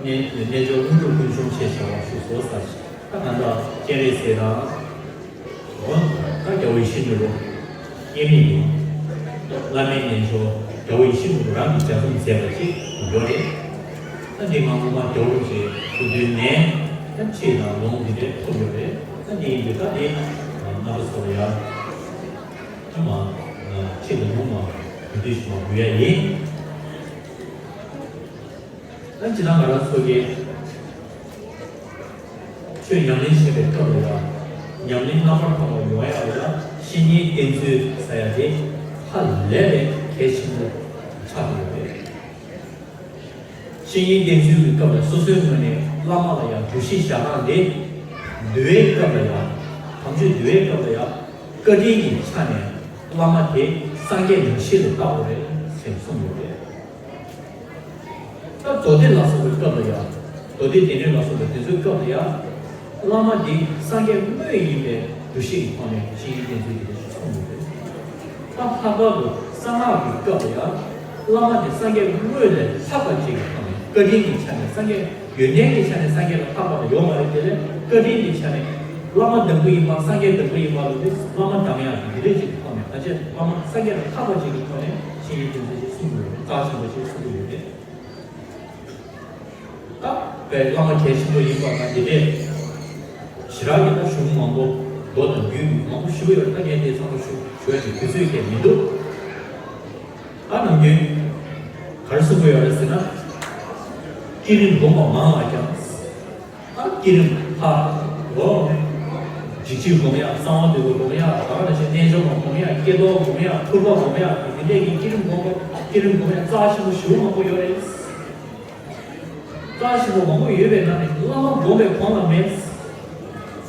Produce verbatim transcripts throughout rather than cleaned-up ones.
རྣལ་འབྱོར་དངོས་གྲུབ་ཀུན་འབྱུང་ཞེས་བྱ་བ་ཞུ་སོ་ཟེར། ད་ང་ཚོ་སྤྱན་རས་གཟིགས་དང་། འོ། ད་རྒྱལ་བ་ཡིད་བཞིན་ནོར་བུ། དབྱེར་མེད་ཡིན། བླ་མའི་རྣལ་འབྱོར་རྒྱལ་བ་ཡིད་བཞིན་ནོར་བུ་རང་གིས་ལྗགས་རྩོམ་མཛད་པ་ཅིག་ཡོད་རེད། ད་འདི་ང་སྔོན་མ་རྒྱལ་བ་རིན་པོ་ཆེ་སྐུ་མདུན་ནས་ད་ཁྲིད་དང་ལུང་འདི་འདྲའི་ཐོབ་ཡོད་རེད། ད་འདི་ཡིན་དུས་ད་འདི་རྣམ་པ་ཚོ་ལ་ཡང་ད་མ་ཁྲིད་དང་ལུང་མ་གུས་འདུད་ཞུ་མ་དགོས་ཡ་ཡིན། ད་སྤྱིར་བཏང་ང་རང་ཚོ་གིས་ཆོས་ཉམས་ལེན་བྱེད་པའི་སྐབས་ལ་ཡང་ཉམས་ལེན་རྣམ་པར་དག་པ་ཡོང་ཡག་ལ་ཡང་བཤེས་གཉེན་བསྟེན་ཚུལ་ཟེར་ཡ་དེ་ཧ་ལས་པའི་གལ་ཆེན་པོ་ཆགས་ཡོད་རེད། བཤེས་གཉེན་བསྟེན་ཚུལ་གྱི་སྐབས་ལ་སོ་སོའི་ངོས་ནས་བླ་མ་ལ་ཡང་གུས་བཤེས་བྱ་སྟངས་དེ། འདུལ་བའི་སྐབས་ལ་ཡང་དམ་ཆོས་འདུལ་བའི་སྐབས་ལ་ཡང་བཀའ་དྲིན་གྱི་ཆ་ནས་བླ་མ་དེ་སངས་རྒྱས་ཡེ་ཤེས་ལ་བལྟ་དགོས་རེད་ཟེར་གསུངས་ཡོད་རེད། ད་མདོ་སྡེ་ལ་སོགས་པའི་སྐབས་ལ་ཡང་། མདོ་སྡེ་སྡེ་སྣོད་ལ་སོགས་པའི་དེ་ཚོའི་སྐབས་ལ་ཡང་། བླ་མ་འདི་སངས་རྒྱས་དངོས་ཡིན་པའི་འདུ་ཤེས་ཀྱི་ཐོག་ནས་བཤེས་གཉེན་བསྟེན་ཚུལ་དེ་འདྲ་ཞིག་གསུངས་ཡོད་རེད། ད་ལྷག་པར་དུ་གསང་སྔགས་ཀྱི་སྐབས་ལ་ཡང་། བླ་མ་དེ་སངས་རྒྱས་དངོས་ལས་ལྷག་པ་ཅིག་གི་ཐོག་ནས་བཀའ་དྲིན་གྱི་ཆ་ནས་སངས་རྒྱས་ཡོན་ཏན་གྱི་ཆ་ནས་སངས་རྒྱས་ལ་ལྷག་པ་ལ་ཡོད་མ་རེད། དེ་ལས་བཀའ་དྲིན་གྱི་ཆ་ནས་བླ་མ་དང་པོ་ཡིན་པ་སངས་རྒྱས་དང་པོ་ཡིན་པ་ལ་དེ་བླ་མ་དང་ཡང་དེ་འདྲ་ཅིག་གི་ཐོག་ནས་ཕལ་ཆེར་བླ་མ་སངས་རྒྱས་ལ་ལྷག་པ་ཅིག་གི་ཐོག་ནས་བཤེས་གཉེན་བསྟེན་ཚུལ་ཞིག་གསུངས་ཡོད་རེད། རྩ་ཆེན་པོ་ཞིག་གསུངས་ཡོད་རེད། ད་བའི་བླ་མ་གལ་ཆེན་པོ་ཡིན་པ་དང་དེ་འདྲས་ཞེ་དྲག་གི་ད་གཞུང་མང་པོ་མདོ་དང་རྒྱུད་མང་པོ་ཞུ་གི་ཡོད་རེད། ད་ངས་དེ་ཚང་མ་ཞུ་ཞུ་ཡ་གི་དུས་ཚོད་ཀྱང་མི་འདུག་ད་ནམ་རྒྱུན་ག་རེ་གསུང་གི་ཡོད་རེད་ཟེར་ན། བསྐྱེད་རིམ་སྒོམ་པ་མང་ལ་ཀྱང་། ད་བསྐྱེད་རིམ་ལྷ། འོ། འཇིགས་བྱེད་སྒོམ་ཡ། གསང་བ་འདུས་པ་སྒོམ་ཡ། ད་ག་ནང་བཞིན་རྣལ་འབྱོར་མ་སྒོམ་ཡ། ཀྱེ་རྡོར་སྒོམ་ཡ། ཕུར་པ་སྒོམ་ཡ། དེ་འདྲས་ཀྱི་བསྐྱེད་རིམ་སྒོམ་པ་བསྐྱེད་རིམ་སྒོམ་ཡ་རྩ་ཆེན་པོ་ཞེ་པོ་མང་པོ་ཡོད་རེད། རྩ་ཆེན་པོ་མང་པོ་ཡོད་པའི་ནང་ནས་བླ་མ་སྒོམ་པའི་གོང་ལ་མེད།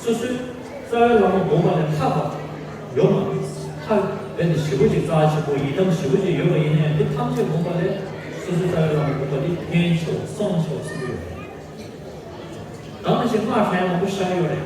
སོ་སོའི་རྩ་བའི་བླ་མ་སྒོམ་པ་ལས་ལྷག་པ་ཡོད་མ་རེད། ལྷག་དཔེ་དེ་ཞེ་པོ་ཅིག་རྩ་ཆེན་པོ་ཡི་དམ་ཞེ་པོ་ཅིག་ཡོད་པ་ཡིན་ན་ཡང་དེ་ཐམས་ཅད་སྒོམ་པ་ལས་སོ་སོའི་རྩ་བའི་བླ་མ་སྒོམ་པ་དེ་ཕན་ཆེ་བ་གསང་ཆེ་བ་གསུང་གི་ཡོད་རེད། ད་ག་ནང་བཞིན་སྔགས་ཕྲེང་མང་པོ་བཞག་ཡོད་རེད།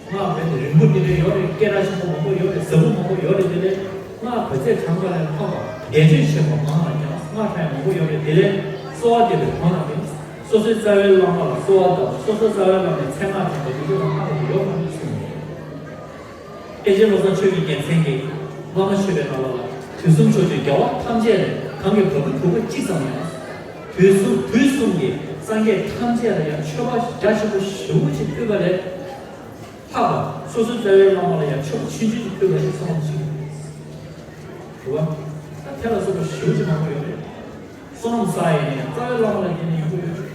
སྔགས་དཔེ་དེ་རིང་པོ་འདི་འདྲ་ཡོད་རེད། སྐད་གྲགས་ཆེན་པོ་མང་པོ་ཡོད་རེད། ཟབ་པོ་མང་པོ་ཡོད་རེད། དེ་ལས་སྔགས་ག་ཚད་བགྲང་པ་ལས་ལྷག་པ་བཟླས་བརྗོད་བྱེད་པ་མང་ལ་ཀྱང་སྔགས་ཕྲེང་མང་པོ་ཡོད་རེད། དེ་ལས་གསོལ་བ་འདེབས་པའི་གོང་ལ་མེད། སོ་སོའི་རྩ་བའི་བླ་མ་ལ་གསོལ་བ་བཏབ། སོ་སོའི་རྩ་བའི་བླ་མའི་མཚན་སྔགས་བགྲངས་པ་འདི་ཚོ་ལ་ལྷག་པ་ཡོད་མ་རེད་གསུངས་ཡོད། དཔལ་ཆེན་བློ་བཟང་ཆོས་ཀྱི་རྒྱལ་མཚན་གྱིས་བླ་མ་མཆོད་པའི་ནང་ལ་ལ་དུས་གསུམ་ཕྱོགས་བཅུའི་རྒྱལ་བ་ཐམས་ཅད་ལས་གང་གི་བ་སྤུའི་བུ་ག་གཅིག་ཙམ་ཡང་། དུས་གསུམ་དུས་གསུམ་གྱི་སངས་རྒྱས་ཐམས་ཅད་ལ་ཡང་མཆོད་པ་རྒྱ་ཆེན་པོ་ཞེ་པོ་ཅིག་ཕུལ་བ་ལས་ལྷག་པ་སོ་སོའི་རྩ་བའི་བླ་མ་ལ་ཡང་མཆོད་པ་ཆུང་ཆུང་ཅིག་ཕུལ་བ་ཞིག་བསམ་བློ་ཞིག་རེད་བ། ད་དེ་ལ་སོགས་པ་ཞེ་པོ་ཅིག་མང་པོ་ཡོད་རེད། བསོད་ནམས་བསགས་ཡས་ནས་རྩ་བའི་བླ་མ་ལ་དེ་ནས་ཡོང་གི་ཡོད་རེད།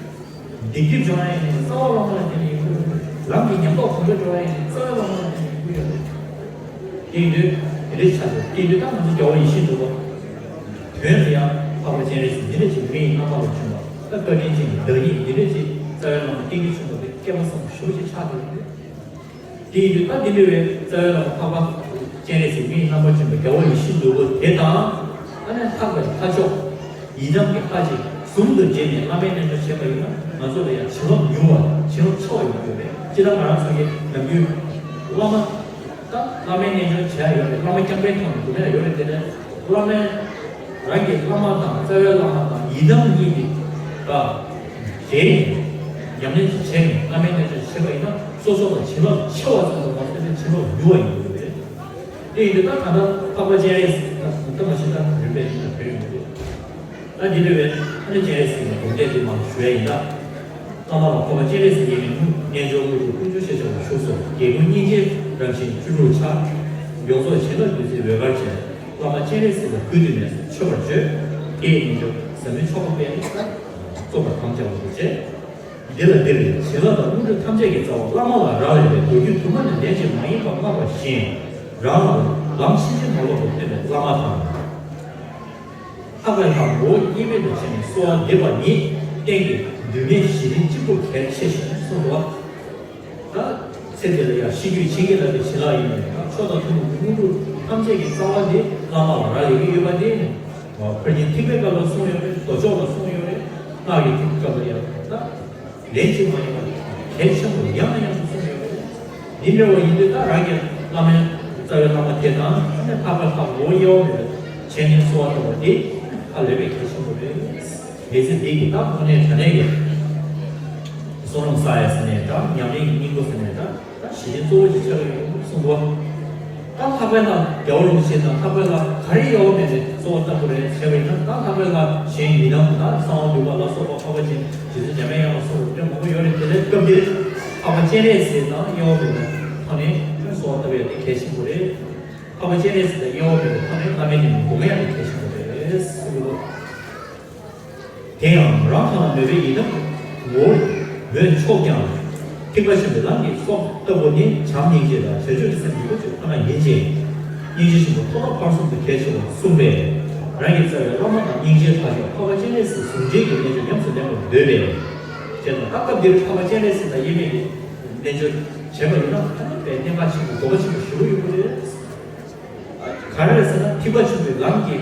སྡིག་སྒྲིབ་སྦྱོང་ཡས་ནས་རྩ་བའི་བླ་མ་ལ་དེ་ནས་ཡོང་གི་ཡོད་རེད། ལམ་གྱི་ཉམས་རྟོགས་གོམས་འདྲིས་འགྲོ་ཡས་ནས་རྩ་བའི་བླ་མ་ལ་དེ་ནས་ཡོང་གི་ཡོད་རེད། དེ་ཡིན་དུས་དེ་འདྲའི་ཆ་དེ་དེ་ཡིན་དུས་ད་ང་ཚོ་རྒྱལ་བ་ཡིད་བཞིན་ནོར་བུ་དོན་དུ་ཡང་འཕགས་པ་སྤྱན་རས་གཟིགས་འདི་འདྲ་ཅིག་མི་ཡི་རྣམ་པ་ལ་བྱོན་པ། ད་བཀའ་དྲིན་ཅན་གྱི་བདག་ཉིད་འདི་འདྲ་ཅིག་རྩ་བའི་བླ་མ་བསྟེན་གྱི་བྱོན་པ་དེ་སྐལ་པ་བཟང་པོ་ཞེ་པོ་ཅིག་ཆགས་བསྡད་ཡོད་རེད། དེ་ཡིན་དུས་ད་འདི་འདྲ་བའི་རྩ་བའི་བླ་མ་འཕགས་པ་སྤྱན་རས་གཟིགས་མི་ཡི་རྣམ་པར་བྱོན་པ་རྒྱལ་བ་ཡིད་བཞིན་ནོར་བུ་དེ་དང་། ཨ་ནི་ལྷག་པའི་ལྷ་མཆོག་ཡི་དམ་གྱི་ལྷ་ཅིག་ཟུང་དུ་འབྲེལ་ནས་བླ་མའི་རྣལ་འབྱོར་བྱས་པ་ཡིན་ན་ང་ཚོ་ལ་ཡང་བྱིན་རླབས་མྱུར་བ་བྱིན་རླབས་ཆེ་བ་ཡོང་གི་ཡོད་རེད། སྤྱིར་བཏང་ང་རང་ཚོ་གི་ནམ་རྒྱུན་བླ་མ། ད་བླ་མའི་རྣལ་འབྱོར་བྱས་ཡོད་རེད། བླ་མ་རྐྱང་པའི་ཐོག་ནས་སྒོམ་ཡ་ཡོད་རེད། དེ་ནས་བླ་མའི་རང་གི་བླ་མ་དང་རྩ་བའི་བླ་མ་དང་ཡི་དམ་གཉིས་ཀྱི་ད་འབྲེལ་ནས་ཉམས་ལེན་ཅིག་བྱས་ནས་བླ་མའི་རྣལ་འབྱོར་བྱས་པ་ཡིན་ན་སོ་སོ་ལ་བྱིན་རླབས་ཆེ་བ་ཙམ་དུ་མ་ཟད་པའི་བྱིན་རླབས་མྱུར་བ་ཡོང་གི་ཡོད་རེད། དེ་ཡིན་དུས་ད་ད་ལྟ་འཕགས་པ་སྤྱན་རས་གཟིགས་ད་ད་མ་གཞི་ད་རིམ་པས་ཡིན་ན་བོད་ཡོང་གི་རེད། ད་འདི་འདྲ་བའི་ཨ་ནི་སྤྱན་རས་གཟིགས་ཀྱི་སྒོམ་བཟླས་འདི་མང་ཞུ་ཡ་ཡིན་ད། བླ་མ་ལ་འཕགས་པ་སྤྱན་རས་གཟིགས་ཀྱི་མིང་། རྣལ་འབྱོར་དངོས་གྲུབ་ཀུན་འབྱུང་ཞེས་བྱ་བ་བཞུགས་སོ། རྒྱལ་ཀུན་སྙིང་རྗེའི་རང་བཞིན་བཅུ་དྲུག་ཆར། ཡོངས་རྫོགས་བྱིན་རླབས་བདུད་རྩིའི་འོད་དཀར་ཅན། བླ་མ་སྤྱན་རས་གཟིགས་ལ་གུས་བཏུད་ནས་མཆོད་པར་བརྗོད། དེ་ཡི་རྣལ་འབྱོར་ཟབ་མོའི་མཆོག་དང་དཔལ་རྩོལ་བར་དམ་བཅའ་བ་དུ་བྱས། འདི་ལ་འདིར་བྱིན་རླབས་དང་དངོས་གྲུབ་ཐམས་ཅད་ཀྱི་རྩ་བ་བླ་མ་ལ་རག་ལས་པས་མདོ་རྒྱུད་དུ་མ་ནས་ལན་ཅིག་མ་ཡིན་པར་བསྔགས་པ་བཞིན། རང་ལ་ལམ་ཕྱིན་ཅི་མ་ལོག་ཏུ་སྟོན་པའི་བླ་མ་དང་། ལྷག་པའི་ལྷ་ངོ་བོ་དབྱེར་མེད་དུ་བྱས་ནས་གསོལ་བ་འདེབས་པ་ནི་གཏན་གྱི་འདུན་མའི་གཞི་རྟེན་གཅིག་པུ་གལ་ཆེ་ཞིང་གསུངས་འདུག་བ། ད་ཚེ་འདི་ལ་ཡང་ཤེས་རྒྱུད་ཆེ་གེ་ལ་དེ་བྱིན་རླབས་ཡིན་ནས་ད་མཆོག་དང་ཐུན་མོང་གི་དངོས་གྲུབ་ཐམས་ཅད་ཀྱི་རྩ་བ་དེ་བླ་མ་ལ་རག་ལས་ཀྱི་ཡོད་པ་དེ་ནི་ཕར་ཕྱིན་ཐེག་པའི་སྐབས་ལ་གསུངས་ཡོད་རེད། མདོ་ཕྱོགས་ལ་གསུངས་ཡོད་རེད། སྔགས་ཀྱི་ཐེག་པའི་སྐབས་ལ་ཡང་ད། ལན་གཅིག་མ་ཡིན་པར་གལ་ཆེན་པོ་ཡང་ནས་ཡང་དུ་གསུངས་ཡོད་པས། འདི་འདྲ་བ་ཡིན་དུས་ད་རང་གི་བླ་མའི་རྩ་བའི་བླ་མ་དེ་དང་ཨ་ནི་ལྷག་པའི་ལྷ་ངོ་བོ་དབྱེ་བ་མེད་པར་བྱས་ནས་གསོལ་བ་བཏབ་པ་འདི་ཧ་ལས་པའི་གལ་ཆེན་པོ་རེད། མི་ཚེ་འདི་གི་ད་དངོས་གནས་དྲང་གནས་ཀྱི་ བསོད་ནམས་བསགས་ཡ་ཟེར་ནས་འདྲ། ཉམས་ལེན་གྱི་སྙིང་པོ་ཟེར་ནས་འདྲ། ད་གཞི་རྟེན་གཙོ་བོ་ཅིག་ཆགས་ཀྱི་ཡོད་གསུངས་པ། ད་ལྷག་པའི་ལྷ་རྒྱལ་བ་རིན་པོ་ཆེ་དང་ལྷག་པའི་ལྷ་ག་རེ་དབྱེ་བ་མེད་པའི་གཙོ་བོ་ལྟ་བུ་རེད་བྱས་པ་ཡིན་ན། ད་ལྷག་པའི་ལྷ་གཞན་ཡི་དམ་དང་གསང་བ་འདུས་པ་ལ་སོགས་པ། འཕགས་པ་སྤྱན་རས་གཟིགས་འཇམ་དཔལ་དབྱངས་ལ་སོགས་པ་སྐྱོན་མང་པོ་ཡོད་རེད། དེ་ལས་སྐབས་འདིར་འཕགས་པ་སྤྱན་རས་གཟིགས་དང་དབྱེ་བ་མེད་པའི་ཐོག་ནས་གཙོ་བོ་ལྟ་བུ་ཡ་དེ་གལ་ཆེན་པོ་རེད། འཕགས་པ་སྤྱན་རས་གཟིགས་དང་དབྱེ་བ་མེད་པའི་ཐོག་ནས་བླ་མའི་གདན་སྒོམ་ཡ་དེ་གལ་ཆེན་པོ་རེད་ཟེར་གྱི་འདུག་དེ་ཡང་རང་དང་མོས་པའི་ཡི་དམ་ངོ་བོ་མོས་ཆོག་ཀྱང་། ཐེག་པ་ཆེན་པོའི་ལམ་གྱི་སྲོག་ལྟ་བུ་ནི་བྱམས་སྙིང་རྗེ་དང་བྱང་ཆུབ་ཀྱི་སེམས་རིན་པོ་ཆེ་ཁོ་ན་ཡིན་ཅིང་། སྙིང་རྗེ་ཆེན་པོ་ཐོག་མཐའ་བར་གསུམ་དུ་གལ་ཆེ་བར་གསུངས་པས། རང་གི་རྩ་བའི་བླ་མ་དང་སྙིང་རྗེའི་ལྷ་མཆོག་འཕགས་པ་སྤྱན་རས་གཟིགས་གཟུངས་ཆེན་གྱི་རྣལ་འབྱོར་ཉམས་སུ་ལེན་པར་འདོད་པས། ཅེས་དང་། ད་སྐབས་འདིར་འཕགས་པ་སྤྱན་རས་གཟིགས་དང་དབྱེར་མེད་ཀྱི་རྣལ་འབྱོར་བྱེད་པ་ཡིན་ན། ཨ་ནི་དཔེ་གནད་འགག་ཆེན་པོ་དགོས་པ་ཆེན་པོ་ཞེ་པོ་ཡོད་པ་རེད། ག་རེ་རེད་ཟེར་ན། ཐེག་པ་ཆེན་པོའི་ལམ་གྱི་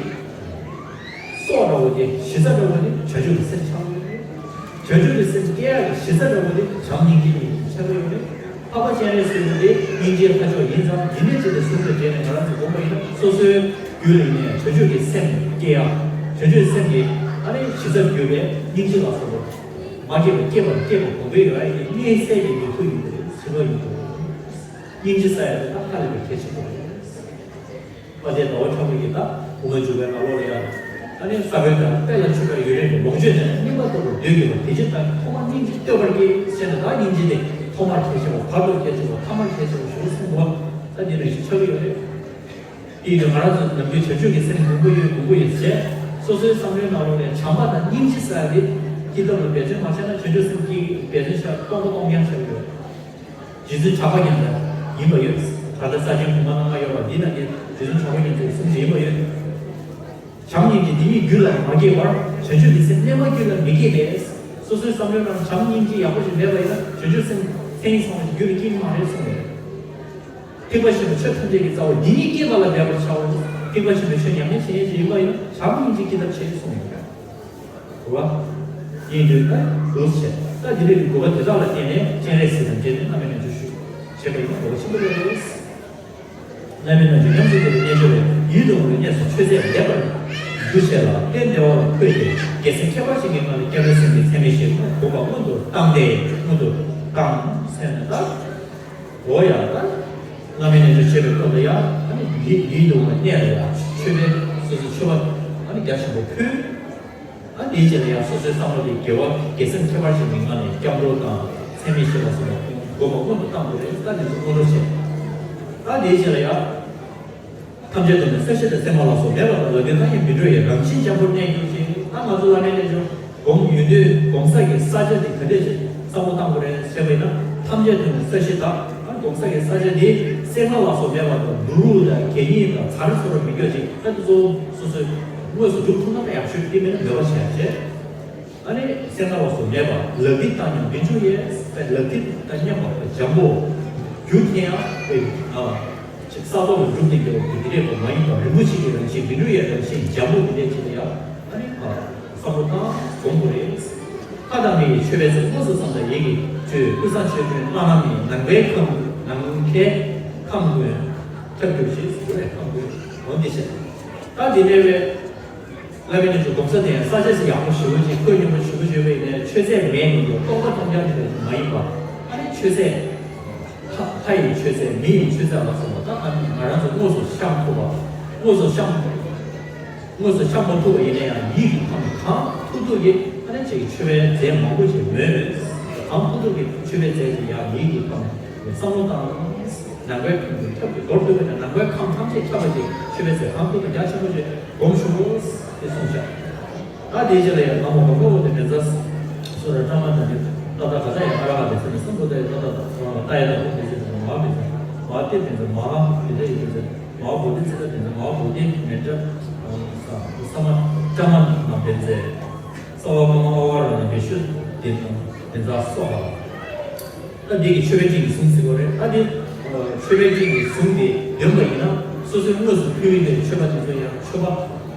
སྲོག་འདྲ་བོ་དེ། གཞི་རྩ་འདྲ་བོ་དེ་བྱང་ཆུབ་ཀྱི་སེམས་ཆགས་ཡོད་རེད། བྱང་ཆུབ་ཀྱི་སེམས་སྐྱེ་ཡག་གི་གཞི་རྩ་འདྲ་བོ་དེ་བྱམས་སྙིང་རྗེ་གཉིས་ཆགས་ཡོད་རེད། འཕགས་པ་སྤྱན་རས་གཟིགས་པོ་དེ་སྙིང་རྗེའི་ལྷ་མཆོག་ཡིན་ཙང་། ཡིན་ནའི་ཅི་སྟེ་གཟུངས་དང་འབྲེལ་ནས་ང་རང་ཚོ་སྒོམ་པ་ཡིན་ན། སོ་སོའི་རྒྱུད་ལ་ཡིན་ནའི་བྱང་ཆུབ་ཀྱི་སེམས་སྐྱེ་ཡག་བྱང་ཆུབ་ཀྱི་སེམས་ཀྱི་ཨ་ནི་གཞི་རྩར་གྱུར་པའི་སྙིང་རྗེ་ལ་སོགས་པ་མ་སྐྱེས་པ་སྐྱེས་པར་བསྐྱེད་པ་གོང་འཕེལ་ཡོང་ཡག་གི་དམིགས་བསལ་གྱི་ནུས་མཐུ་ཡིན་པ་རེད་ཟེར་བ་ཡིན་འདུག་སྙིང་རྗེ་ཟེར་ཡག་དེ་ད་ཧ་ལས་པའི་གལ་ཆེན་པོ་རེད། དཔལ་ལྡན་ཟླ་བ་གྲགས་པ་ཡིས་ད་དབུ་མ་འཇུག་པའི་ནང་ལོགས་ལ་ཡང་། ཨ་ནི་ས་བོན་དང་དཔལ་ལ་མཆོད་པའི་ཡུན་རིང་གི་ལོངས་སྤྱོད་དེ་ནི། སྙིང་པོ་ལྟ་བུར་འདོད་གྱུར་པ། དེ་ཕྱིར་བདག་གིས་ཐོག་མར་སྙིང་རྗེ་བསྟོད་པར་བགྱི། ཟེར་ནས། ད་སྙིང་རྗེ་དེ་ཐོག་མར་གལ་ཆེ་བ། བར་དུ་གལ་ཆེ་བ། ཐ་མར་གལ་ཆེ་བ་ཞེས་གསུངས་པ། ད་འདི་ནང་བཞིན་ཆགས་ཀྱི་ཡོད་རེད། དེ་ཡིན་དུས་ང་རང་ཚོ་ནམ་རྒྱུན་བྱང་ཆུབ་ཀྱི་སེམས་སྒོམ་གྱི་ཡོད། སྒོམ་གྱི་ཡོད་ཟེར། སོ་སོའི་བསམ་བློའི་ནང་ལོགས་ནས་བྱམས་པ་དང་སྙིང་རྗེ་ཟེར་ཡག་དེ་སྐྱེས་ཐོབ་ལ་འབད་བརྩོན་མ་བྱས་ན། བྱང་ཆུབ་སེམས་སྐྱེ་འབད་བརྩོན་བྱས་སྟོང་པ་སྟོང་རྐྱང་ཆགས་ཀྱི་ཡོད། རྗེ་བཙུན་གྲགས་པ་རྒྱལ་མཚན་ཡིན་པ་ཡོད། ད་ལྟ་ས་ཆེན་གོང་མ་རྣམ་ལྔ་ཡོད་པ་འདི་ནང་གི་རྗེ་བཙུན་གྲགས་པ་རྒྱལ་མཚན་གྱི་གསུང་ཞིག་ཡིན་པ་ཡོད། བྱམས་སྙིང་རྗེ་འདི་གཉིས་རྒྱུད་ལ་མ་སྐྱེས་པར། བྱང་ཆུབ་ཀྱི་སེམས་རྣལ་མ་རྒྱུད་ལ་མི་སྐྱེ་བས། སོ་སོའི་བསམ་བློའི་ནང་བྱམས་སྙིང་རྗེ་ཡག་པོ་ཞིག་མེད་པ་ཡིན་ན། བྱང་ཆུབ་སེམས་མཚན་ཉིད་ཚང་བ་ཞིག་རྒྱུད་ལ་སྐྱེ་གི་མ་རེད་གསུངས་ཡོད། ཐེག་པ་ཆེན་པོའི་ཆོས་ཐམས་ཅད་ཀྱི་རྩ་བ་འདི་ཉིད་སྐྱེད་པ་ལ་འབད་པར་བྱའོ། ཐེག་པ་ཆེན་པོའི་ཆོས་ཉམས་ལེན་བྱེད་མཁན་ཞིག་ཡིན་པ་ཡིན་ན། བྱམས་སྙིང་རྗེ་སྐྱེ་ཐབས་བྱེད་གསུངས་ཡོད་པས། རེད་བ། ཡིན་དུས་ད་འདུག་བྱས། ད་འདི་འདྲའི་དགོས་པ་དེ་དག་ལ་བརྟེན་ནས་སྤྱན་རས་གཟིགས་དང་འབྲེལ་ནས་བླ་མའི་རྣལ་འབྱོར་ཞུ་བྱས་པ་ཡིན་ན་དགོས་པ་ཆེན་པོ་རེད། བླ་མའི་རྣལ་འབྱོར་ཉམས་སུ་བསྟན་པའི་རྣལ་འབྱོར་བས། ཡིད་དུ་འོང་བའི་གནས་སུ་མཆོད་རྫས་ལེགས་པར་འདུ་བྱས་ལ། རྟེན་བདེ་བ་ལ་འཁོད་དེ། རྒྱལ་སྲས་ཁྱད་པར་ཅན་གྱི་ངང་ལས་སྐྱབས་འགྲོའི་སེམས་ཀྱི་ཚད་མེད་བཞི་བསྒོམ་པ་སྔོན་དུ་བཏང་སྟེ། སྔོན་དུ་བཏང་ཟེར་ནས། ད་འོ་ཡ། ད་བླ་མའི་རྣལ་འབྱོར་བྱེད་པའི་སྐབས་ལ་ཡ། ཨ་ནི་ཡིད་ཡིད་དུ་འོང་བའི་གནས་ལ་ཡ་མཆོད་པའི། སོ་སོའི་མཆོད་པ་ཨ་ནི་རྒྱ་ཆེན་པོ་ཕུལ། ཨ་དེའི་རྗེས་ལ་ཡང་སོ་སོའི་བསམ་བློ་དེ་དགེ་བ་དགེ་སེམས་ཁྱད་པར་ཅན་གྱི་ངང་ནས་སྐྱབས་འགྲོ་དང་ཚད་མེད་བཞི་ལ་སོགས་པ་སྒོམ་པ་སྔོན་དུ་བཏང་དགོས་རེད། ད་དེ་ཚོ་སྔོན་འགྲོ་བྱས། ད་དེའི་རྗེས་ལ་ཡང་ཐམས་ཅད་དུ་ནི་ས་གཞི་དང་སྲན་མ་ལ་སོགས་མེད་པ་དང་། ལག་མཐིལ་ལྟ་ཡང་མི་འགྲོ་ཡི། རང་བཞིན་འཇམ་པོར་གནས་གྱུར་ཅིང་། ད་ང་ཚོ་བླ་མའི་རྣལ་འབྱོར་སྒོམ་ཡོང་དུས་སྒོམ་ས་གི་ས་ཆ་དེ་ག་འདྲས་ཞིག་བསམ་བློ་བཏང་དགོས་རེད་ཟེར་བ་ཡིན་ན། ཐམས་ཅད་དུ་ནི་ས་གཞི་དང་། ད་སྒོམ་ས་གི་ས་ཆ་དེ་སྲན་མ་ལ་སོགས་མེད་པ་དང་། རྡོ་རུག་དང་གད་སྙིགས་དང་། ཚར་སོགས་ར་མི་འགྱོ་ཅིག་ད་དེ་ཚོ་སོ་སོས་དངོས་སུ་སྒྲུབ་ཐུབ་ན་ད་ཡག་ཤོས་རེད། དེ་མིན་ན་མོས་པ་བྱས་བྱས། ཨ་ནི་སེམས་ལ་བ་སོགས་མེད་པ། ལག་མཐིལ་ལྟ་ཡང་མི་འགྲོ་ཡི། ལག་མཐིལ་དང་མཉམ་པ་འཇམ་པོ། རྒྱུ་འཐེན་ཡང་དཔེ་ཨ་ས་ཐོག་ལ་སྒྲུབ་ནས་འགྱོ་བ་དེ་རེད་པ་མ་ཡིན་པ། རིན་པོ་ཆེ་གི་རང་བཞིན་མི་འགྲོ་ཡི་རང་བཞིན་འཇམ་པོ་དེ་འདྲས་ཅིག་ལ་ཡང་ཨ་ནི་ཨ་བསམ་བློ་བཏང་སྒོམ་དགོས་རེད། ལྷ་དང་མི་ཡི་མཆོད་པའི་ཚོགས། དངོས་སུ་བསམས་དང་ཡིད་ཀྱིས་བརྗོད། ཀུན་བཟང་མཆོད་སྤྲིན་བླ་ན་མེད། ནམ་མཁའི་ཁམས་ནམ་མཁའི་ཁམས་ཀུན་ཁྱབ་གྱུར་ཅིག་ཟེར་བའི་ཁམས་ཀུན་འོ་འདི་བྱས། ད་འདི་འདྲ་བའི་བླ་མའི་རྣལ་འབྱོར་སྒོམ་ས་དེ་ཡང་ས་ཆ་ཞིག་ཡག་པོ་ཞེ་པོ་ཅིག་ཁོད་སྙོམས་པོ་ཞེ་པོ་ཅིག་ཡོད་པ་ཡིན་ནའི། མཆོད་རྫས་མེད་ནས་ཀྱང་རྟོག་པ་སྟོང་རྐྱང་དེ་འདྲ་ཞིག་མ་ཡིན་པ། ཨ་ནི་མཆོད་རྫས་ལྷ་ལྷ་ཡི་མཆོད་རྫས། མི་ཡི་མཆོད་རྫས་ལ་སོགས་པ། ད་ང་ང་རང་ཚོ་དངོས་སུ་བཤམས་ཐུབ་པ། དངོས་སུ་བཤམས། དངོས་སུ་བཤམས་མ་ཐུབ་པ་ཡིན་ན་ཡང་། ཡིད་ཀྱི་ཁམས་གང་ཐུབ་ཐུབ་ཀྱིས་ཨ་ནི་ཅིག་མཆོད་པའི་རྫས་མང་པོ་ཅིག་མོས། གང་ཐུབ་ཐུབ་ཀྱིས་མཆོད་པའི་རྫས་ཅིག་ཡང་ཡིད་ཀྱི་ཁམས་བསམ་བློ་བཏང་། ནམ་མཁའི་ཁམས་ཀྱི་ཁྱབ་ཀྱི་མདོར་བསྡུས་པ་ན། ནམ་མཁའི་ཁམས་ཐམས་ཅད་ཁྱབ་པ་ཅིག་མཆོད་པའི་རྫས་གང་ཐུབ་ཐུབ་རྒྱ་ཆེན་པོ་ཅིག་སྒོམ་ཤོག་ཅེས་གསུངས་ཤག་ད་དེའི་རྗེས་ལ་ཡང་ནང་མ་གོ་ཁོ་བོ་དེ་མེ་ཛ་སོ་ར་ཀྲ་མ་དང་ནི་ཏ་ཏ་ག་ས་ཡང་ཨ་ར་ཧ་དེ་ས་ནི་སམ་བྷོ་ཏ་ཡ་ཏ་ཏ་ཏ་ཏ་ཡ་ཏ་བོ་དེ་ཟེར་དེ་མ་མེ་ཛ་མ་ཏེ་མེ་ཛ་མ་ཧ་དེ་ལ་ཡི་དེ་ཟེར་མ་བོ་དེ་ཚེ་ཏ་དེ་ཟེར་མ་བོ་དེ་མེ་ཏྲ་ས་ས་མ་ཀྲ་མ་ན་བེ་ཛེ་ས་བ་མ་ཨ་བ་ར་ན་བེ་ཤུ་དེ་ན་མེ་ཛ་སོ་ཧ། ད་འདི་གི་མཆོད་པའི་སྤྲིན་གྱི་གཟུངས་ཟེར་བ་རེད། ད་འདི་མཆོད་པའི་སྤྲིན་གྱི་གཟུངས་དེ་འདོན་པ་ཡིན་ན། སོ་སོའི་དངོས་སུ་ཕུལ་བའི་མཆོད་པ་དེ་ཚོ་ཡང་མཆོད་པ་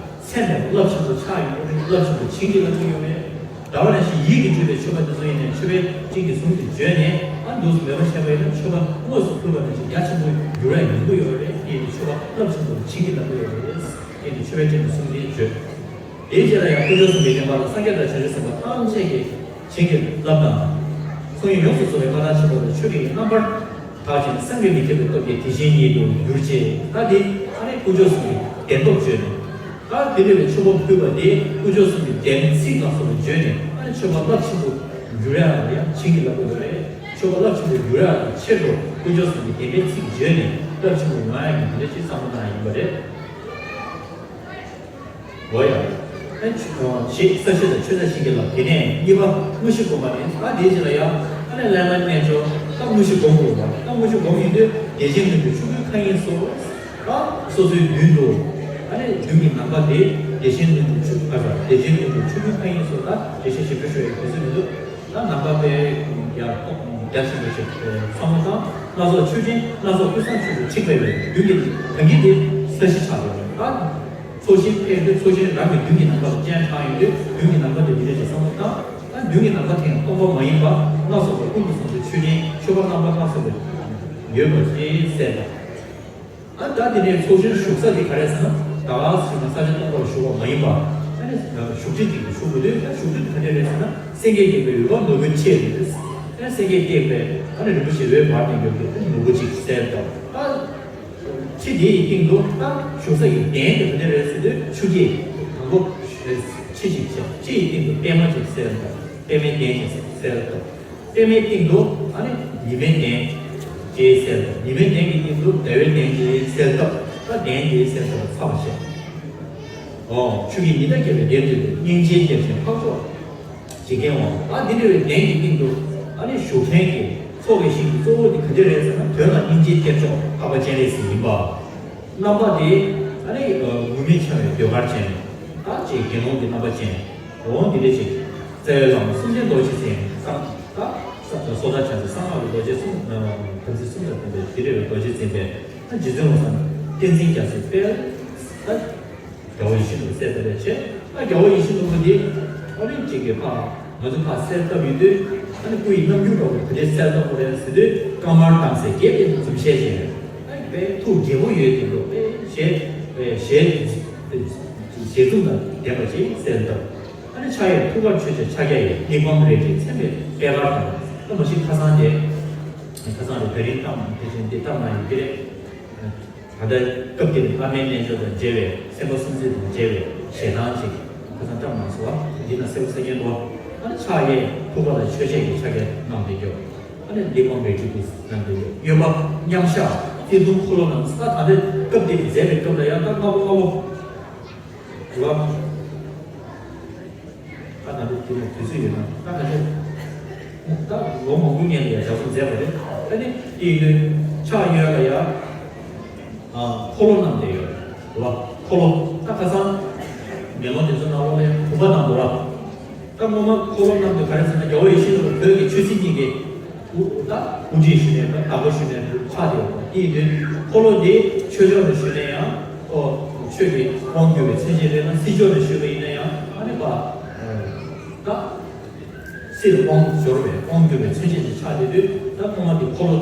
ཚད་མེད་པ་རླབས་ཆེན་པོ་ཆགས་ཡོད་རེད། རླབས་ཆེན་པོ་བྱིན་གྱིས་བརླབས་ཀྱི་ཡོད་རེད། ད་བ་ནང་བཞིན་ཡིད་ཀྱིས་བརྗོད་པའི་མཆོད་པ་དེ་ཚོ་ཡིན་ནའི། མཆོད་པའི་སྤྲིན་གྱི་གཟུངས་དེ་བརྗོད་ནས་ཨ་འདུག་སེ་མོས་པ་བྱས་པ་ཡིན་ན། མཆོད་པ་དངོས་སུ་ཕུལ་བ་ནང་བཞིན་རྒྱ་ཆེན་པོ་འགྱུར་ཡ་ཡོང་གི་ཡོད་རེད། དེ་ཡིན་དུས་མཆོད་པ་རླབས་ཆེན་པོ་བྱིན་གྱིས་བརླབས་ཀྱི་ཡོད་རེད། དེ་ཡིན་དུས་མཆོད་པའི་སྤྲིན་གྱི་གཟུངས་དེ་བརྗོད། དེའི་རྗེས་ལ་ཡང་དཀོན་མཆོག་གསུམ་གྱི་བསྟན་པ་ལ། སངས་རྒྱས་དང་བྱང་ཆུབ་སེམས་དཔའ་ཐམས་ཅད་ཀྱིས་བྱིན་གྱིས་བརླབས་དང་། ཡོངས་སུ་རྫོགས་པའི་མངའ་ཐང་ཆེན་པོ་དང་ཆོས་ཀྱི་རྣམ་པར་དག་ཅིང་བསམ་གྱིས་མི་ཁྱབ་པའི་སྟོབས་ཀྱིས་དེ་བཞིན་ཉིད་དུ་གྱུར་ཅིག་ད་འདི་ཨ་ནི་དཀོན་མཆོག་གསུམ་གྱི་བདེན་སྟོབས་བརྗོད་ནས། ད་དེ་འདྲ་བའི་མཆོད་པ་ཕུལ་བ་དེ་དཀོན་མཆོག་གསུམ་གྱི་བདེན་ཚིག་ལ་སོགས་པ་བརྗོད་ནས། ཨ་ནི་མཆོད་པ་རླབས་ཆེན་པོ་འགྱུར་ཡག་ལ་ཡང་བྱིན་གྱིས་བརླབ་དགོས་པ་རེད། མཆོད་པ་རླབས་ཆེན་པོ་འགྱུར་ཡག་གི་ཆེད་དུ་དཀོན་མཆོག་གསུམ་གྱི་བདེན་པའི་ཚིག་བརྗོད་ནས་རླབས་ཆེན་པོ་ཡོང་ཡག་གི་དེ་འདྲ་ཅིག་བསམ་བློ་བཏང་ཡག་ཡིན་པ་རེད། འོ་ཡ། ཨ་ཆུ་ཞེས་ས་གཞི་དང་ཆུ་ས་གཞི་གི་ལ། དེ་ནས་གཉིས་པ་དངོས་གཞི་བསྒོམ་པ་ནི། ད་དེའི་རྗེས་ལ་ཡང་ཨ་ནི་བླ་མའི་རྣལ་འབྱོར་ད་དངོས་གཞི་བསྒོམ་དགོས་པ། ད་དངོས་གཞི་བསྒོམ་ཡོང་དུས་བདེ་ཆེན་ལྷུན་གྲུབ་ཆོས་སྐུའི་མཁའ་དབྱིངས་སུ། ད་སོ་སོའི་མདུན་དུ་ཨ་ནི་མདུན་གྱི་ནམ་མཁའ་དེ་བདེ་ཆེན་ལྷུན་གྲུབ་ཆོས་ཨ་ར་བདེ་ཆེན་ལྷུན་གྲུབ་ཆོས་སྐུའི་མཁའ་དབྱིངས་སུ། ད་དེ་བཞིན་གཤེགས་པ་ཞུ་ཡག་དུས་ཚོད་མི་འདུག་ད་ནམ་མཁའ་དཔེ་རྒྱ་རྒྱ་ཆེན་པོ་ཞིག་བསམ་བློ་བཏང་། སྣ་ཚོགས་ཆོས་ཅན་སྣ་ཚོགས་ཀུན་བཟང་ཆོས་སུ་འཁྲིགས་པའི་མདུན་གྱི་ད་གིན་དེ་ས་གཞི་ཆགས་ཡོད་རེད། ད་ཚོགས་ཞིང་ཕེབས་དུས་ཚོགས་ཞིང་རང་གི་མདུན་གྱི་ནམ་མཁའ་ལ་སྤྱན་དྲངས་ཡོང་དུས་མདུན་གྱི་ནམ་མཁའ་དེ་འདི་འདྲ་ཞིག་བསམ་བློ་བཏང་། ད་མདུན་གྱི་ནམ་མཁའ་དེ་ཡང་སྟོང་པ་མ་ཡིན་པ་སྣ་ཚོགས་པ་ཀུན་ཏུ་བཟང་པོའི་ཆོས་ཅན་མཆོད་པ་རྣམ་པ་སྣ་ཚོགས་པ་ཡོད་པ་ཞིག་གསལ་བཏབ། ཨ་ད་དེ་ནས་ཚོགས་ཆེན་བཞུགས་ས་དེ་ག་རེ་ཟེར་ན། ད་ག་ཟེར་ན་ས་ཆ་སྟོང་པར་བཞུགས་པ་མ་ཡིན་པ། ཨ་ནི་བཞུགས་ཁྲི་གཅིག་ཏུ་བཞུགས་དགོས་དུས། ད་བཞུགས་ཁྲི་དེ་ག་འདྲ་རེད་ཟེར་ན། སེང་གེ་བརྡེག་པའི་འོད་དཔག་ནོར་བུའི་ཆས་རེད། ཨ་སེང་གེ་བརྡེག་པའི་ཨ་ནི་རིན་པོ་ཆེ་འོད་འབར་ཏེ་ཡོད་པའི་ནོར་བུ་གཅིག་གསལ་བཏབ། ད་ཁྲི་དེ་ཡི་སྟེང་དུ་ད་བཞུགས་ས་ཡི་གདན་དེ་ག་འདྲ་རེད་ཟེར་དུས་ཆུ་སྐྱེས་དང་པོ་ཁྲི་གཅིག་བྱས། ཁྲི་ཡི་སྟེང་དུ་པད་མ་གཅིག་གསལ་བཏབ། པད་མའི་གདན་གཅིག་གསལ་བཏབ། པད་མའི་སྟེང་དུ་ཨ་ནི་ཉི་མའི་གདན་ཅེས་གསལ་བཏབ། ཉི་མའི་གདན་གྱི་སྟེང་དུ་ཟླ་བའི་གདན་ཅེས་གསལ་བཏབ། ད་གདན་དེ་གསལ་བཏབ་པ་ཚར་བ་བྱས། ཨོ། ཆུ་སྐྱེས་ཉི་ཟླ་རྒྱས་པའི་གདན་དེ་ལ་སྙིང་རྗེའི་གཏེར་ཆེན་འཕགས་མཆོག་འཇིག་རྟེན་དབང་། ཨ་འདི་འདྲ་བའི་གདན་གྱི་སྟེང་དུ་ཨ་ནི་བཞུགས་མཁན་གྱི་ཚོགས་ཀྱི་ཞིང་གི་གཙོ་བོ་དེ་ག་འདྲ་རེད་ཟེར་ན། དོན་ལ་སྙིང་རྗེའི་གཏེར་མཆོག་འཕགས་པ་སྤྱན་རས་གཟིགས་ཡིན་པ། རྣམ་པ་དེ་ཨ་ནི་མུ་མེད་འཆང་བའི་ཟློས་གར་ཅན། ད་ཅེས་དགེ་སློང་གི་རྣམ་པ་ཅན། འོ་འདི་འདྲ་ཞིག་རྩ་བའི་བླ་མ་སེམས་ཅན་རྡོ་རྗེ་འཛིན། གསང་ད་ས་སོ་ཐར་བྱང་སེམས་གསང་སྔགས་ཀྱི་རྡོ་རྗེ་གསུམ། དམ་ཚིག་གསུམ་དང་ལྡན་པའི་དེ་འདྲ་བའི་རྡོ་རྗེ་འཛིན་པས། ད་རྗེ་བཙུན་བློ་བཟང་བསྟན་འཛིན་རྒྱ་མཚོའི་དཔལ། ད་རྒྱལ་བ་ཡིད་བཞིན་ནོར་བུ་གསལ་བཏབ་པའི་ཆེད། ད་རྒྱལ་བ་ཡིད་བཞིན་ནོར་བུ་འདི་ཨ་རིང་གཅིག་གི་ཕ་ང་ཚོ་ཕར་གསལ་བཏབ་ཡོད་དུས། ཨ་ནི་སྐུ་ཡི་རྣམ་འགྱུར་འདྲ་བོ་དེ་འདྲའི་གསལ་བཏབ་དགོས་རེད་ཟེར་དུས། དཀར་དམར་དྭངས་གསལ་དགྱེས་པའི་འཛུམ་ཤད་ཅན། ཨ་ནི་དཔེ་ཐུགས་དགྱེས་པོ་ཡོད་དེ་འདྲ་བོ། དཔེ་ཞལ་དཔེ་ཞལ་ཞལ་འཛུམ་དང་ལྡན་པ་ཅིག་གསལ་བཏབ། ཨ་ནི་ཕྱག་གཡས་ཐུགས་ཀར་ཆོས་ཆེན་ཕྱག་རྒྱ་ཡིས། གླེགས་བམ་རལ་གྲིས་མཚན་པའི་པད་དཀར་དང་། ད་མ་གཞི་ཁ་སང་དེ་ཁ་སང་དེ་ད་རིང་གཏམ་དེ་བཞིན་འདི་གཏམ་གནང་ཡོད་ཀྱི་རེད། ད་ལྟ་སྐབས་དེར་བླ་མའི་རྣལ་འབྱོར་དང་མཇལ་བའི་སེམས་དཔའ་སུམ་བརྩེགས་དང་མཇལ་བའི་ཞལ་ཐང་ཅིག་ཁ་སང་བཀྲམ་གནང་སོང་བ། འདི་ན་གསལ་པོ་གསལ་རྐྱང་འདུག་ཨ་ནི་ཕྱག་གཡས་ཐུགས་ཀ་ལ་ཆོས་འཆད་ཀྱི་ཕྱག་རྒྱ་གནང་བསྡད་ཀྱོག་ཨ་ནི་གླེགས་བམ་རལ་གྲིའི་སྐུ་གནང་བསྡད་ཀྱོག་གཡོན་པ་མཉམ་བཞག་བརྩེ་གདུང་འཁོར་ལོ་རྣམས། ད་ད་ལྟའི་སྐབས་དེར་མཛད་པའི་སྐབས་ལ་ཡང་ད་སྔ་པོ་སྔ་པོ། ལ། ད་ད་ལྟ་དེ་ནས་དུས་ཚོད་ཡོད་ན་ད་ག་ཚོད། ད་ལོ་མང་པོའི་སྔོན་ལ་ཡང་ལྗགས་རྩོམ་མཛད་པ་རེད། ད་ནི་དེ་ཡིན་དུས་ཕྱག་གཡོན་ལ་ཡང་འཁོར་ལོ་བསྣམས་བསྡད་ཡོད་རེད་བ། འཁོར་ལོ་ད་ཁ་སང་མེ་ལོང་དེ་ཚོ་ནང་ལོགས་ལ་བུམ་པ་བསྣམས་འདུག་བ། ད་སྔོན་མ་འཁོར་ལོ་བསྣམས་དུས་ག་རེ་ཟེར་ན། རྒྱལ་བ་ཡིད་བཞིན་ནོར་བུ་བོད་ཀྱི་ཆོས་སྲིད་གཉིས་ཀའི་དབུ་ད་དབུ་ཁྲིད་ཞུས་ནས་ད་བདག་པོ་ཞུས་ནས་ཕྱག་དེ་ཡོད་པ། དེ་ཡིན་དུས་འཁོར་ལོ་དེ་ཆོས་ཕྱོགས་ནས་ཞུས་ན་ཡང་ཁོ་ཆོས་ཀྱི་དབང་བསྒྱུར་བའི་མཚོན་བྱེད་རེད་ན། སྲིད་ཕྱོགས་ནས་ཞུས་པ་ཡིན་ན་ཡང་ཨ་ནི་པ་ད་སྲིད་ལ་དབང་འབྱོར་བའི་དབང་བསྒྱུར་བའི་མཚོན་བྱེད་ཅིག་ཆགས་བསྡད་དུས། ད་ཁོ་མ་དེ་འཁོར་ལོ་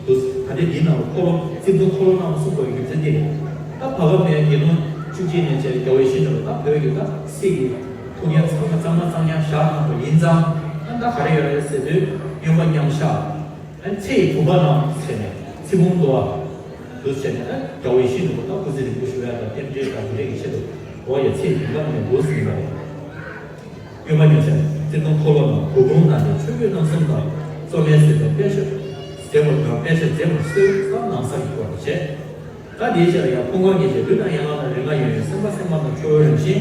འདུག་ད་ལྟའི་འདིའི་ནང་ལ་འཁོར་ལོ་རྩིབས་བརྡུངས་འཁོར་ལོ་བསྣམས་གསུངས་པའི་རྒྱུ་མཚན་འདི་རེད། ད་བར་སྐབས་ནས་དགེ་སློང་བཅུ་གཅིག་ནས་བྱས་རྒྱལ་བ་ཡིད་བཞིན་ནོར་བུ་ད་བོད་ཀྱི་ད་སྲིད་ཀྱི་ཐུགས་འགན་ཚང་མ་གཙང་མ་གཙང་རྐྱང་བཞག་གནང་བ་ཡིན་ཙང་། ད་ད་ག་རེ་ཡོད་རེད་ཟེར་དུས་གཡོན་པ་མཉམ་བཞག་ཨ་ནི་ཚེ་ཡི་བུམ་པ་བསྣམས་བྱས་ནས་ཚེ་བུམ་འདུག་བ། འདུག་བྱས་ནས་རྒྱལ་བ་ཡིད་བཞིན་ནོར་བུ་དང་སྐུ་ཚེ་རིང་པོ་ཞུ་ཡ་དང་རྟེན་འབྲེལ་དང་འབྲེལ་གྱི་ཆེད་དུ་འོ་ཡ་ཚེ་ཡི་བུམ་པ་བསྣམས་ནས་འདུག་ཟིན་པ་རེད། གཡོན་པ་མཉམ་བཞག་རྩིབས་བརྡུངས་འཁོར་ལོ་བསྣམས། གུར་གུམ་བསྣམས་ཏེ་ཆོས་གོས་རྣམ་གསུམ་དང་། བཙོ་མའི་ཟས་དང་དཔེ་ཆ་མཛེས་པོ་དང་། དཔེ་ཆ་མཛེས་པོར་གསོལ་བསམ་ནང་གསང་གི་སྐོར་དུ་བྱས། ད་དེའི་ཕྱིར་ཡང་ཕུང་ཁམས་སྐྱེ་མཆེད་ལུས་དང་ཡན་ལག་དང་། རིགས་ལྔ་ཡོན་ཏན་སེམས་དཔའ་སེམས་མ་དང་། ཁྲོ་བོའི་རང་བཞིན་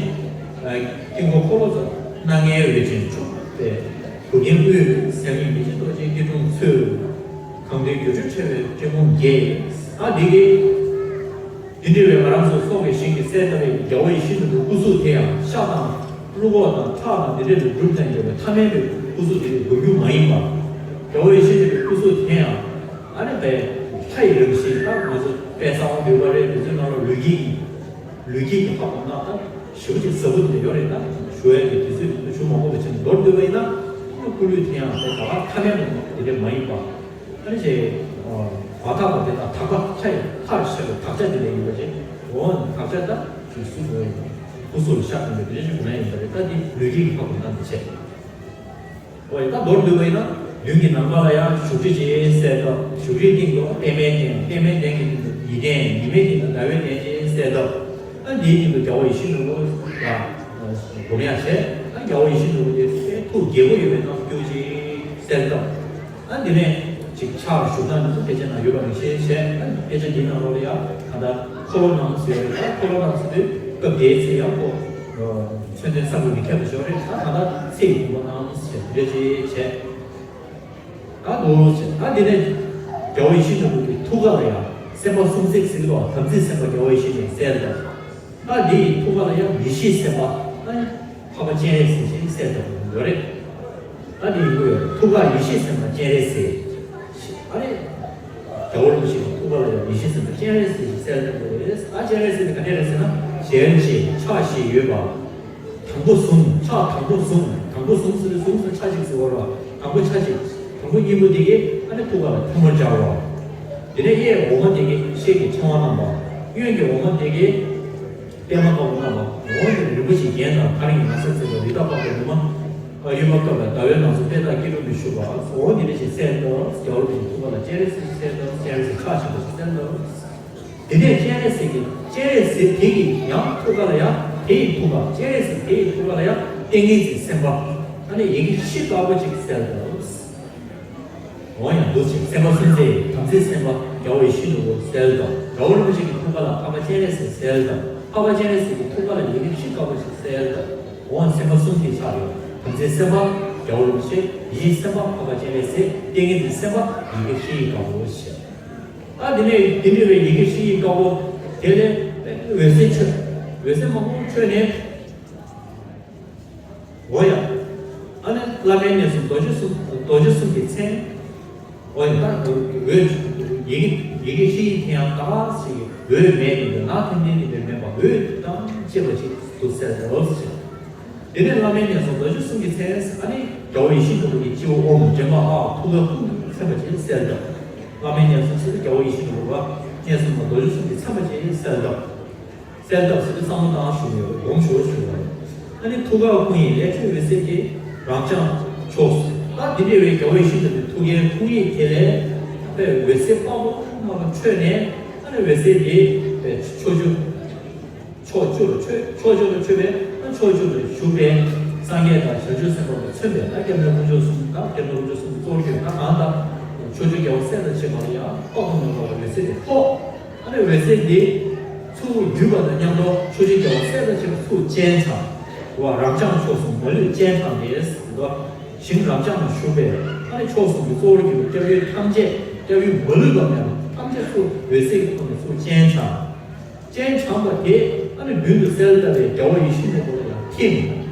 དཀྱིལ་འཁོར་འཁོར་ལོ་རྩ། སྣ་ལྔའི་འོད་ཅན་འཁྲུགས་པའི་གུར་རྒྱན་དབུས། ཟད་མེད་མི་མཇེད་རྡོ་རྗེའི་སྐྱིལ་ཀྲུང་འཚོལ། གང་འདུལ་སྒྱུ་འཕྲུལ་ཕྲེང་བའི་ཏྲེ་མོ་འགྱེད། ད་འདི་གི་འདི་འདྲ་བའི་ང་རང་ཚོ་ཚོགས་པའི་ཞིང་གི་གསལ་ལྟ་བའི་རྒྱལ་བ་ཡིད་བཞིན་ནོར་བུའི་སྐུ་གཟུགས་དེ་ཡང་ཤ་དང་བླུག་གོག་དང་ཁྲག་དང་འདི་འདྲ་ལས་གྲུབ་ཀྱང་ཡོད་པའི་ཐ་མལ་པའི་སྐུ་གཟུགས་དེ་ལས་འགུལ་རྒྱུ་མ་ཡིན་པ། རྒྱལ་བ་ཡིད་བཞིན་ནོར་བུའི་སྐུ་གཟུགས་དེ་ཡང་ཨ་ནི་པའི་ལྷ་ཡི་རང་བཞིན། ད་ང་ཚོ་དཔལ་གསང་བ་འདུས་པ་རེད། དེ་ཚོའི་ནང་ལ་ལུས་དཀྱིལ་གྱི་ལུས་དཀྱིལ་གྱི་ཧ་གོ་ན་ད་ཞེ་པོ་ཅིག་ཟབ་པོ་དེ་ཡོད་རེད། ད་ཞུ་ཡ་གི་དུས་ཚོད་ཞུ་མ་དགོས་པ་བྱས་ནས་མདོར་བསྡུས་པ་ཡིན་ན། སྐུ་ལུས་དེ་ཡང་དེ་ད་ག་ཐ་མལ་པ་དེ་འདྲ་མ་ཡིན་པ། ཨ་ནི་ཅེ། བ་དག་པ་དེ་དག་དག་པ་ལྷ་ཡི་ལྷར་ཤར་བའི་དག་བྱ་དེ་ལས་ཡིན་པ་ཅེ། འོ་ན་དག་བྱ་ད་དུས་གསུམ་འོ་ཡིན་པ། སྐུ་གཟུགས་ལ་ཤར་བསྟན་པའི་དེ་འདྲ་ཞིག་གོ་ན་ཡིན་པ་རེད། ད་དེ་ལུས་དཀྱིལ་གྱི་ཧ་གོ་ན་དེ་བྱས། འོ་ཡ། ད་མདོར་བསྡུས་པ་ཡིན་ན། མདུན་གྱི་ནམ་མཁའ་ལ་ཡང་བཞུགས་ཁྲི་ཅིག་གསལ་བཏབ། བཞུགས་ཁྲིའི་སྟེང་དུ་པདྨའི་གདན། པདྨའི་གདན་གྱི་སྟེང་དུ་ཉི་གདན། ཉི་མའི་སྟེང་དུ་ཟླ་བའི་གདན་ཅིག་གསལ་བཏབ། ཨ་འདིའི་སྟེང་དུ་རྒྱལ་བ་ཡིད་བཞིན་ནོར་བུ་ལ་སྒོམ་ཡག་བྱས། ཨ་རྒྱལ་བ་ཡིད་བཞིན་ནོར་བུ་དེ་ཐུགས་དགྱེས་པོ་ཡོད་པའི་རྣམ་འགྱུར་ཅིག་གསལ་བཏབ། ཨ་འདི་ནས་ཅིག་ཕྱག་བཞུགས་སྟངས་འདི་ཚོ་སྐད་ཆ་ནང་ཡོད་པ་ནང་བཞིན་བྱས། ཨ་སྐད་ཆ་འདིའི་ནང་ལོགས་ལ་ཡང་ད་ལྟ་འཁོར་ལོ་གནང་ཟེར་ཡོད་རེད། ད་འཁོར་ལོ་གནང་ཟེར་དུས་སྐབས་དེའི་ཚེ་ཡང་ཁོ་མཚོན་དོན་ཚ་པོ་མི་ཁྱབ་པ་ཞིག་རེད། ད་ད་ལྟ་ཚེ་ཡི་དགོངས་པ་གནང་ཟེར་དེ་འདྲ་ཅིག་བྱས། ད་འདུག་ཟེར། ད་འདི་ནས་རྒྱལ་བ་ཡིད་བཞིན་ནོར་བུ་གི་ཐུགས་ཀ་ལ་ཡང་སེམས་དཔའ་སུམ་བརྩེགས་ཟེར་གྱི་འདུག་དམ་ཚིག་སེམས་དཔའ་རྒྱལ་བ་ཡིད་བཞིན་ནོར་བུ་གསལ་བཏབ། ད་འདི་ཡི་ཐུགས་ཀ་ལ་ཡང་ཡེ་ཤེས་སེམས་དཔའ། ཨ་ནི་འཕགས་པ་སྤྱན་རས་གཟིགས་ཅིག་གསལ་བཏབ་ཡོད་རེད། ད་འདི་ཡི་ཐུགས་ཀ་ཡེ་ཤེས་སེམས་དཔའ་སྤྱན་རས་གཟིགས། ཨ་རེ། རྒྱལ་བ་རིན་པོ་ཆེ་གི་ཐུགས་ཀ་ལ་ཡང་ཡེ་ཤེས་སེམས་དཔའ་སྤྱན་རས་གཟིགས་ཀྱི་གསལ་བཏབ་ཡོད་རེད། ད་སྤྱན་རས་གཟིགས་དེ་ག་འདྲ་རེད་ཟེར་ན། ཞལ་བཞི་ཕྱག་བཞི་ཡོད་པ། དང་པོ་གཟུངས། ཕྱག་དང་པོ་གཟུངས། དང་པོ་གཟུངས་ཟེར་དུས་གཟུངས་ཟེར་ཕྱག་གཅིག་ཟེར་བ་རེད་པ། དང་པོ་ཕྱག་གཅིག། དང་པོ་གཉིས་པོ་དེ་གིས་ཨ་ནི་ཐུགས་ཀ་ལ་ཐལ་མོ་སྦྱར་བ། དེ་ནས་གཡས་འོག་མ་དེ་གིས་ཤེལ་གྱི་ཕྲེང་བ་བསྣམས་པ། གཡོན་གྱི་འོག་མ་དེ་གིས་པདྨ་དཀར་པོ་བསྣམས་པ། འོག་ནས་རིན་པོ་ཆེ་རྒྱན་དང་གར་གྱི་ན་བཟའ་བརྩེགས་པ། རི་དྭགས་དཔངས་པའི་ལུས་མ། གཡོན་མ་བཀབ་པའི་ཟླ་བའི་ནང་གསེས་པད་དཀར་སྐྱིལ་ཀྲུང་ནས་བཞུགས་པ། འོ་འདི་འདྲ་ཞིག་གསལ་བཏབ། རྒྱལ་བ་རིན་པོ་ཆེའི་ཐུགས་ཀ་ལ་སྤྱན་རས་གཟིགས་གསལ་བཏབ། སྤྱན་རས་གཟིགས་ཕྱག་བཞི་པོ་ཞིག་གསལ་བཏབ། དེ་ནས་སྤྱན་རས་གཟིགས་ཀྱི་སྤྱན་རས་གཟིགས་དེ་གི་ཡང་ཐུགས་ཀ་ལ་ཡང་དེ་ཡི་ཐུགས་ཀ་སྤྱན་རས་གཟིགས་དེ་ཡི་ཐུགས་ཀ་ལ་ཡང་ཏིང་ངེ་འཛིན་སེམས་དཔའ། ཨ་ནི་ཡི་གེ་བཞི་དཀར་པོ་ཅིག་གསལ་བཏབ། འོ་ཡང་འདུག་ཅིང་སེམས་དཔའ་སུམ་བརྩེགས་དམ་ཚིག་སེམས་དཔའ་རྒྱལ་བ་ཡིད་བཞིན་ནོར་བུ་གསལ་བཏབ། རྒྱལ་བ་རིན་པོ་ཆེ་གི་ཐུགས་ཀ་ལ་འཕགས་པ་སྤྱན་རས་གཟིགས་གསལ་བཏབ། འཕགས་པ་སྤྱན་རས་གཟིགས་ཀྱི་ཐུགས་ཀ་ལ་ཡི་གེ་བཞི་དཀར་པོ་ཞིག་གསལ་བཏབ། འོ་སེམས་དཔའ་གསུམ་དེ་ཆགས་ཡོད། དམ་ཚིག་སེམས་དཔའ་རྒྱལ་བ་རིན་པོ་ཆེ། ཡེ་ཤེས་སེམས་དཔའ་འཕགས་པ་སྤྱན་རས་གཟིགས། ཏིང་ངེ་འཛིན་སེམས་དཔའ་ཡི་གེ་བཞི་ཡི་དཀར་པོ་ཞེས། ད་དེ་ནས་དེ་འདྲ་བའི་ཡི་གེ་བཞི་ཡི་དཀར་པོ་དེ་ལས་འོད་ཟེར་འཕྲོས། འོད་ཟེར་མང་པོ་འཕྲོས་ནས། འོ་ཡ། ཨ་ནི་བླ་མའི་གནས་གསུམ་རྡོ་རྗེ་གསུམ། རྡོ་རྗེ་གསུམ་གྱི་མཚན། འོ་ཡ། ད་འོད་ཡི་གེ་ཡི་གེ་བཞི་ཡི་དེ་ཡང་ད་ཞིག་འོད་མེད་ནི་འདི་ན་ཐིམ་ཐིམ་ནི་འདི་མེད་པ་འོད་དང་བཅས་པ་ཅིག་ཏུ་གསལ་བཏབ་ཟེར། དེ་ནས་བླ་མའི་གནས་གསུམ་རྡོ་རྗེ་གསུམ་གྱི་མཚན། ཨ་ནི་རྒྱལ་བ་ཡིད་བཞིན་ནོར་བུ་གི་སྤྱི་བོ་ཨོཾ་འདྲེན་པ་ཨཱཿ་ཐུགས་ཀར་ཀུན་ཏུ་མཚན་པ་ཅིག་གསལ་བཏབ། བླ་མའི་གནས་གསུམ་ཟེར་དུས་རྒྱལ་བ་ཡིད་བཞིན་ནོར་བུ་ལ་གནས་གསུམ་ལ་རྡོ་རྗེ་གསུམ་གྱི་མཚན་པ་ཅིག་གསལ་བཏབ། གསལ་བཏབ་ཟེར་དུས་བསམ་བློ་བཏང་ཞུ་ཡོད། སྒོམ་ཞུ་ཞུ་བ་རེད། ཨ་ནི་ཐུགས་ཀར་སྐུ་ཡི་ལས་ཕྱོད་འོད་ཟེར་གྱིས་རང་བྱང་ཕྱོགས་སུ། ད་འདི་འདྲ་བའི་རྒྱལ་བ་ཡིད་བཞིན་ནོར་བུའི་ཐུགས་ཀའི་སྐུ་ཡི་དེ་ལས་དཔེ་འོད་ཟེར་དཔག་ཏུ་མེད་པ་འཕྲོས་ནས། ཨ་ནི་འོད་ཟེར་དེ་དཔེ་ཕྱོགས་བཅུ། ཕྱོགས་བཅུ་ལ་འཕྲོས། ཕྱོགས་བཅུ་ལ་འཕྲོས་པས་ན་ཕྱོགས་བཅུ་ལ་བཞུགས་པའི་སངས་རྒྱས་དང་བྱང་ཆུབ་སེམས་དཔའ་ལ་མཚོན་པས་ན་སྐྱབས་གནས་དཀོན་མཆོག་གསུམ་དང་སྐྱབས་གནས་དཀོན་མཆོག་གསུམ་གྱི་གཙོ་བོར་གྱུར་ན་གང་དག་ཕྱོགས་བཅུའི་རྒྱལ་བ་སྲས་དང་བཅས་པ་ལ་ཡང་དཔག་ཏུ་མེད་པ་འོད་ཟེར་དེ་ཕོག། ཨ་ནི་འོད་ཟེར་འདི་ཚུར་བརྒྱུད་པ་དང་མཉམ་དུ་ཕྱོགས་བཅུའི་རྒྱལ་བ་སྲས་དང་བཅས་པ་ཚུར་སྤྱན་དྲངས། རང་བྱང་ཕྱོགས་སུ་མ་ལུས་སྤྱན་དྲངས་ཏེ། ཞིང་རང་བྱང་དུ་བཞུགས་པས་ཨ་ནི་མཆོག་གསུམ་གྱི་གཙོ་བོར་གྱུར་པའི་སྐྱབས་ཡུལ་ཐམས་ཅད། སྐྱབས་ཡུལ་མ་ལུས་པ་མེད་པ་ཐམས་ཅད་ཚུར་འོད་ཟེར་གྱི་ཐོག་ནས་ཚུར་སྤྱན་དྲངས། སྤྱན་དྲངས་པ་དེ་ཨ་ནི་མདུན་དུ་གསལ་བཏབ་པའི་རྒྱལ་བ་ཡིད་བཞིན་ནོར་བུ་ལ་ཡང་ཐིམ།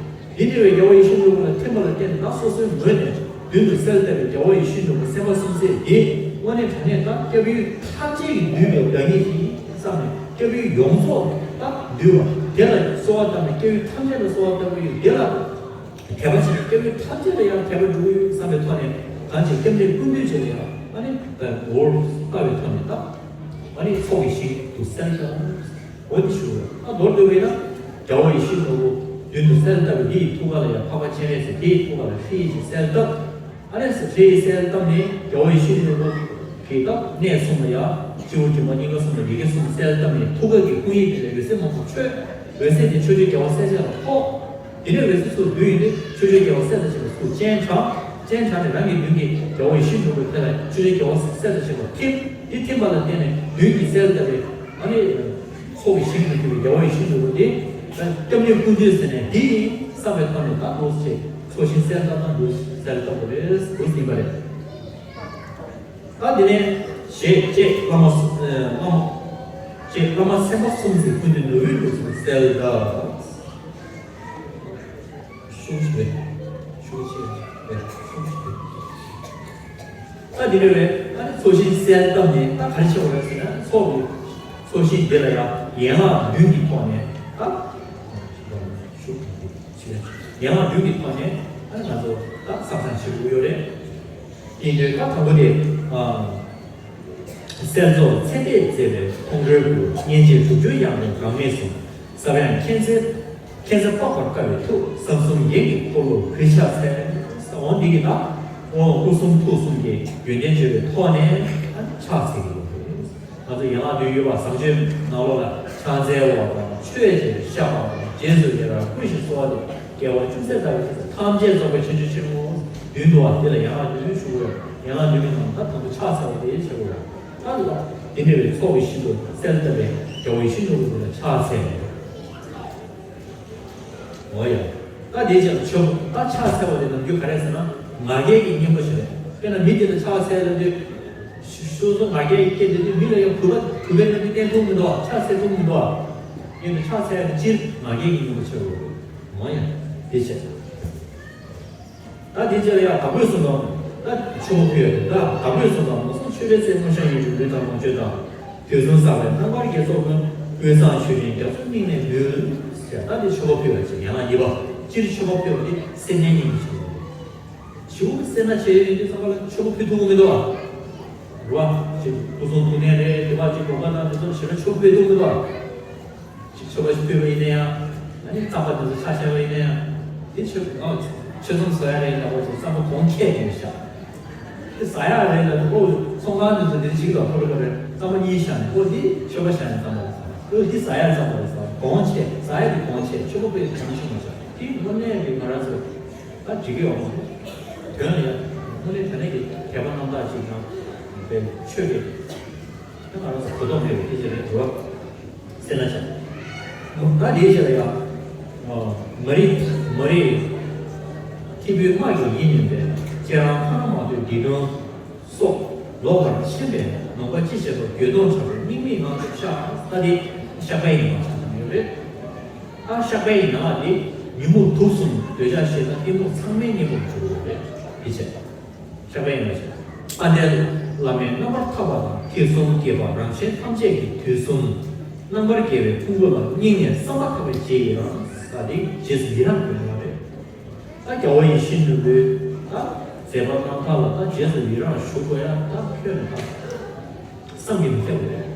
འདི་འདྲ་བའི་རྒྱལ་བ་ཡིད་བཞིན་ནོར་བུ་ལ་ཐིམ་པ་ལ་བརྟེན་ནས་ད་སོ་སོའི་ངོས་ནས་མདུན་དུ་གསལ་བཏབ་པའི་རྒྱལ་བ་ཡིད་བཞིན་ནོར་བུ་སེམས་དཔའ་སུམ་བརྩེགས་འདི་དངོས་གནས་དྲང་གནས་ད་སྐྱབས་ཡུལ་ཐམས་ཅད་ཀྱིས་བསྡུས་པའི་བདག་ཉིད་ཅིག་བསམ་ནས་སྐྱབས་ཡུལ་ཡོངས་རྫོགས་ད་བསྡུས་པ་དེ་ལ་གསོལ་བ་བཏབ་ནས་སྐྱབས་ཡུལ་ཐམས་ཅད་ལ་གསོལ་བ་བཏབ་ཀྱི་ཡོད། དེ་ལ་དད་པ་བྱེད་ཀྱི་སྐྱབས་ཡུལ་ཐམས་ཅད་ལ་ཡང་དད་པ་འགྲུབ་ཀྱི་ཡོད་བསམ་པའི་ཐོག་ནས་གང་ཅི་སྐྱབས་གནས་ཀུན་འདུས་བྱས་ནས་ཡང་ཨ་ནི་ངོ་བོར་ལྟ་བའི་ཐོག་ནས་ད་ཨ་ནི་ཚོགས་ཀྱི་ཞིང་དུ་གསལ་བཏབ། འོ་འདི་ཞུ་བ། ཨ་མདོར་བསྡུས་པས་ན་རྒྱལ་བ་ཡིད་བཞིན་ནོར་བུ་མདུན་དུ་གསལ་བཏབ་པའི་འདི་ཡི་ཐུགས་ཀ་ལ་ཡང་འཕགས་པ་སྤྱན་རས་གཟིགས་དེ་ཡི་ཐུགས་ཀ་ལ་ཧྲཱིཿ་ཅེས་གསལ་བཏབ། ཨ་ནི་ཧྲཱིཿ་གསལ་བཏབ་ནས་རྒྱལ་བ་ཡིད་བཞིན་ནོར་བུ་གི་ད་གནས་གསུམ་ལ་ཡང་སྤྱི་བོ་སྒྲིམ་པ་སྙིང་ག་གསུམ་ལ་ཡི་གེ་གསུམ་གསལ་བཏབ་ནས་ཐུགས་ཀ་གི་སྐུ་ཡི་དེ་ལས་འོད་ཟེར་མང་པོ་འཕྲོས། འོད་ཟེར་དེ་ཕྱོགས་བཅུའི་རྒྱལ་བ་སྲས་བཅས་ལ་ཕོག། དེ་ནས་འོད་ཟེར་ཚུར་བསྡུས་ཡོང་དུས་ཕྱོགས་བཅུའི་རྒྱལ་བ་སྲས་དང་བཅས་པ་ཚུར་སྤྱན་དྲངས། སྤྱན་དྲངས་ནས་རང་གི་མདུན་གྱི་རྒྱལ་བ་ཡིད་བཞིན་ནོར་བུའི་དེ་ལ་ཕྱོགས་བཅུའི་རྒྱལ་བ་སྲས་དང་བཅས་པ་ཐིམ། དེ་ཐིམ་པ་ལ་བརྟེན་ནས་མདུན་གྱི་གསལ་བཏབ་པའི་ཨ་ནི་ཚོགས་ཀྱི་ཞིང་དུ་གྱུར་པའི་རྒྱལ་བ་ཡིད་བཞིན་ནོར་བུ་དེ་སྐྱབས་གནས་ཀུན་འདུས་ཟེར་ནས་འདི་ཡིན་བསམ་པའི་ཐོག་ནས་ད་འདུག་ཅེས་ཚོགས་ཞིང་གསལ་བཏབ་ན་འདུག་གསལ་བཏབ་པ་རེད་འདུག་ཟིན་པ་རེད། ད་དེ་ནས་ཞེས་ཅེས་བླ་མ་བླ་མ་ཅེས་བླ་མ་སེམས་དཔའ་གསུམ་གྱི་སྐུ་མདུན་ནོར་བུའི་ལུགས་སུ་གསལ་བཏབ། ཤུགས་ཆེ། ཤུགས་ཆེ། ཤུགས་ཆེ། ད་འདི་འདྲ་བའི་ཨ་ནི་ཚོགས་ཞིང་གསལ་བཏབ་ནས་ད་ག་རེ་བྱེད་དགོས་རེད་ཟེར་ན་ཚོགས་ཀྱི་ཚོགས་ཞིང་འདི་ལ་ཡང་ཡན་ལག་བདུན་གྱི་ཐོག་ནས་ད་ཤུགས་ཆེ། ཡན་ལག་བདུན་གྱི་ཐོག་ནས་ཨ་ནི་ང་ཚོ་ད་བསམ་བློ་བྱེད་དགོས་ཡོད་རེད། ཡིན་དུས་ད་དང་པོ་དེ་ཨ། གསལ་རྫོགས་ཚེ་འདས་མཛད་པའི་མཐོང་གྲོལ་སྐུ། སྙིང་རྗེ་དྲུག་ཅུའི་དབྱངས་ལས་འགག་མེད་གསུང་། ས་ཡང་མཁྱེན་བརྩེ་མཁྱེན་བརྩེ་དཔག་པར་དཀའ་བའི་ཐུགས། ཟབ་གསུམ་ཡེ་གི་འཁོར་ལོ་གུས་ཕྱག་འཚལ། འོ་འདི་གི་ད་ ཁོང་སྐུ་གསུང་ཐུགས་གསུམ་གྱི་རྒྱུན་ལྡན་བརྗོད་པའི་ཐོག་ནས་ཕྱག་འཚལ་གྱི་ཡོད་པ་རེད། ང་ཚོ་ཡན་ལག་བདུན་ཡོད་པ་བཟང་སྤྱོད་ནང་ལོགས་ལ་ཕྱག་འཚལ་བ་དང་མཆོད་ཅེས་བཤགས་པ་དང་རྗེས་སུ་ཡི་རང་བསྐུལ་ཞིང་གསོལ་བ་དེ་དགེ་བ་ཅུང་ཟད་ལྟ་བུའི་ཆེད་དུ་ཐམས་ཅད་རྫོགས་པའི་ཆོས་ཀྱི་ཕྱིར་རོ། བདུན་འདུག་བ་དེ་ལ་ཡན་ལག་བདུན་ཞུ་དགོས། ཡན་ལག་བདུན་པའི་ནང་ད་དང་པོ་ཕྱག་འཚལ་བ་དེ་བྱེད་དགོས། ད་ལ་དེ་འདྲ་བའི་ཚོགས་ཀྱི་ཤིན་ཏུ་གསལ་བཏབ་པའི་དགེ་བའི་ཤིན་ཏུ་རུ་དེ་ལ་ཕྱག་འཚལ་ནས། འོ་ཡ། ད་དེ་ཅག་ཆོས་ད་ཕྱག་འཚལ་བ་དེ་ནམ་རྒྱུན་ག་རེ་ཟེར་ན། ང་རྒྱལ་གྱི་སྙིང་པོ་ཞིག་རེད། དཔེར་ན་མི་དེ་ལ་ཕྱག་འཚལ་ལབ་དུས། སོ་སོ་ང་རྒྱལ་གྱི་སྐད་དེ་དུས་མི་ལ་ཡང་གུས་པ་གུས་པའི་རྣམ་འགྱུར་བསྟན་ཐུབ་མི་འདུག་ཕྱག་འཚལ་ཐུབ་མི་འདུག་ཡིན་ནའི་ཕྱག་འཚལ་ཡ་དེ་སྤྱིར་ང་རྒྱལ་གྱི་སྙིང་པོ་ཆགས་དགོས་རེད། འོ་ཡ། དེ་བྱས། ད་དེ་ཅག་ཡང་བདག་པོས་གསུངས་དང་། ད་མཆོད་པ་ཕུལ་ཡ་དེ་ད་བདག་པོས་གསུངས་དང་། མ་གསུངས་མཆོད་པའི་ཚེ་མངོན་ཤེས་ཡོན་གྱི་ལུས་དང་ལོངས་སྤྱོད་དང་། དུས་གསུམ་བསགས་པའི་རྣམ་པར་རྒྱལ་ཚོགས་ཀུན། ཀུན་བཟང་མཆོད་སྤྲིན་རྒྱ་མཚོར་སྙིང་ནས་འབུལ། ཟེར་ད་དེ་མཆོད་པ་ཕུལ་བ་ཅིག་ཡན་ལག་གཉིས་པ། སྤྱིར་མཆོད་པ་ཕུལ་བ་དེ་སེར་སྣའི་སྙིང་པོ་ཆགས་པ་རེད། བྱིའུ་གི་སེར་སྣ་བྱས་ཡོད་དུས་ཙམ་པ་ལ་མཆོད་པ་ཕུལ་ཐུབ་ཀྱི་མི་འདུག་ཨ། རེད་བ། ཅིག་སྐུ་གསུང་ཐུགས་རྟེན་རེད་དེ་བ་ཅིག་དགོངས་པ་དང་དེ་ཚོ་ཞེ་དྲག་མཆོད་པ་ཕུལ་ཐུབ་ཀྱི་མི་འདུག་ཨ། ཅིག་མཆོད་པ་ཞིག་ཕུལ་བ་ཡིན་ན་ཡང་། ཨ་ནི་རྩམ་པ་དེ་ཚོ་ཆ་བཞག་པ་ཡིན་ན་ཡང་། དེ་མཆོད་ཨ། མཆོད་རྩམ་བཟོ་ཡ་རེད་ལབ་པ་ཅིག་རྩམ་པ་གོང་ཁེ་དེ་བཞག་དེ་ཟ་ཡ་རེད་ལབ་དུས་ཨོ། ཚོང་ཁང་དེ་ཚོ་དེ་རིང་ཞིག་ལ་ཕོ་རེ་ཕོ་རེ་རྩམ་པ་གཉིས་བཞག་ནས་ཨོ་འདི་མཆོད་པ་བཞག་ནས་རྩམ་པ་རེད་ཟ། ཨོ་འདི་ཟ་ཡ་རྩམ་པ་རེད་ཟ། གོང་ཆེ་ཟ་ཡ་དེ་གོང་ཆེ་མཆོད་པ་དཔེ་གང་ཞིག་མ་བཞག་དེ་དངོས་གནས་ཀྱི་ང་རང་ཚོ་ད་འགྲིག་གི་ཡོད་མ་རེད། དོན་ལ་ཡ་དངོས་གནས་དོན་གནད་ཀྱི་དད་པ་རྣམ་དག་ཅིག་ཡང་དཔེ་ཆོས་ཀྱི་ད་ང་རང་ཚོ་གོ་རྟོགས་མེད་པའི་སྐད་ཆ་རེད་འགྲོ་བ་སེམས་ན་ཆགས། ད་དེའི་ཆེད་ལ་ཡང་། མ་རིག་མ་རིག་ཐིབས་པོའི་སྔགས་ཀྱི་ཡིད་ཉོན་པས་ཁྱེད་རང་ཁོ་ན་མ་ཐོས་དགེ་འདུན་སོགས་ལོག་པར་ཕྱིན་པས་ནོངས་པ་ཅི་བྱེད་དོ། འགྱོད་གདུང་ཆགས་པས་དམིགས་མེད་ངང་དུ་བཤགས། ད་དེ་བཤགས་པའི་ཉིན་མོ་ཆགས་ཀྱི་ཡོད་རེད། ད་བཤགས་པའི་ཡིན་ན་དེ་ཉིན་མོ་དུག་གསུམ་འདོད་ཆགས་ཞེ་སྡང་གཏི་མུག་ཚང་མའི་གཉེན་པོར་གྱུར་ཡོད་རེད། དེ་བྱས། བཤགས་པའི་ཡིན་ན་བྱས། ཨ་ནེ་བླ་མས་རྣམ་པར་ཐར་པ་དང་། ཐེག་གསུམ་དགེ་བ་རང་གཞན་ཐམས་ཅད་ཀྱི་དུས་གསུམ། རྣམ་པར་རྒྱལ་བའི་ཕུང་པོ་ལ་སྙིང་ནས་བསམ་པ་ཐག་པས་རྗེས་ཡི་རང་། ད་དེ་རྗེས་སུ་ཡི་རང་དགོས་ཡོད་རེད། ད་རྒྱལ་བ་ཡིད་བཞིན་ནོར་བུའི་ད་མཛད་པ་རྣམ་ཐར་ལ་ད་རྗེས་སུ་ཡི་རང་ཞུ་དགོས་ཡ་ད་ཁྱོན་ནས་ད། བསམ་གྱིས་མི་ཁྱབ་པ་རེད།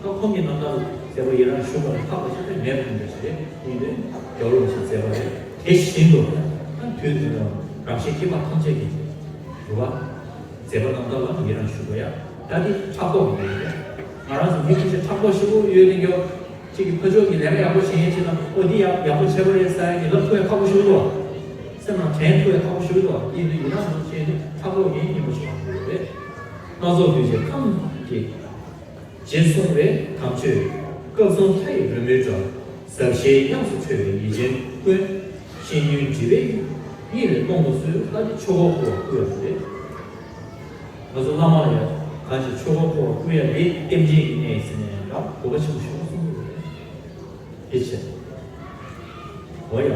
ད་ཁོང་གི་རྣམ་ཐར་མཛད་པ་ཡི་རང་ཞུ་བ་ལ་ལྷག་པ་ཞིག་ཏུ་མེད་པ་འདྲ་ཞིག་རེད། ཡིན་ཏེ་རྒྱལ་བ་རིན་པོ་ཆེའི་མཛད་པ་རེད། དེ་བཞིན་དུ་ད་དུས་དུས་ལ་རང་གཞན་སྐྱེ་འཕགས་ཐམས་ཅད་ཀྱི་རུ་བ་མཛད་པ་རྣམ་ཐར་ལ་ཡི་རང་ཞུ་དགོས་ཡ། ད་འདི་ཕྲག་དོག་གི་རེད། ང་རང་ཚོ་མི་ཁ་ཤས་ཕྲག་དོག་ཞེ་པོ་ཡོད་དེ་འགྱོ། གཅིག་གིས་ཕ་ཕྱོགས་ཀྱི་ལས་ཀ་ཡག་པོ་བྱེད་མཁན་ཅིག་དང་ཨོ་འདི་ཡག་ཡག་པོ་བྱས་པ་རེད་ཟེར་ཡ་གི་ལབ་ཐུབ་ཡ་ཁག་པོ་ཞེ་པོ་འདུག་སེམས་ནང་དྲན་ཐུབ་ཡ་ཁག་པོ་ཞེ་པོ་འདུག་ཡིན་དུས་ཡི་རང་ཞུ་བྱས་ནས་ཕྲག་དོག་ཡིན་ཡིན་པ་ཞིག་མ་རེད། སྣ་ཚོགས་གདུལ་བྱའི་ཁམས་ཀྱི་རྗེས་སོང་བའི་དམ་ཆོས་སྐབས་གསུམ་མཐའ་ཡི་རོལ་མོའི་སྒྲ། ཟབ་ཞིའི་དབྱངས་སུ་འཕྲོས་པའི་ཡིད་ཅན་ཀུན། ཤེས་ཡོན་སྒྲིབ་པའི་གཉིད་ལས་སློང་དུ་གསོལ། ལྟ་སྟེ་ཆོས་འཁོར་བསྐོར་བར་བསྐུལ་བ་རེད། ང་ཚོ་བླ་མ་ལ་ཡང་གང་ཞིག་ཆོས་འཁོར་བསྐོར་བར་བསྐུལ་ཡ་དེ་རྟེན་ཅན་གྱི་གནས་ཡིན་ཟེར་ནས་ཡང་དགོས་པ་ཆེན་པོ་ཞིག་གསུངས་ཡོད་རེད། དེ་བྱས། འོ་ཡ།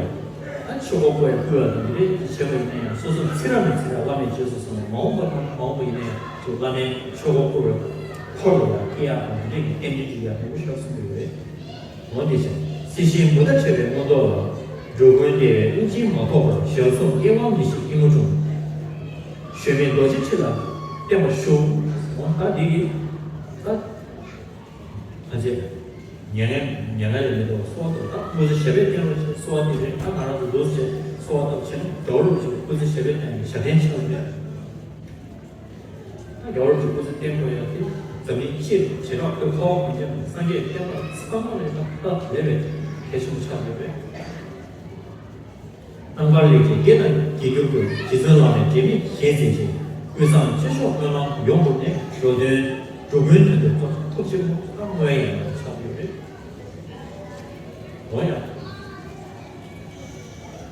ད་ཆོས་འཁོར་བསྐོར་ཡ་བསྐུལ་བ་དང་འདི་འདྲའི་བྱས་པ་ཡིན་ན་ཡང་སོ་སོ་ཚེ་རབས་ནས་ཚེ་རབས་བླ་མའི་རྗེས་སུ་བཟུང་ནས་མ་འོངས་པ་དང་མ་འོངས་པ་ཡིན་ན་ཡང་ཅིག་བླ་མའི་ཆོས་འཁོར་བསྐོར་བའི་འཁོར་ལོ་ལ་སྐྱེ་ཡག་དང་འདི་འདྲའི་གི་རྟེན་འབྲེལ་འགྲིག་ཡག་མང་པོ་ཞིག་གསུངས་ཡོད་རེད། འོ་དེ་བཞིན་སྲིད་ཞིའི་མུ་མཐའ་བྲལ་བའི་མངོན་རྟོགས་ལ། འགྲོ་ཀུན་བདེ་བའི་དབུགས་འབྱིན་མ་ཐོགས་པར། ཞལ་གསུམ་དབྱེ་བ་མི་ཤེས་སྐྱིལ་མོ་ཀྲུང་། གཞོན་མེད་རྡོ་རྗེ་ཁྲི་ལ་བརྟན་པར་བཞུགས། འོ་ད་འདི་གི་ད་ཕན་ཆད་མྱ་ངན་མྱ་ངན་ལས་མི་འདའ་བར་གསོལ་བ་བཏབ། ད་སྐུ་ཚེ་ཞབས་པད་བརྟན་པར་གསོལ་བ་འདེབས་རེད། ད་ང་རང་ཚོ་འདུག་སེ་གསོལ་བ་བཏབ་བྱས་ན་རྒྱལ་བ་རིན་པོ་ཆེ་སྐུ་ཚེ་ཞབས་པད་བརྟན་པའི་ཞབས་བརྟན་ཆགས་ཡོད་རེད། ད་རྒྱལ་བ་རིན་པོ་ཆེ་སྐུ་ཚེ་བརྟན་དགོས་ཡག་དེ་འཛམ་གླིང་སྤྱིར་བྱེ་བྲག་ཁུལ་ཁ་བ་གངས་ཅན་པའི་སངས་རྒྱས་བསྟན་པ་ཚང་མ་ལས་ད་ལྟ་ལས་པའི་གལ་ཆེན་པོ་ཆགས་ཡོད་པས། རྣམ་དཀར་ལེགས་བྱས་དགེ་དང་དགེ་སྦྱོར་ཀུན། རྗེ་བཙུན་བླ་མའི་འབྲལ་མེད་ཞལ་གཟིགས་ཤིང་། ཀུན་བཟང་སྤྱོད་མཆོག་སྨོན་ལམ་ཡོངས་བསྐོར་ནས། འགྲོ་དོན་འགྲོ་ཀུན་དོན་དུ་རྫོགས་ཐུགས་རྗེ་སྐུ། ད་བསྔོ་ཡག་ཡང་ཆགས་ཡོད་རེད། འོ་ཡ།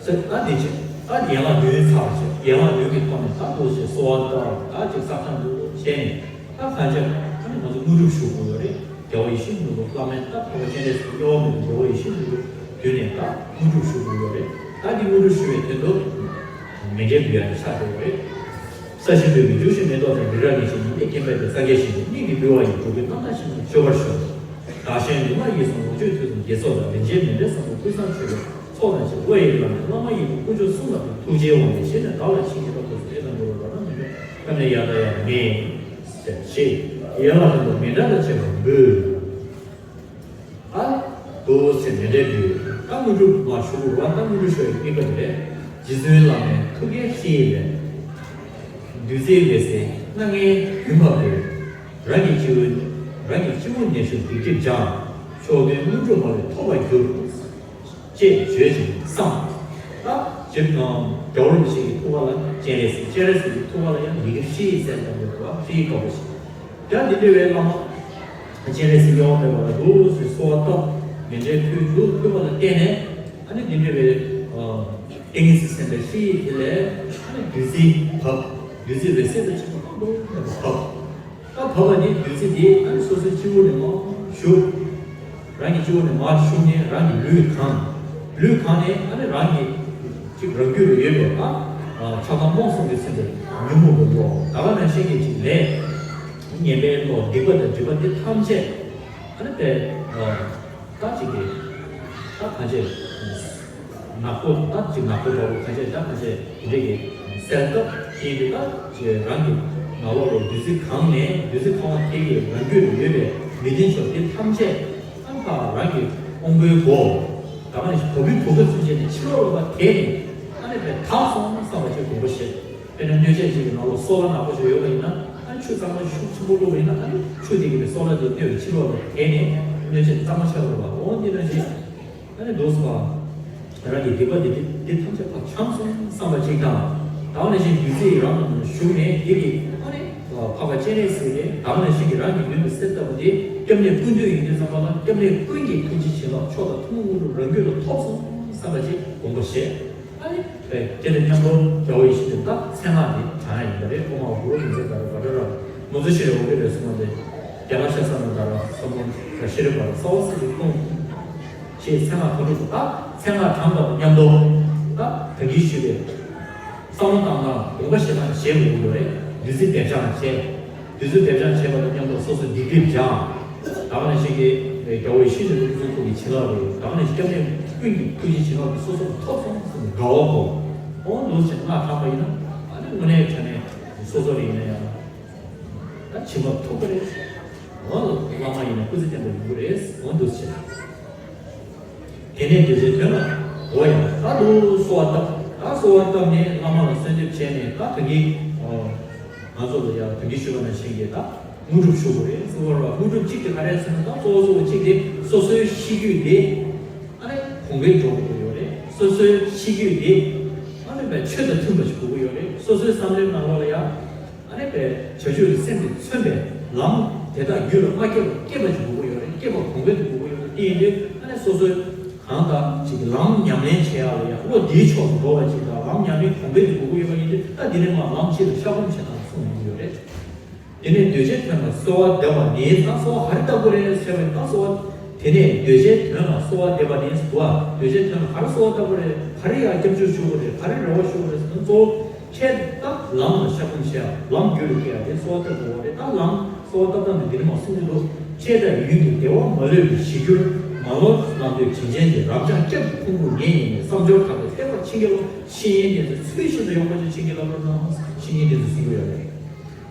ཟེར་ད་འདི་བྱས། ད་ཡན་ལག་བདུན་ཚར་བྱས། ཡན་ལག་བདུན་གྱི་ཐོག་ནས་ད་འདུག་སེ་གསོལ་བ་བཏབ། ད་ཅིག་བསགས་སྦྱང་འདུག་བྱས་ནས་ད་གང་ཅི་ཨ་ནི་ང་ཚོ་དངོས་གྲུབ་ཞུ་དགོས་ཡོད་རེད། རྒྱལ་བ་ཡིད་བཞིན་ནོར་བུ་བླ་མའི་ད་འཕགས་པ་སྤྱན་རས་གཟིགས་དབྱེ་བ་མེད་པའི་རྒྱལ་བ་ཡིད་བཞིན་ནོར་བུ་མདུན་ནས་ད་དངོས་གྲུབ་ཞུ་དགོས་ཡོད་རེད། ད་འདི་དངོས་གྲུབ་ཞུ་བའི་དོན་དུ་མཎྜལ་འབུལ་ཡག་ཆགས་བསྡད་ཡོད་རེད། ས་གཞི་འདུས་ཀྱི་རྒྱུ་ཞིང་མེ་ཏོག་ཙམ། རི་རབ་ཉི་ཤར་ཉི་ཟླས་སྐྱེད་པའི་ཚལ། སངས་རྒྱས་ཞིང་དུ་སྨིན་གྱིས་འབུལ་བ་ཡི། འགྲོ་ཀུན་རྣམ་དག་ཞིང་དུ་སྤྱོད་པར་ཤོག། བདག་གཞན་ཡོངས་ལ་ཡིད་བཟུང་ལོངས་སྤྱོད་མཐུ་གསུམ། དགེ་ཚོགས་དང་ལེགས་བྱས་མཎྜལ་བཟང་པོ་ཀུན་བཟང་མཆོད་པའི་ཚོགས་དང་བཅས་པ་ཡི་ལམ་ནས་བླ་མ་ཡི་དམ་དཀོན་མཆོག་གསུམ་ལ་ཕན། ཐུགས་རྗེའི་དབང་གིས་གཞན་ནས་བདག་ལ་བྱིན་གྱིས་རློབས་པ་སོགས་དེ་ལྟར་འགྲོ་བའི་རོ་ལངས་མི་འདོད་ཀ་ནས་ཡང་དང་ཡང་མེད་ཟེར་ཞེས་ཡན་ལག་བདུན་པོ་མཎྜལ་དང་བཅས་པ་འབུལ། ཨ། དུ་ཟེར་མཎྜལ་འབུལ། ད་དངོས་གྲུབ་མ་ཞུ་དགོས་པ་ད་དངོས་གྲུབ་ཞུ་བའི་དམིགས་པ་དེ་རེད། རྗེ་བཙུན་བླ་མའི་ཐུགས་ཀའི་ཧྲཱིཿལས། བདུད་རྩིའི་འོད་ཟེར་སྣ་ལྔའི་རྒྱུན་བབས་ཏེ། རང་གི་སྤྱི་བོ། རང་གི་སྤྱི་བོ་ནད་གཞུ་སྡིག་སྒྲིབ་སྦྱང་། མཆོག་ཐུན་དངོས་གྲུབ་མ་ལུས་ཐོབ་པར་འགྱུར། ཅེས་བརྗོད་ཅིང་བསམ། ད་ཇི་ལྟར་རྒྱལ་བ་རིན་པོ་ཆེ་གི་ཐུགས་ཀ་ལ་སྤྱན་རས་གཟིགས། སྤྱན་རས་གཟིགས་ཀྱི་ཐུགས་ཀ་ལ་ཡང་ཡི་གེ་ཧྲཱིཿཟེར་དང་ཡོད་པ། ཧྲཱིཿ་དགོངས་པ་བཞེས། ད་འདི་འདྲ་བའི་བླ་མ་སྤྱན་རས་གཟིགས་དབྱེ་བ་མེད་པ་ལ་འདུག་སེ་གསོལ་བ་བཏབ། མཎྜལ་ཕུལ་འདུག་ཕུལ་བ་ལ་བརྟེན་ནས། ཨ་ནི་འདི་འདྲ་བའི་ཏིང་ངེ་འཛིན་སེམས་དཔའི་ཧྲཱིཿ་དེ་ལས་ཨ་ནི་བདུད་རྩི་བབས། བདུད་རྩི་འོད་ཟེར་དང་གཅིག་པ་མང་པོ་བབས། ད་བབས་པ་ནི་བདུད་རྩི་དེ་ཨ་ནི་སོ་སོའི་སྤྱི་བོ་ནས་མར་ཞུགས། རང་གི་སྤྱི་བོ་ནས་མར་ཞུགས་ནས་རང་གི་ལུས་གང་། ལུས་གང་ནས་ཨ་ནི་རང་གི་ཅིག་རང་རྒྱུད་ལ་ཡོད་པའི་ཨ་ཆགས་སྡང་རྨོངས་གསུམ་གྱིས་ཟིན་པའི་ཉོན་མོངས་པའི་བློ། ད་ག་ནང་བཞིན་གྱི་ཅིག་ལས་ངན་པའི་བློ། སྡིག་པ་དང་སྒྲིབ་པ་དེ་ཐམས་ཅད་ཨ་ནི་པའི་ད་ཅིག་གི་ད་གང་བྱས། ནག་པོ་ད་ཅིག་ནག་པོ་འདྲ་བོ་གང་བྱས། ད་གང་བྱས་དེ་འདྲ་གི་སེལ་ཐབས་ཀྱི་དེ་ད་ཅིག་རང་གི་ནང་ལོགས་ལ་བདུད་རྩི་གང་ནས་བདུད་རྩི་གང་བ་དེ་གི་རང་རྒྱུད་ལ་ཡོད་པའི་མི་བདེ་འཇོམས་དེ་ཐམས་ཅད་ཨ་ཕ་རང་གི་དབང་པོའི་སྒོ་ད་ག་ནས་བོ་བི་བུ་ག་ཚུན་ཆད་ནས་ཕྱི་ལོགས་ལ་བ་དེ་ནས་ཨ་ནི་པའི་དག་སོང་བསམ་པ་ཅིག་དགོངས་པ་བཞེས། དཔེར་ན་སྣོད་ཆས་ཅིག་གི་ནང་ལོགས་སོལ་བ་ནག་པོ་ཞིག་ཡོད་པ་ཡིན་ན། ཨ་ནི་ཆུ་གཙང་མ་ཤུགས་ཆེན་པོ་བླུགས་པ་ཡིན་ན། ཨ་ནི་ཆུ་དེ་གིས་སོལ་བ་དེ་སྣོད་ཀྱི་ཕྱི་ལོགས་ལ་དེད་ནས་སྣོད་ཆས་གཙང་མ་ཆགས་དགོས་པ། འོ་འདི་ནང་བཞིན་ཨ་ནི་འདུག་སེ་བ། རང་གི་སྡིག་པ་འདི་འདི་འདི་ཐམས་ཅད་ཕར་བྱང་སོང་བསམ་པ་ཅིག་དང་། ད་ག་ནང་བཞིན་བདུད་རྩི་རང་ལ་ཞུགས་ནས་འདི་གིས་ཨ་ནི་འཕགས་པ་སྤྱན་རས་གཟིགས་ཀྱིས་ད་ག་ནང་བཞིན་གྱི་རང་གི་མདུན་དུ་གསལ་བཏབ་པ་འདི་སྐྱབས་གནས་ཀུན་འདུས་ཡིན་དུས་ཙམ་པ་ལ་སྐྱབས་གནས་ཀུན་གྱི་ཐུགས་རྗེ་བྱིན་རླབས་མཆོག་དང་ཐུན་མོང་དངོས་གྲུབ་རང་རྒྱུད་ལ་ཐོབ་སོང་བསམ་པ་ཅིག་དགོངས་པ་བཞེས། ཨ་ནི། དེ་དང་མཉམ་དུ་རྒྱལ་བ་ཡིད་བཞིན་དུ་ད་མཚན་སྔགས་དེ་བགྲང་ཡ་ཡིན་པ་རེད། ཨོཾ་ཨཱཿུ་རུ་བཛྲ་ཏཱ་རེ་བྷ་དྲ་ར། མུ་ཙུ་ཤྲཱི་ཨོ་ཀེ་རེ་སུ་མ་དེ། རྒྱ་ནག་ཤ་ས་ན་ད་ར་ས་མོ་ད་ཤེ་རེ་བ་ར་ས་བ་སི་རི་ཀོང་། ཞེས་མཚན་སྔགས་དོན་གྲུབ་ད་མཚན་སྔགས་བགྲང་པ་དང་མཉམ་དུ། ད་ད་གིན་ཞུས་པའི། བསམ་བློ་བཏང་སྟངས་དགོངས་པ་བཞེས་སྟངས་བཞེས་དགོས་ཀྱི་ཡོད་རེད། བདུད་རྩི་སྡེབ་སྦྱང་བྱས། དུས་ཚོད་སྡེབ་སྦྱང་བྱས་པ་དང་མཉམ་དུ་སོ་སོའི་སྡིག་སྒྲིབ་སྦྱང་། ད་ག་ནང་བཞིན་གྱི་རྒྱལ་བའི་ཤིན་ཏུ་ལུགས་སྲོལ་ཐོག་གི་བྱིན་རླབས་རེད། ད་ག་ནང་བཞིན་སྐྱབས་གནས་ཀུན་གྱི་ཐུགས་རྗེ་བྱིན་རླབས་ཀྱིས་སོ་སོར་ཐོབ་སོང་ཟེར་ནས་དགའ་བ་སྒོམ། འོ་འདུག་སེ་སྔགས་བགྲངས་པ་ཡིན་ན་ཨ་ནི་དངོས་གནས་དྲང་གནས་སོ་སོ་རེ་ཡིན་ན་ཡང་ད་བྱིན་རླབས་ཐོབ་ཀྱི་རེད། འོ་བླ་མ་ཡིན་ན་སྐུ་ཚེ་བརྟན་པ་ཡོང་གི་རེད། འོ་འདུག་སེ། དེ་ནས་འདོད་ཆེན་དོན་ལ་འོ་ཡང་ད་དུ་གསོལ་བ་བཏབ། ད་གསོལ་བ་བཏབ་ནས་བླ་མ་ལ་གསོལ་འདེབས་བྱས་ནས་ད་ད་གིན་ང་ཚོ་ལ་ཡང་ད་གིན་ཞུས་པ་ནང་བཞིན་གྱི་ད་དངོས་གྲུབ་ཞུ་དགོས་རེད་གསུངས་པ་རེད་བ། དངོས་གྲུབ་གཅིག་དེ་ག་རེ་ཟེར་ན་ད་གཙོ་བོ་གཙོ་བོ་གཅིག་དེ་སོ་སོའི་ཤེས་རྒྱུད་དེ་ཨ་ནི་གོང་འཕེལ་འགྲོ་དགོས་ཀྱི་ཡོད་རེད། སོ་སོའི་ཤེས་རྒྱུད་དེ་ཨ་ནི་བའི་ཆོས་དང་མཐུན་པ་ཞིག་དགོས་ཀྱི་ཡོད་རེད། སོ་སོའི་བསམ་བློའི་ནང་ལོགས་ལ་ཡང་། ཨ་ནི་པའི་བྱ་སྤྱོད་ཀྱི་སེམས་ཀྱིས་མཚོན་པའི་ལམ་དེ་དག་རྒྱུད་ལ་མ་སྐྱེས་པ་སྐྱེས་པ་ཅིག་དགོས་ཀྱི་ཡོད་རེད། སྐྱེས་པ་གོང་འཕེལ་དུ་དགོས་ཀྱི་ཡོད་རེད། དེ་ཡིན་དུས་ཨ་ནི་སོ་སོའི་གང་ལྟར་ཅིག་ལམ་ཉམས་ལེན་བྱེད་ཡག་ལ་ཡང་བློ་བདེའི་ཕྱོགས་སུ་འགྲོ་བ་ཅིག་དང་ལམ་ཉམས་ལེན་གོང་འཕེལ་དུ་དགོས་ཀྱི་ཡོད་པ་ཡིན་དུས་ད་འདི་ནས་མར་ལམ་གཅིག་ལ་ཤར་སྒོམ་བྱེད་སྟངས་གསུངས་ཡོང་གི་ཡོད་རེད། དེ་ནས་འདོད་ཆེན་དོན་ལ་གསོལ་བ་འདེབས་པ་ནི་ད་གསོལ་བ་ག་རེ་བཏབ་དགོས་རེད་ཟེར་བ་ཡིན་ད་གསོལ་བ་དེ་ནས་འདོད་ཆེན་དོན་ལ་གསོལ་བ་འདེབས་པ་ནི་ཟེར་བ་འདོད་ཆེན་དོན་ལ་ག་རེ་གསོལ་བ་བཏབ་དགོས་རེད། ག་རེ་ཡང་སྐྱབས་འཇུག་ཞུ་དགོས་རེད། ག་རེ་རེ་བ་ཞུ་དགོས་རེད་ཟེར་ན་གཙོ་བོ། ཁྱེད་ད་ལམ་ལ་ཤར་སྒོམ་བྱེད་ཡ་ལམ་རྒྱུད་ལ་སྐྱེ་ཡ་དེ་གསོལ་བ་བཏབ་དགོས་རེད། ད་ལམ་གསོལ་བ་བཏབ་སྟངས་དེ་འདི་ནས་མར་གསུང་གི་འདུག་ཁྱེད་དང་ཡུལ་གྱི་བདེ་བ་མ་ལུས་པའི་གཞི་གྱུར་མ་ལོག་ལམ་དུ་བྱིན་ཅན་གྱི་རབ་འབྱམས་སྐྱབས་ཀྱི་ཕུང་པོ་ངེད་ཡིན་ནས་བསམ་སྦྱོར་དག་པའི་ཐེག་པར་བྱིན་གྱིས་རློབས། བཤེས་གཉེན་དེ་ཚོ་ཚུལ་བཞིན་དུ་ཡོངས་པར་ཅིག་བྱིན་གྱིས་བརླབ་རོགས་གནང་། བཤེས་གཉེན་དེ་ཚོ་གསུང་གི་ཡོད་རེད།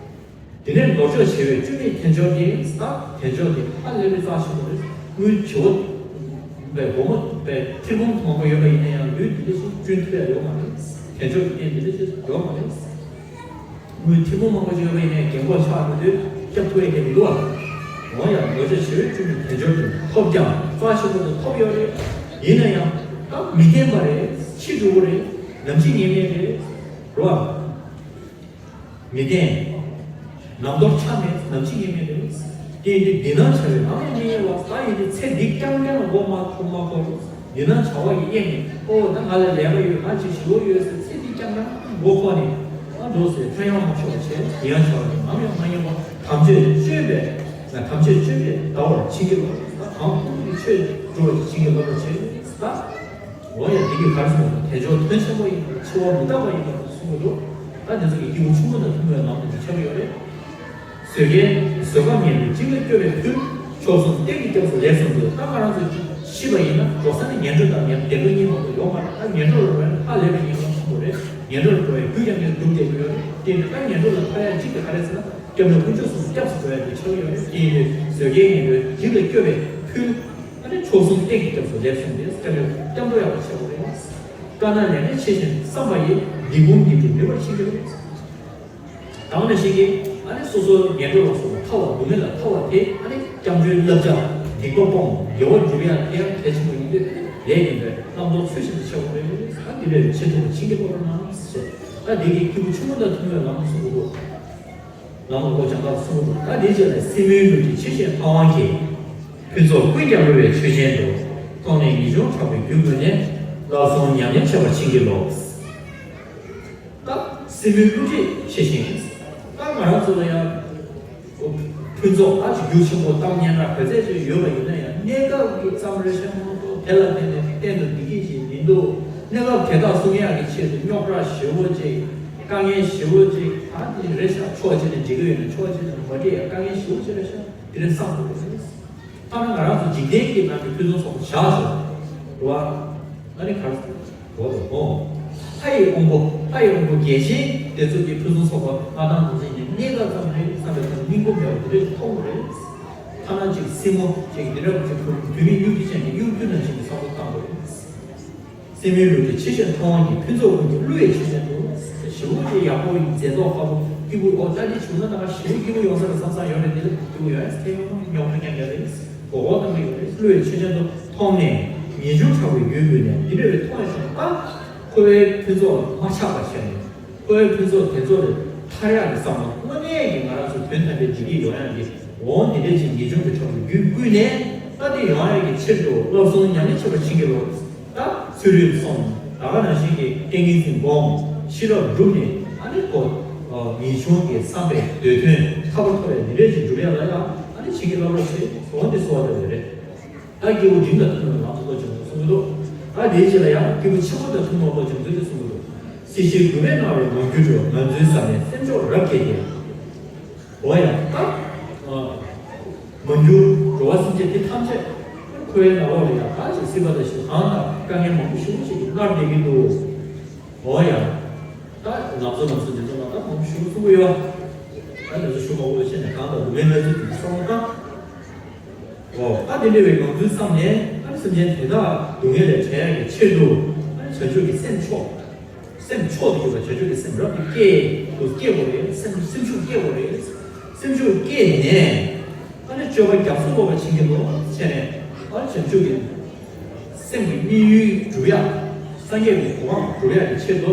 དེ་ནས་ནོར་མཆོག་བྱེ་བའི་བཅུད་མེད་དལ་འབྱོར་གྱི་ས་དལ་འབྱོར་དེ་ཧ་ལས་པའི་རྩ་ཆེན་པོ་རེད། དངུལ་བྱེ་བ་པའི་སྒོར་མོ་པའི་ཐེར་འབུམ་མང་པོ་ཡོད་པ་ཡིན་ན་ཡང་ལུས་འདི་འདྲ་ཞིག་བསྐྲུན་ཐུབ་ཡ་ཡོད་མ་རེད། དལ་འབྱོར་གྱི་རྐྱེན་འདི་འདྲ་ཞིག་ཡོད་མ་རེད། དངུལ་ཐེར་འབུམ་མང་པོ་ཅིག་ཡོད་པ་ཡིན་ནའི་རྒན་གོག་ཆགས་འགྲོ་དུས་སྐྱབས་ཐུབ་ཡ་གང་ཡང་མི་འདུག་བ། འོ་ཡ་ནོར་མཆོག་བྱེ་བའི་བཅུད་མེད་དལ་འབྱོར་དེ་ཐོབ་ཀྱང་རྩ་ཆེན་པོ་དེ་ཐོབ་ཡོད་རེད། ཡིན་ན་ཡང་ད་མི་བརྟན་པ་རེད། འཆི་འགྲོ་གི་རེད། ནམ་འཆི་ངེས་མེད་རེད། རེད་བ། མི་བརྟན། ནམ་དུ་ཆ་མེད། ནམ་འཆི་ངེས་མེད་རེད། དེ་ཡིན་དུས་འདི་སྣང་བྱ་བས་ནམ་ཡང་མི་གཡེང་བ། ད་ཡིན་དུས་ཚེ་འདི་རྐྱང་རྐྱང་ལ་མགོ་མ་འཁོར་མ་འཁོར། འདི་སྣང་བྱ་བ་ཡི་གཡེང་ནས་ཨོ་ད་ང་ལ་ལས་ཀ་ཡོད། ང་ཅིག་ཞུ་ལོ་ཡོད་ཟེར་ཚེ་འདི་རྐྱང་རྐྱང་མགོ་འཁོར་ནས་ཨ་འགྲོ་ཟེར་ཕན་ཡང་མ་ཆོག་བྱས། འདི་ཡང་བྱ་བ་ནམ་ཡང་མ་གཡེང་བ། དམ་ཆོས་སྤྱོད་པས་ན་དམ་ཆོས་སྤྱོད་པས་འདའ་བར་བྱིན་གྱིས་རློབས། ད་གང་ཕུང་པོའི་ཆོས་སྒྲུབ་པར་བྱིན་གྱིས་རློབ་པར་བྱེད། ད། འོ་ཡ་འདི་གིས་ག་རེ་གསུངས་པ། དལ་འབྱོར་དོན་ཆེན་པོ་ཡིན་པར་འཆི་བ་མི་རྟག་པ་ཡིན་པར་གསུངས་པ་འདུག་ད་འདི་ཚོ་གི་སྐྱེས་བུ་ཆུང་ངུ་དང་མཐུན་པའི་ལམ་དུ་འདི་ཆགས་ཡོད་རེད། བཟོད་དཀའི་བཟོད་དཀའ་ངལ་འདུལ་འཇིགས་ལ་སྐྱོབ་པའི་ཕུལ། མཆོག་གསུམ་གཏན་གྱི་སྐྱབས་སུ་ལེགས་གསུངས་ཏེ། ད་ང་རང་ཚོ་ཤི་བ་ཡིན་ན་འགྲོ་ས་ནི་ངན་འགྲོ་དང་ངན་བདེ་འགྲོ་གཉིས་མ་གཏོགས་ཡོད་མ་རེད། ད་ངན་འགྲོ་ལ་འགྲོ་ཡ་ཧ་ལས་པའི་ངན་སློང་ཆེན་པོ་རེད། ངན་འགྲོ་ལ་འགྲོ་བའི་རྒྱུ་ཡང་ངས་སྒྲུབ་བསྡད་ཀྱི་ཡོད་རེད། དེ་ནི་ད་ངན་འགྲོ་ལ་ཐར་ཡ་གཅིག་དེ་ག་རེ་ཟེར་ན། སྐྱབས་གནས་དཀོན་མཆོག་གསུམ་སྐྱབས་སུ་འགྲོ་ཡ་དེ་ཆགས་ཡོད་རེད། དེ་ཡིན་དུས་བཟོད་དཀའི་ངལ་འདུལ་འཇིགས་ལ་སྐྱོབ་པའི་ཕུལ། ཨ་ནི་མཆོག་གསུམ་གཏན་གྱི་སྐྱབས་སུ་ལེགས་གསུངས་ཏེ། སྐྱབས་གནས་སྐྱབས་འགྲོ་ཡག་པོ་བྱེད་དགོས་རེད། དཀའ་སྣང་ལས་འབྲས་ཆེ་ཞིང་བསམ་པ་ཡི། སྡིག་སྒོམ་སྡིག་སྒྲིབ་ནུས་པར་ཤེས་ཀྱི་རེད། དང་ནས་ཤིག་གིས་ཨ་ནི་སོ་སོའི་ངན་འགྲོ་ལ་སོགས་པ་ཐར་བ་སྡུག་བསྔལ་ལ་ཐར་བ་དེ་ཨ་ནི་སྐྱབས་འགྲོའི་བསླབ་བྱ་སྡིག་པ་སྤོང་དགེ་བ་སྒྲུབ་ཡ་དེ་ཡང་གལ་ཆེན་པོ་ཡིན་དུས་ལས་ཡིན་པས་རྣམ་རྟོག་ཚུལ་བཞིན་དུ་ཤེས་དགོས་རེད། ཨ་འདི་ལས་ཆེས་ཐུབ་པ་བྱིན་གྱིས་རློབ་པར་གནང་ཞེས། ཨ་འདི་གི་སྐྱེས་བུ་ཆུང་ངུ་དང་ཐུན་མོང་བའི་ལམ་གསུང་གི་འདུག་ལམ་ལ་ལོ་སྦྱང་སྐབས་གསུང་གི་འདུག་ཨ་འདིའི་རྗེས་ལ་སྲིན་མོའི་ལུས་ཀྱི་ཆེ་ཞིང་ཕ་ཝང་གིས། ཕུན་ཚོགས་ཀུན་ཀྱང་བསླུ་བའི་ཆོས་ཅན་དུ། མཐོང་ནས་ངེས་འབྱུང་དྲག་པོའི་རྒྱུད་བསྐུལ་ནས། བསླབ་གསུམ་ཉམས་ལེན་བྱེད་པར་བྱིན་གྱིས་རློབས། ད་སྲིན་མོའི་བསླུ་བྲིད་ཆེ་ཞིང་། ད་ང་རང་ཚོ་ལ་ཡང་ཕུན་ཚོགས་ཨ་ཅིག་རྒྱུ་ཆེན་པོ་གཏམ་སྙན་གྲགས་ག་ཚད་ཅིག་ཡོད་པ་ཡིན་ན་ཡང་གནས་སྐབས་ཀྱི་ཙམ་རེ་ཤ་མ་གཏོགས་དེ་ལ་བརྟེན་ནས་གཏན་དུ་བདེ་སྐྱིད་ཅིག་མི་འདུག་གནས་སྐབས་དེ་དག་སྲུང་ཡག་གི་ཆེད་དུ་རྙོག་དྲ་ཞེ་བོ་ཅིག་དཀའ་ངལ་ཞེ་བོ་ཅིག་ཨ་ནི་རེ་ཤ་ཕྱོགས་གཅིག་ནས་འགྲིག་གི་ཡོད་ན་ཕྱོགས་གཅིག་ནས་མ་འགྲིག་ཡ་དཀའ་ངལ་ཞེ་བོ་ཅིག་རེ་ཤ་དེ་རིང་བསམ་དགོས་རེད། ཐ་ན་ང་རང་ཚོ་འཇིག་རྟེན་གྱི་ནང་གི་ཕུན་སུམ་ཚོགས་པ་བཞག་ཆོག་རེད་བ། ཨ་ནི་གར་འགྲོ་རེད་ཧོ། ལྷ་ཡི་དབང་པོ་ལྷ་ཡི་དབང་པོ་རྒྱལ་ཆེན་དེ་ཚོ་གི་ཕུན་སུམ་ཚོགས་པ་མངའ་ཐང་དུ་འཛིན་ནས་གནས་སྐབས་ཙམ་རེད་བསམ་པའི་ཐོག་སྙིང་པོ་མེད་པ་དེ་འདྲ་ཞིག་མཐོང་གི་རེད། ཐ་ན་ཅིག་སྲིན་མོ་ཅིག་འདི་འདྲ་ཅིག་བུད་མེད་གཡུ་འབྲུག་ཅན་གྱི་གཡུ་འབྲུག་ནང་བཞིན་གྱི་བསམ་བློ་བཏང་དགོས་རེད། སྲིན་མོའི་ལུས་ཀྱི་ཆེ་ཞིང་ཕ་ཝང་གིས། ཕུན་ཚོགས་ཀུན་གྱི་བསླུ་བའི་ཆོས་ཅན་དུ། ཞེ་པོ་ཅིག་ཡག་པོ་ཡིན་མཛེས་མདོག་ཁ་པོ་སྐྱིད་པོ་ཨོ་ད་འདི་བྱུང་ན་ད་ག་ཞེ་པོ་སྐྱིད་པོ་ཡོང་ས་རེད་བསམ་བསམ་ཡོད་རེད། དེ་ལ་སྐྱིད་པོ་ཡོད་ཨེ་ཐེ་ཡོང་རྙོག་དྲ་རྐྱང་རྐྱང་རེད། མགོ་སྐོར་བཏང་གི་ཡོད་རེད། བསླུ་བའི་ཆོས་ཅན་དུ། མཐོང་ནས་ངེས་འབྱུང་དྲག་པོའི་རྒྱུད་བསྐུལ་ནས། འདི་འདྲ་བའི་མཐོང་བའི་ཤོག་ད་འཁོར་བའི་ཕུན་ཚོགས་ལ་མ་ཆགས་པ་བྱས་ནས། འཁོར་བའི་ཕུན་ཚོགས་དེ་ཚོ་ལས་ཐར་ཡག་གི་བསམ་བློ་དངོས་གནས་ཀྱི་ང་རང་ཚོ་དོན་དམ་པའི་བདེ་སྐྱིད་ཡོང་ཡག་གི་འོ་འདི་འདྲའི་ཅིག་ངེས་འབྱུང་གི་དྲག་པོའི་རྒྱུད་བསྐུལ་ནས་ད་འདི་ཡོང་ཡག་གི་ཕྱིར་དུ་བསླབ་གསུམ་ཉམས་ལེན་བྱེད་པར་བྱིན་གྱིས་རློབས། ད་ཚུལ་ཁྲིམས་སྲུང་། ད་ག་ནང་བཞིན་གྱི་ཏིང་ངེ་འཛིན་སྒོམ། ཤེས་རབ་བསྒྲུབས་ནས་ཨ་ནི་ཁོ་ངེས་འབྱུང་གི་བསམ་པའི་འདོད་དོན་ཐར་པ་ཐོབ་པའི་འདི་འདྲའི་ཅིག་སྒྲུབ་ཡག་ལ་ཡང་ཨ་ནི་བྱིན་གྱིས་རློབས་རོགས་བྱེད། འོ་འདི་གསོལ་བ་འདེབས་པ་རེད། ད་སྐྱེས་བུ་འབྲིང་དང་ཐུན་མོང་ལམ་དུ་བློ་སྦྱོང་དགོས་གསུང་གི་འདུག་ད་དེའི་རྗེས་ལ་ཡང་སྐྱེས་བུ་ཆེན་པོ་དང་ཐུན་མོང་བློ་སྦྱོང་དགོས་ཞེས་གསུང་གི་འདུག་སྲིད་ཞིའི་རྒུད་པས་མནར་བའི་ངང་རྒྱུད་འགྲོ། ངང་ཚུལ་ཟབ་ནས་སེམས་མཆོག་རབ་བསྐྱེད་དེ། འོ་ཡང་ད། མ་གྱུར་འགྲོ་བ་སེམས་ཅན་དེ་ཐམས་ཅད། འཁོར་བའི་ནང་ལོགས་ལ་ཡང་ད་ཅིག་སྲིད་པ་དང་ཞི་བ་གང་དང་དཀའ་ངལ་མང་པོ་ཞེ་པོ་ཞིག་གིས་མནར་བསྡད་ཀྱི་འདུག་འོ་ཡང་། ད་ལམ་གཙོ་ལམ་གཙོ་འདི་ཚོ་ལ་ད་མང་པོ་ཞེ་པོ་གསུང་གི་ཡོད། ད་འདི་ཚོ་ཞུ་མ་དགོས་པ་བྱས་ནས་གང་དང་སྡུག་བསྔལ་སྣ་ཚོགས་ཀྱི་བསམ་བློ་བཏང་། འོ། ད་དེ་འདྲ་བའི་ངང་ཚུལ་བསམ་ནས་ཨ་ནི་སེམས་ཅན་དེ་དག་སྡུག་བསྔལ་ལས་བྲལ་ཡག་གི་ཆེད་དུ་ཨ་ནི་བྱང་ཆུབ་ཀྱི་སེམས་མཆོག་སེམས་མཆོག་ཏུ་གྱུར་པ་བྱང་ཆུབ་ཀྱི་སེམས་རབ་ཏུ་བསྐྱེད་དུ་བསྐྱེད་དགོས་རེད། སེམས་སེམས་ཤུགས་བསྐྱེད་དགོས་རེད། སེམས་ཤུགས་བསྐྱེད་ནས་ཨ་ནི་སྤྱོད་པ་རྒྱ་མཚོ་ལྟ་བུ་བྱིན་གྱིས་རློབས་བྱས་ནས་ཨ་ནི་བྱང་ཆུབ་ཀྱི་སེམས་ཀྱི་དམིགས་ཡུལ་འགྲུབ་ཡག་སངས་རྒྱས་ཀྱི་གོ་འཕང་འགྲུབ་ཡག་གི་ཆེད་དུ་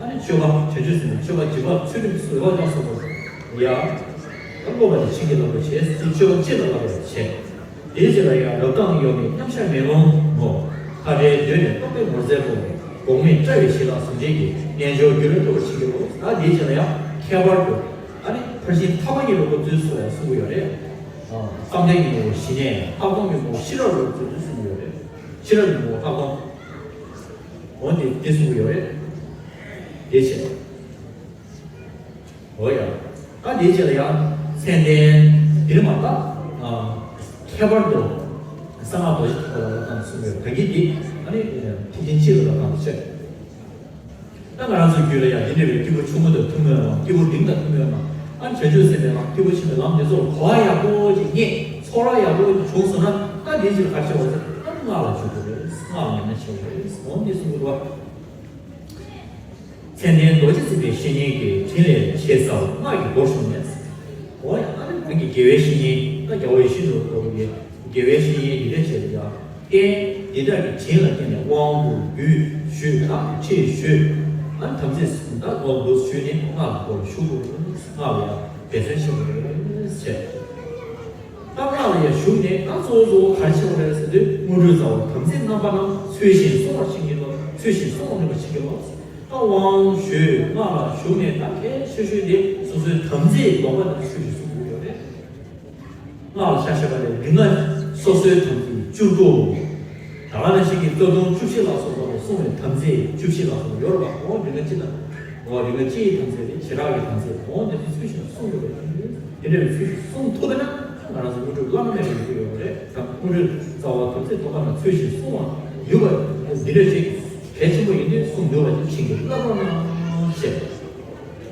ཨ་ནི་སྤྱོད་པ་བྱང་ཆུབ་སེམས་ཀྱི་སྤྱོད་པ་བྱིན་པ་ཚུལ་ཁྲིམས་བཟོད་པ་ལ་སོགས་པ་ཡང་ཨ་སློབ་པ་དང་བྱིན་གྱིས་བརླབ་པར་བྱེད། སྤྱོད་པ་སྤྱི་ལ་བསླབ་པར་བྱེད། དེའི་རྗེས་ལ་ཡང་རབ་དང་གཡོ་མེད་མཉམ་གཞག་མེ་ལོང་ངོ་། མཐའ་བྲལ་གདོད་ནས་རྟོགས་པའི་ངོར་འཛིན་པོ། འགོག་མེད་བཀྲ་བའི་ཞི་ལྷག་ཟུང་འབྲེལ་གྱི་རྣལ་འབྱོར་རྒྱུད་ལ་ཐུག་པར་བྱེད་ཀྱི་ལོ། ད་དེའི་རྗེས་ལ་ཡང་ཁྱད་པར་དུ་ཨ་ནི་ཕར་ཕྱིན་ཐ་མ་གཉིས་ལ་འགོད་ཚུལ་སོགས་ཡང་གསུང་གི་ཡོད་རེད། བསམ་གཏན་གྱི་ངོ་བོ་ཞི་གནས། ལྷག་མཐོང་གི་ངོ་བོ་ཤེས་རབ་ལ་འགོད་ཚུལ་གསུང་གི་ཡོད་རེད། ཤེས་རབ་ཀྱི་ངོ་བོ་ལྷག་མཐོང་། འོ་དེ་དེ་གསུང་གི་ཡོད་རེད། དེ་བྱས། འོ་ཡ། ད་དེའི་རྗེས་ལ་ཡང་མཚན་ལྡན་འདིར་མ་ད། ཁྱད་པར་དུ་གསང་སྔགས་རྡོ་རྗེ་ཐེག་པ་ལ་བསླབ་སྟངས་གསུངས་ཡོད། ད་གིན་འདི་ཨ་ནི་ཐེག་ཆེན་སྤྱི་ལ་བསླབ་སྟངས་ཤེས། ད་ང་རང་ཚོའི་རྒྱུད་ལ་ཡང་འདི་འདྲ་བའི་སྐྱེས་བུ་ཆུང་ངུ་དང་ཐུན་མོང་བའི་ལམ། སྐྱེས་བུ་འབྲིང་དང་ཐུན་མོང་བའི་ལམ། ཨ་ནི་བྱང་ཆུབ་སེམས་དཔའི་ལམ། སྐྱེས་བུ་ཆེན་པོའི་ལམ་འདི་ཚོ་གོ་བ་ཡག་པོ་ཅིག་རྙེད། ཚོར་བ་ཡག་པོ་ཅིག་བྱུང་སོང་ན་ད་འདིའི་རྗེས་ལ་ག་རེ་བྱེད་དགོས་ཟེར་ན་སྔགས་ལ་འཇུག་དགོས་རེད། སྔགས་ལ་ཉམས་ལེན་བྱེད་དགོས་རེད། འོ་འདི་གསུང་གི་འདུག་བ། མཚན་ལྡན་རྡོ་རྗེ་སེམས་དཔའི་བཤེས་གཉེན་གྱི་དྲིན་ལས་ཆེས་ཟབ་སྔགས་ཀྱི་སྒོར་ཞུགས་ནས། འོ་ཡ་ཨ་ནི་ང་གི་དགེ་བའི་བཤེས་གཉེན་ད་རྒྱལ་བ་ཡིད་བཞིན་ནོར་བུ་གི་དགེ་བའི་བཤེས་གཉེན་འདི་འདྲ་བྱས་ལ་ཡ་བསྟེན། འདི་དག་གི་དྲིན་ལ་བརྟེན་ནས་དབང་བསྐུར་རྒྱུད་ཞུས་ད་ཁྲིད་ཞུས། ཨ་ནི་དམ་ཚིག་ད་འོ་འདུག་ཞུས་ནས་སྔགས་ཀྱི་སྒོར་ཞུགས་དགོས་རེད། སྔགས་ལ་ཡ་འབད་བརྩོན་བྱེད་དགོས་རེད་ཟེར། ད་སྔགས་ལ་ཡང་ཞུགས་ནས་ད་གཙོ་བོ་གཙོ་བོ་ག་རེ་བྱེད་དགོས་རེད་ཟེར་དུས་དངོས་གྲུབ་རྩ་བ་དམ་ཚིག་རྣམ་པ་རྣམས་ཚུལ་བཞིན་བསྲུང་བར་བྱིན་གྱིས་རློབས། ཚུལ་བཞིན་བསྲུང་བར་ནུས་པར་བྱིན་གྱིས་རློབས། ད་དབང་ཞུས་སྔགས་ལ་ཞུགས་ནས་ད་གལ་ཆེ་ཤོས་དེ་སོ་སོའི་དམ་ཚིག་སྡོམ་པ་དེ་ཚུལ་བཞིན་བསྲུང་དགོས་ཡོད་རེད། སྔགས་ལ་ཆ་བཞག་པ་ལས་རིམ་ལྔ་སོ་སོའི་དམ་ཚིག་བཅུ་དྲུག་ད་ག་ནང་བཞིན་གྱི་རྩ་ལྟུང་བཅུ་བཞི་ལ་སོགས་པ་ལ་བསྲུང་བའི་དམ་ཚིག་བཅུ་བཞི་ལ་སོགས་པ་ཡོད་རེད་པ། འོ་རིམ་ལྔ་སྤྱི་དང་། འོ་རིམ་ལྔ་སྤྱིའི་དམ་ཚིག་རེད། བྱེ་བྲག་གི་དམ་ཚིག་འོ་འདི་ཚོ་ཚུལ་བཞིན་བསྲུང་དགོས་པ་ཡིན། དེ་འདྲ་བའི་ཚུལ་བཞིན་བསྲུང་ཐུབ་པ་ན་ང་རང་ཚོ་དངོས་གྲུབ་བླ་ན་མེད་པ་ཡོང་གི་ཡོད་རེད། དམ་དངོས་གྲུབ་རྩ་བ་དམ་ཚིག་སྡོམ་པ་ན་ཚུལ་བཞིན་བསྲུང་བ་ཡོད་པ་འདི་འདྲ་ཞིག་གལ་ཆེན་པོ་ཡིན་དུས་བསྲུང་ཡོད་པ་ཅིག་བྱིན་གྱིས་བརླབ་རོགས་གནང་ཞེས།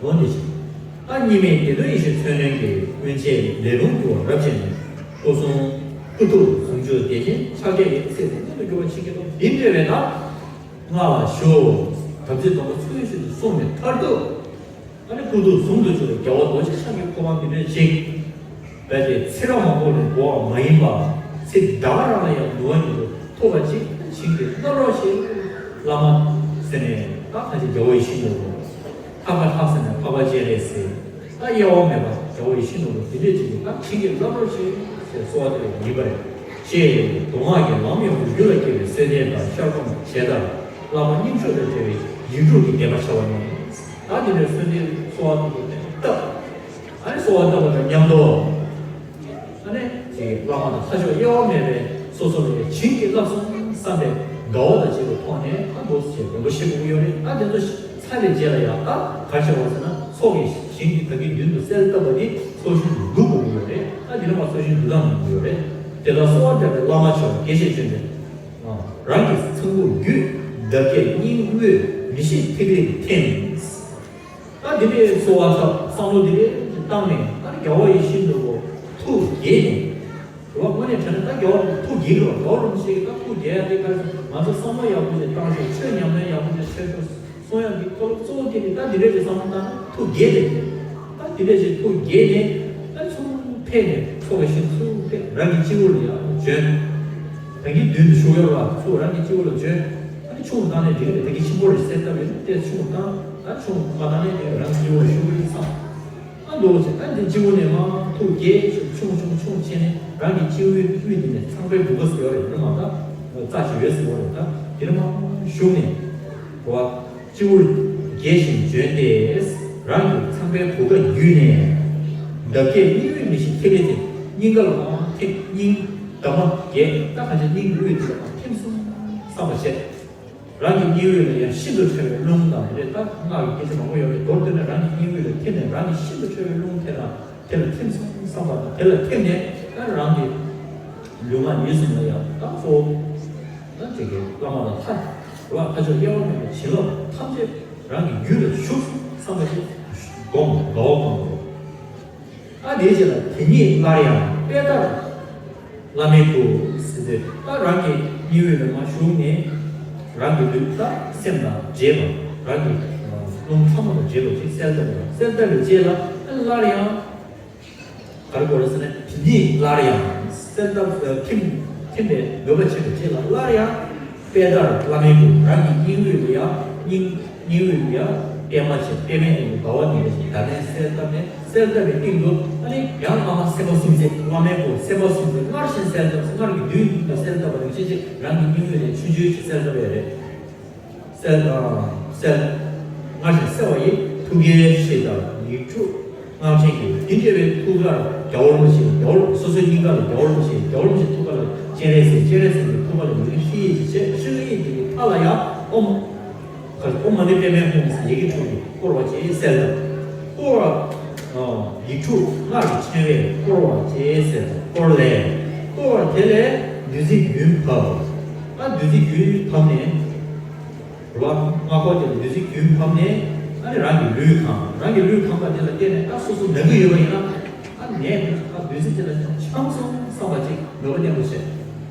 འོ་འདི་ཞིག་ད་གཉིས་མེད་བདེ་སྟོང་ཡེ་ཤེས་མཚོན་རྣོན་གྱི་སྔོན་ཆད་ལས་རུང་གྱུར་པ་རབ་བྱས་ནས་སྐུ་གསུང་སྐུ་ཐུགས་ཟུང་འཇུག་བདེ་ཆེན་ཕྱག་རྒྱ་ཡི་ཚེ་འདི་མངོན་དུ་གྱུར་པ་བྱིན་གྱིས་རློབས། འདི་འདྲ་བས་ན་སྔགས་ལ་ཞུགས། དམ་ཚིག་སྡོམ་པ་ཚུལ་བཞིན་དུ་བསྲུངས་ནས་མཐར་ཐུག་ད་ ཨ་ནི་སྐུ་གདུང་ཟུང་དུ་འཇུག་པའི་རྒྱལ་བ་རྡོ་རྗེ་འཆང་གི་གོ་འཕང་འདི་འདྲ་ཞིག་རྦད་དེ་ཚེ་རབས་མང་པོ་ལས་འགོར་བ་མ་ཡིན་པ། ཚེ་འདི་ག་རང་ལ་ཡང་ནུས་པ་ཉིད་དུ་ཐོབ་པ་ཅིག་བྱིན་གྱིས་བརླབ་རོགས་ཞེས། བླ་མ་ཟེར་ནས་ད་ཁ་ཅིག་རྒྱལ་བ་ཡིད་བཞིན་ནོར་བུ། འཕགས་པ་ལྷ་ཟེར་ནས་འཕགས་པ་སྤྱན་རས་གཟིགས། ད་དབྱེ་བ་མེད་པ་རྒྱལ་བ་ཡིད་བཞིན་ནོར་བུ་འདི་འདྲས་ཅིག་གིས་ད་བྱིན་གྱིས་བརླབ་རོགས་ཞེས་ཟེར་གསོལ་བ་འདེབས་པ་ཡིན་པ་རེད། ཞེས་མདོ་སྔགས་ཀྱི་ལམ་ཡོངས་སུ་རྒྱུད་ལ་སྐྱེས་པའི་གསོལ་འདེབས་དང་ཤར་སྒོམ་བྱས་ལྟར་བླ་མ་རྙིང་མཆོག་དང་འབྲེལ་བའི་ཡིག་དྲུག་གི་བཟླས་པ་བྱ་བ་ནི། ད་འདི་འདྲའི་གསོལ་འདེབས་གསོལ་བ་འདེབས་པ་དེ་བཏབ། ཨ་ནི་གསོལ་བ་བཏབ་པ་དང་མཉམ་དུ། ཨ་ནི་དེ་བླ་མ་དང་ལྷ་མཆོག་དབྱེ་བ་མེད་པའི་སོ་སོ་ལ་བྱིན་གྱིས་བརླབས་སོང་བསམ་པའི་དགའ་བ་དང་བཅས་པའི་ཐོག་ནས་ཨ་འདུག་སེ་བྱས་རིན་པོ་ཆེ་དགོས་ཀྱི་ཡོད་རེད། ཨ་དེ་ཚོ་ཚར་བའི་རྗེས་ལ་ཡང་ཨ་ག་རེ་བྱ་བ་ཟེར་ན། ཚོགས་ཀྱི་ཞིང་གི་བདག་གི་མདུན་དུ་གསལ་བཏབ་པ་དེ་ཚོགས་ཞིང་དུ་བསྡུ་དགོས་ཀྱི་ཡོད་རེད། ཨ་དེ་ནས་མར་ཚོགས་ཞིང་བསྡུ་སྟངས་གནང་དགོས་ཡོད་རེད། དེ་ལྟར་གསོལ་བ་བཏབ་པའི་བླ་མ་མཆོག་དགྱེས་བཞིན་བྱོན་ཏེ། རང་གི་ཚངས་བུག་བརྒྱུད། འདབ་བརྒྱད་སྙིང་དབུས་མི་ཤིགས་ཐིག་ལེ་ཐིམ། ད་འདི་འདྲའི་གསོལ་བ་བཏབ། བསམ་བློ་འདི་འདྲའི་བཏང་ནས་ད་རྒྱལ་བ་ཡིད་བཞིན་ནོར་བུ་ཐུགས་དགྱེས་ནས། རེད་བ། དངོས་གནས་དྲན་ན་ད་རྒྱལ་བ་ཐུགས་དགྱེས་ཀྱི་རེད་བ། རྒྱལ་བ་རིན་པོ་ཆེ་གིས་ད་ཐུགས་དགྱེས་ཡ་དེ་ག་རེ་ཟེར། ང་ཚོ་བསམ་བློ་ཡག་པོ་ཞིག་བཏང་ཤོག་ཆོས་ཉམས་ལེན་ཡག་པོ་ཞིག་བྱེད་ཤོག་གསུང་ཡ་གི་ཐོག་གཙོ་བོ་དེ་ནི་ད་འདི་འདྲ་ཞིག་བསམ་བློ་བཏང་ན་ཐུགས་དགྱེས་ཏེ། ད་འདི་འདྲ་ཞིག་ཐུགས་དགྱེས་ནས་ད་ཚུར་ཕེབས་ནས་ཚོགས་ཀྱི་ཞིང་ཚུར་ཕེབས། རང་གི་སྤྱི་བོ་ལ་ཡང་བྱོན། ད་གིན་མདུན་དུ་བཞུགས་ཡོད་པ་ཚུར་རང་གི་སྤྱི་བོ་ལ་བྱོན། ད་ནི་ཆུང་བཏང་ནས་འགྲིག་གི་རེད། ད་གིན་ཆེན་པོ་རེད་ཟེར་སྟབས་ཡོད་ན་ཏོག་ཙམ་ཆུང་བཏང་། ད་ཆུང་མ་བཏང་ནས་དེ་རང་གི་སྤྱི་བོ་ལ་བཞུགས་པའི་མཚམས། ཨ་འདུག་ཟེར། ཨ་འདི་སྤྱི་བོ་ནས་མར་ཐུགས་དགྱེས་ཆུང་ཆུང་ཆུང་བྱས་ནས་རང་གི་སྤྱི་བོའི་དབུས་འདི་ནས་ཚངས་པའི་བུ་ག་ཟེར་བ་རེད། དེ་མ་ད་རྩ་ཞིག་ཡོད་ཟེར་བ་རེད། ད་དེ་ནས་མར་བཞུགས་ནས་གོ་བ། སྤྱི་བོར་དགྱེས་བཞིན་བྱོན་ཏེ། རང་གི་ཚངས་པའི་བུ་ག་བརྒྱུད་ནས། འདབ་བརྒྱད་སྙིང་དབུས་མི་ཤིགས་ཐིག་ལེ་ཐིམ། སྙིང་ག་ལ་མར་ཐིམ། སྙིང་འདབ་མ་བརྒྱད་ད་གང་ཅི་སྙིང་གི་དབུས་དེ་ལ་མར་ཐིམ་སོང་བསམ་པ་བྱས། རང་གི་སྙིང་དབུས་ལ་ཡང་ཤིན་ཏུ་ཕྲ་བའི་རླུང་དང་། དེ་ལྟར་སྔགས་ཀྱི་སྐད་ཆ་མང་པོ་ཡོད་རེད། མདོར་བསྡུས་ན་རང་གི་སྙིང་དབུས་ལ་ཐིམ་ནས་རང་གི་ཤིན་ཏུ་ཕྲ་བའི་རླུང་དེ་དང་དེ་ལ་ཐིམ་སོང་བསམ་པ་དང་། དེ་ལ་ཐིམ་ནས་ད་རང་གི་ལུས་ངག་ཡིད་གསུམ་ལ་ཡང་ད་གཙོ་བོ་ད་ཅིག་གི་བླ་མ་དང་ལྷ་རེད་བ། ལྷ་མཆོག་དབྱེ་བ་མེད་པའི་བྱིན་རླབས་ཐམས་ཅད་རང་གི་རྒྱུད་ལ་ཞུགས་སོང་བསམ་པ་ཅིག་སྒོམ། དགའ་བ་སྒོམ་དགོས། ཨ་དེའི་རྗེས་ལ་དེ་ཉིད་སླར་ཡང་དཔལ་ལྟར་བླ་མའི་སྐུ་ཟེར་ཏེ། ད་རང་གི་སྙིང་དབུས་ལ་མར་ཞུགས་ནས་རང་གི་ལུས་དང་སེམས་དང་འདྲེས་པ། རང་གི་རླུང་ཕྲ་མོ་དང་འདྲེས་པ་ཅིག་གསལ་བཏབ་པ། གསལ་བཏབ་པའི་རྗེས་ལ་སླར་ཡང་ག་རེ་དགོས་རེད་ཟེར་ན། དེ་ཉིད་སླར་ཡང་གསལ་བཏབ་ཐིམ་ཐིམ་པའི་མོས་པ་བྱས་པའི་རྗེས་ལ་སླར་ཡང་དཔལ་ལྟར་བླ་མའི་སྐུ། རང་གི་སྙིང་དབུས་ལ་ཡང་སྙིང་སྙིང་དབུས་ལ་ཡང་པདྨ་ཆེ། པདྨའི་སྟེང་དུ་དགའ་བ་ནི་ལས་ཀྱི་ད་ལན་གསལ་བཏབ་ནས། གསལ་བཏབ་པའི་སྟེང་དུ་ཨ་ནི་ཡང་བླ་མ་སེམས་དཔའ་སུམ་བརྩེགས། བླ་མའི་སྐུ་སེམས་དཔའ་སུམ་བརྩེགས་སྔར་བཞིན་གསལ་བཏབ། སྔར་གྱི་མདུན་དུ་གསལ་བཏབ་པ་ནང་བཞིན་ཅིག་རང་གི་སྙིང་དབུས་ནས་ཆུང་ཆུང་ཞིག་གསལ་བཏབ་པ་རེད། གསལ་དང་གསལ། སྔར་བཞིན་གསལ་བ་ཡི། ཐུགས་ཀའི་ཧྲཱིཿདང་ཡིག་དྲུག་སྔགས་ཕྲེང་གིས། འདི་འདྲ་བའི་ཐུགས་ཀར་རྒྱལ་བ་རིན་པོ་ཆེ། རྒྱལ་བ་རིན་པོ་ཆེ་སོ་སོའི་སྙིང་ག་ལ་རྒྱལ་བ་རིན་པོ་ཆེ། རྒྱལ་བ་རིན་པོ་ཆེའི་ཐུགས་ཀ་ལ་སྤྱན་རས་གཟིགས། སྤྱན་རས་གཟིགས་ཀྱི་ཐུགས་ཀ་ལ་ཡི་གེ་ཧྲཱིཿཡིག་ཅིག་བྱས། ཧྲཱིཿཡིག་དེ་གི་མཐའ་ལ་ཡང་ཨོཾ། ཨོཾ་མ་ཎི་པདྨེ་ཧཱུྃ་ཟེར་ཡི་གེ་དྲུག་གིས་བསྐོར་བ་བཅས་གསལ་བཏབ། བསྐོར་བ། ཡིག་དྲུག་སྔགས་ཀྱི་ཕྲེང་བས་བསྐོར་བ་བཅས་གསལ་བཏབ། བསྐོར་ལས། བསྐོར་བ་དེ་ལས་བདུད་རྩི་རྒྱུན་བབས། ཨ་བདུད་རྩི་རྒྱུན་བབས་ནས། རེད་བ། སྔགས་འཁོར་དེ་ལ་བདུད་རྩི་རྒྱུན་བབས་ནས། ཨ་ནི་རང་གི་ལུས་གང་། རང་གི་ལུས་གང་པ་དེ་ལ་བརྟེན་ནས་ད་སོ་སོ་ན་གི་ཡོད་པ་ཡིན་ན། ཨ་ནད་ཨ་བདུད་རྩི་དེ་ལ་ཆང་སོང་བསམ་པ་ཅིག་མོས་པ་བརྟན་པོ་བྱས། ད་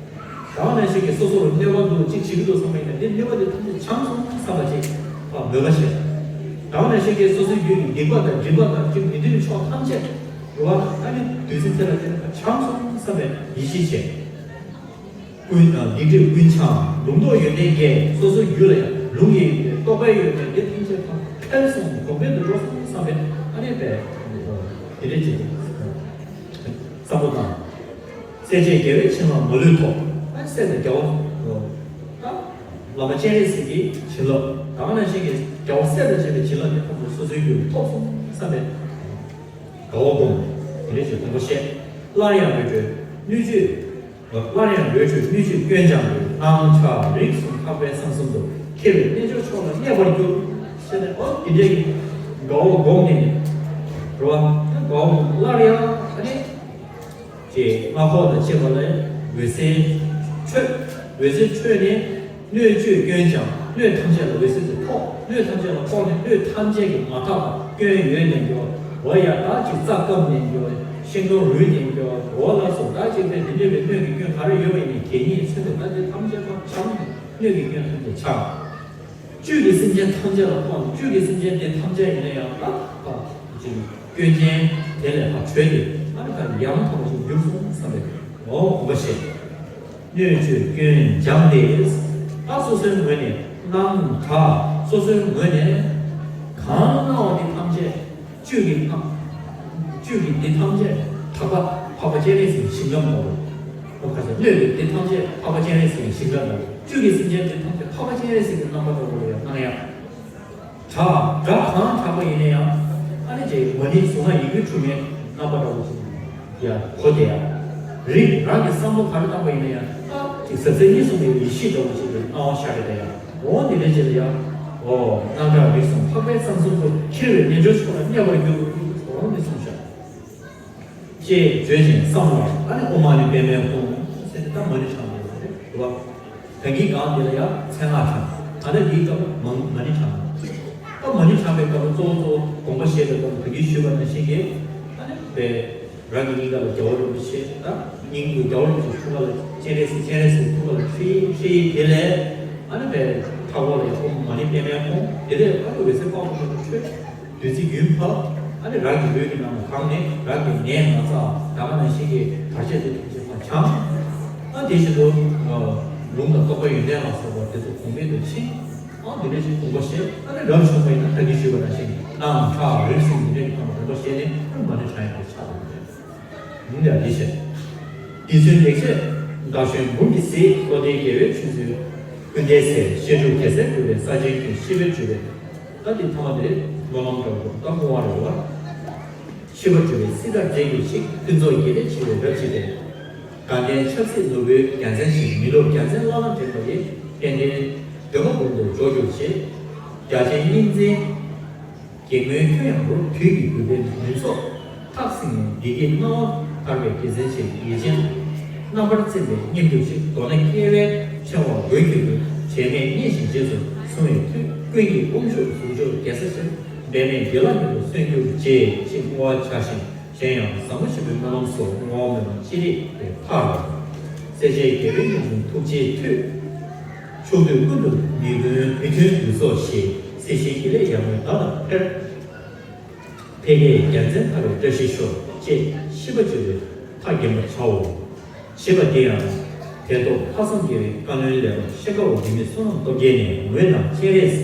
ག་ནང་བཞིན་གྱི་སོ་སོ་ལ་གནོད་པ་འདུག་ཅིག་བྱེད་ཀྱི་འདུག་བསམ་པ་ཡིན་ན། དེ་གནོད་པ་དེ་ཐམས་ཅད་ཆང་སོང་བསམ་པ་ཅིག་ཨ་མོས་པ་བྱས། ད་ག་ནང་བཞིན་གྱི་སོ་སོའི་རྒྱུད་ཀྱི་སྡིག་པ་དང་སྒྲིབ་པ་དང་ཅིག་མི་མཐུན་ཕྱོགས་ཐམས་ཅད་རེད་བ། ཨ་ནི་བདུད་རྩི་དེ་ལ་བརྟེན་ནས་ཆང་སོང་བསམ་པའི་ཡིད་ཆེས་བྱས། ཀུན་སྡིག་སྒྲིབ་ཀུན་བྱང་ལུང་རྟོགས་ཡོན་ཏན་བརྒྱད། སོ་སོའི་རྒྱུད་ལ་ཡང་ལུང་ཡོད་པའི་རྟོགས་པའི་ཡོན་ཏན་དེ་ཐམས་ཅད་ཕར་འཕེལ་སོང་། གོང་འཕེལ་དུ་འགྲོ་སོང་བསམ་པའི་ཨ་ནི་པའི་དེ་འདྲ་ཅིག་བསམ་བློ་བཏང་། སྲས་བཅས་རྒྱལ་བའི་བྱིན་རླབས་མ་ལུས་ཐོབ། ཨ་སྲས་དང་རྒྱལ་བ། ད་བླ་མ་སྤྱན་རས་གཟིགས་ཀྱི་བྱིན་རླབས། ད་ག་ནང་བཞིན་གྱི་རྒྱལ་བ་སྲས་དང་བཅས་པའི་བྱིན་རླབས་དེ་ཐོབ་སོང་། སོ་སོའི་རྒྱུད་ལ་ཐོབ་སོང་བསམ་པའི་དགའ་བ་སྒོམ། དེ་འདྲ་ཞིག་དང་པོ་བཤད། སླར་ཡང་རོལ་ཁྲོད་སྣོད་བཅུད། སླར་ཡང་རོལ་ཁྲོད་སྣོད་བཅུད་སྐྱོན་སྦྱངས་ཏེ། སྣང་ཆ་རིག་གསུམ་འཕགས་པའི་གསང་གསུམ་དུ། ཁྱབ་པའི་རྣལ་འབྱོར་མཆོག་ལ་གནས་པར་འགྱུར། ཞེས་ནས་ཨོ་དེ་འདྲའི་དགའ་བ་སྒོམ་ནས་རོལ་བ། དགའ་བ་སྒོམ། སླར་ཡང་ཨ་ནི། ཅེས་སྔགས་འཁོར་དང་བཅས་པ་ལས་འོད་ཟེར་འཕྲོས། འོད་ཟེར་འཕྲོས་ནས་སྣོད་བཅུད་སྐྱོན་སྦྱངས། སྣོད་ཐམས་ཅད་ལ་འོད་ཟེར་དེ་ཕོག་སྣོད་ཐམས་ཅད་ལ་ཕོག་ནས་སྣོད་ཐམས་ཅད་ཀྱི་མ་དག་པ་སྐྱོན་ཡོད་ནས་འགྱུར། འོ་ཡ་ད་ཅིག་རྩ་སྐམ་ནས་འགྱུར། ཤིང་སྡོང་རུལ་ནས་འགྱུར། འོ་ལགས་སོ། ད་ཅིག་པས་དེ་འདྲ་བའི་སྣོད་ཀྱི་སྐྱོན་ག་རེ་ཡོད་པ་ཡིན་ནའི་དེ་ཉིད་མཚོན་ཏེ་ད་དེ་ཐམས་ཅད་ཕར་བྱང་ནས་སྣོད་ཀྱི་སྐྱོན་ཐམས་ཅད་བྱང་། བཅུད་ཀྱི་སེམས་ཅན་ཐམས་ཅད་ལ་ཕོག་ནས་བཅུད་ཀྱི་སེམས་ཅན་དེ་ཐམས་ཅད་ཡིན་ན་ཡང་ད་ཕར་ ཅིག་སྐྱོན་ཅན་དེ་ལས་ཕར་གྲོལ་ཏེ་ཨ་ནི་ཕར་ཡང་དག་པ་ཞིག་འགྱུར་སོང་བསམ་པའི་འོ་དགོངས་པ་བཞེས། སྣོད་བཅུད་སྐྱོན་སྦྱངས་ཏེ། ཨ་སོ་སོའི་ངོས་ནས་སྣང་གྲགས་སོ་སོའི་ངོས་ནས་གང་སྣང་བ་དེ་ཐམས་ཅད་བཅུད་ཀྱི་སྣང་། བཅུད་ཀྱི་འདི་ཐམས་ཅད་དག་པ་འཕགས་པ་སྤྱན་རས་གཟིགས་ཀྱི་ཞིང་ཁམས་ལྟ་བུ། ཁ་ས་སྣོད་ཀྱི་འདི་ཐམས་ཅད་འཕགས་པ་སྤྱན་རས་གཟིགས་ཀྱི་ཞིང་ཁམས་ལྟ་བུ། བཅུད་ཀྱི་སེམས་ཅན་འདི་ཐམས་ཅད་འཕགས་པ་སྤྱན་རས་གཟིགས་ཀྱི་རྣམ་པ་ལྟ་བུ་ལ་ཡང་སྣང་ཡང་། གྲགས་སྒྲ་གང་གྲགས་པ་ཡིན་ན་ཡང་ཨ་ནི་ཅིག་མ་ཎི་གཟུངས་སྔགས་ཡི་གེ་དྲུག་མའི་རྣམ་པ་འདྲ་བོ་ཞིག་ཡང་གོ་བསྡད་ཡ། རིགས་རང་གི་བསམ་བློ་ག་རེ་བཏང་པ་ཡིན་ན་ཡང་ཨ་ཅིག་ཟབ་གསལ་གཉིས་གསུམ་པའི་ཡེ་ཤེས་འདྲ་བོ་ཞིག་གི་སྣང་བ་ཤར་གྱི་བསྡད་ཡ། འོ་འདི་འདྲ་ཅིག་ལ་ཡང་འོ་སྣང་གྲགས་རིག་གསུམ་འཕགས་པའི་གསང་གསུམ་དུ་འཁྱིལ་བའི་རྣལ་འབྱོར་ཆོས་ལ་གནས་པར་འགྱུར། འོ་འདི་གསུངས་ཤག་ཅེས་བརྗོད་ཅིང་བསམ་ལ་ཨ་ནི་ཨོཾ་མ་ཎི་པདྨེ་ཧཱུྃ་ཟེར་ཏེ་ད་མ་ཎི་བགྲངས་པ་རེད་རེད་བ། ད་གིན་གང་དེ་ལ་ཡང་མཚན་སྔགས་བགྲངས། ད་ལྟ་འདིའི་སྐབས་ལ་མ་མ་ཎི་བགྲངས། ད་མ་ཎི་བགྲངས་པའི་སྐབས་ལ་གཙོ་བོ་གཙོ་བོ་དགོངས་པ་བཞེས་པའི་སྐབས་ལ་ད་གིན་ཞུས་པ་ནང་བཞིན་གྱི་ཨ་ནི་པའི་རང་གི་སྙིང་ག་ལ་རྒྱལ་བ་རིན་པོ་ཆེ། ད་སྙིང་གི་རྒྱལ་བ་རིན་པོ་ཆེ་ཐུགས་ཀ་ལ་སྤྱན་རས་གཟིགས། སྤྱན་རས་གཟིགས་ཐུགས་ཀ་ལ་ཁྲིད་ཁྲིད་དེ་ལས་ཨ་ནི་པའི་མཐའ་འཁོར་ལ་ཡང་ཨོཾ་མ་ཎི་པདྨེ་ཧཱུྃ། དེ་ལས་ཨ་ནི་འོད་ཟེར་དཔག་ཏུ་མེད་པ་འཕྲོས། བདུད་རྩི་རྒྱུན་བབས། ཨ་ནི་རང་གི་ལུས་ཀྱི་ནང་ལ་གང་ནས་རང་གི་ནད་ན་ཚ་ད་ག་ནང་བཞིན་གྱི་བར་ཆད་དེ་ཐམས་ཅད་ཕར་བྱང་། ཨ་དེ་བཞིན་དུ་ལུང་དང་རྟོགས་པ་ཡོན་ཏན་ལ་སོགས་པ་དེ་ཚོ་གོང་འཕེལ་དུ་ཕྱིན། ཨ་འདི་འདྲ་ཞིག་དགོངས་པ་བཞེས། ཨ་ནི་རབ་བྱུང་བ་ཡིན་ན་ད་གིན་ཞུས་པ་ནང་བཞིན་སྣང་གྲགས་རིག་གསུམ་འདི་འདྲ་ཡི་ཐོག་ལ་དགོངས་པ་བཞེས་ནས་ཨ་ནི་མ་ཎི་བགྲང་ཡག་གི་ཆ་དང་འདྲ། ཡིན་ཡང་འདི་བྱས། འདི་ཚོའི་ལེགས་བཤད་ཟླ་གཞོན་འབུམ་གྱིས་གཟིགས། བློ་ལྡན་དགེ་བའི་ཆོས་མཛོད་ཀུན་ལྡན་གསལ། བཤད་སྒྲུབ་རྒྱལ་སྲས་བཀོད་པའི་ས་ཆེན་གྱི། ཤེས་པས་བསྒྲུབས་པའི་ད་འདི་ཐ་མ་དེ་སྨོན་ལམ་འདྲ་བོ་ད་བསྔོ་བ་རེད་བ། ཤེས་པས་བསྒྲུབས་པའི་སྲིད་མཐར་མཛད་གྱུར་ཅིག །ཕུན་ཚོགས་དགེ་ལེགས་ཆེ་བའི་རབ་བྱེད་པའི། དགའ་ལྡན་ཆབ་སྲིད་ནོར་བུའི་རྒྱལ་མཚན་བཞིན། མི་ལོ་བརྒྱ་མཚན་བླ་ན་འདྲེན་པ་ཡི། དཔལ་ལྡན་འདོད་པ་ཀུན་ཏུ་འཇོག་གྱུར་ཅིག །རྒྱ་ཆེན་གཉིས་འཛིན། སྒེག་མོའི་ཁྱོན་ཡངས་པོར། དུས་ཀྱི་རྒུད་པའི་མུན་ཚོགས་ཐག་བསྲིངས་ནས། བདེ་སྐྱིད་སྣང་བ་ཐར་པའི་དགེ་མཚན་ཆེ། ཡིད་ཅན་རྣམ་པར་རྩེན་པའི་སྙེམས་གྱུར་ཅིག །མདོར་ན་སྐྱེ་བའི་ཕྲེང་བ་འགྲོལ་གྱུར་ཅིག །དྲན་མེད་མཉེས་ཤིང་རྗེས་སུ་བཟུང་བའི་མཐུས། ཀུན་གྱི་དབང་ཕྱུག་གཟུགས་མཆོག་རྒྱལ་སྲས་ཆེ། འབད་མེད་བདེ་བླག་མྱུར་དུ་སོན་གྱུར་ཅིག །ཅེས་བསྔོ་བ་བྱ་ཞིང་། གཞན་ཡང་བཟང་པོ་ཆེན་པོའི་སྨོན་ལམ་སོགས་བསྔོ་བ་སྨོན་ལམ་ཅི་རིགས་པའི་མཐར། སྲས་བཅས་རྒྱལ་བའི་གཉེན་འབྱུང་ཐུགས་རྗེའི་མཐུས། ཕྱོགས་དུས་ཀུན་ཏུ་མི་མཐུན་མི་མཐུན་ལུས་སྲོག་བཞེས། སྲིད་ཞིའི་དགེ་ལེགས་ཡར་ངོའི་ཟླ་ལྟར་འཕེལ། ཕལ་སྐད་རྒྱལ་མཚན་ཐར་པའི་བཀྲ་ཤིས་ཤོག །ཅེས་ཤིས་པ་བརྗོད་པའི་མཐའ་བརྒྱན་པར་བྱའོ། ཞེས་པ་འདི་ཡང་དེ་ཐོག་ལྷག་བསམ་རྒྱལ་བའི་བཀའ་བློན་ལས་སློབ་ཤེས་དགའ་བོ་འཇིགས་མེད་བསོད་ནམས་སྟོབས་རྒྱས་ནས། འོད་དང་སྤྱན་རས་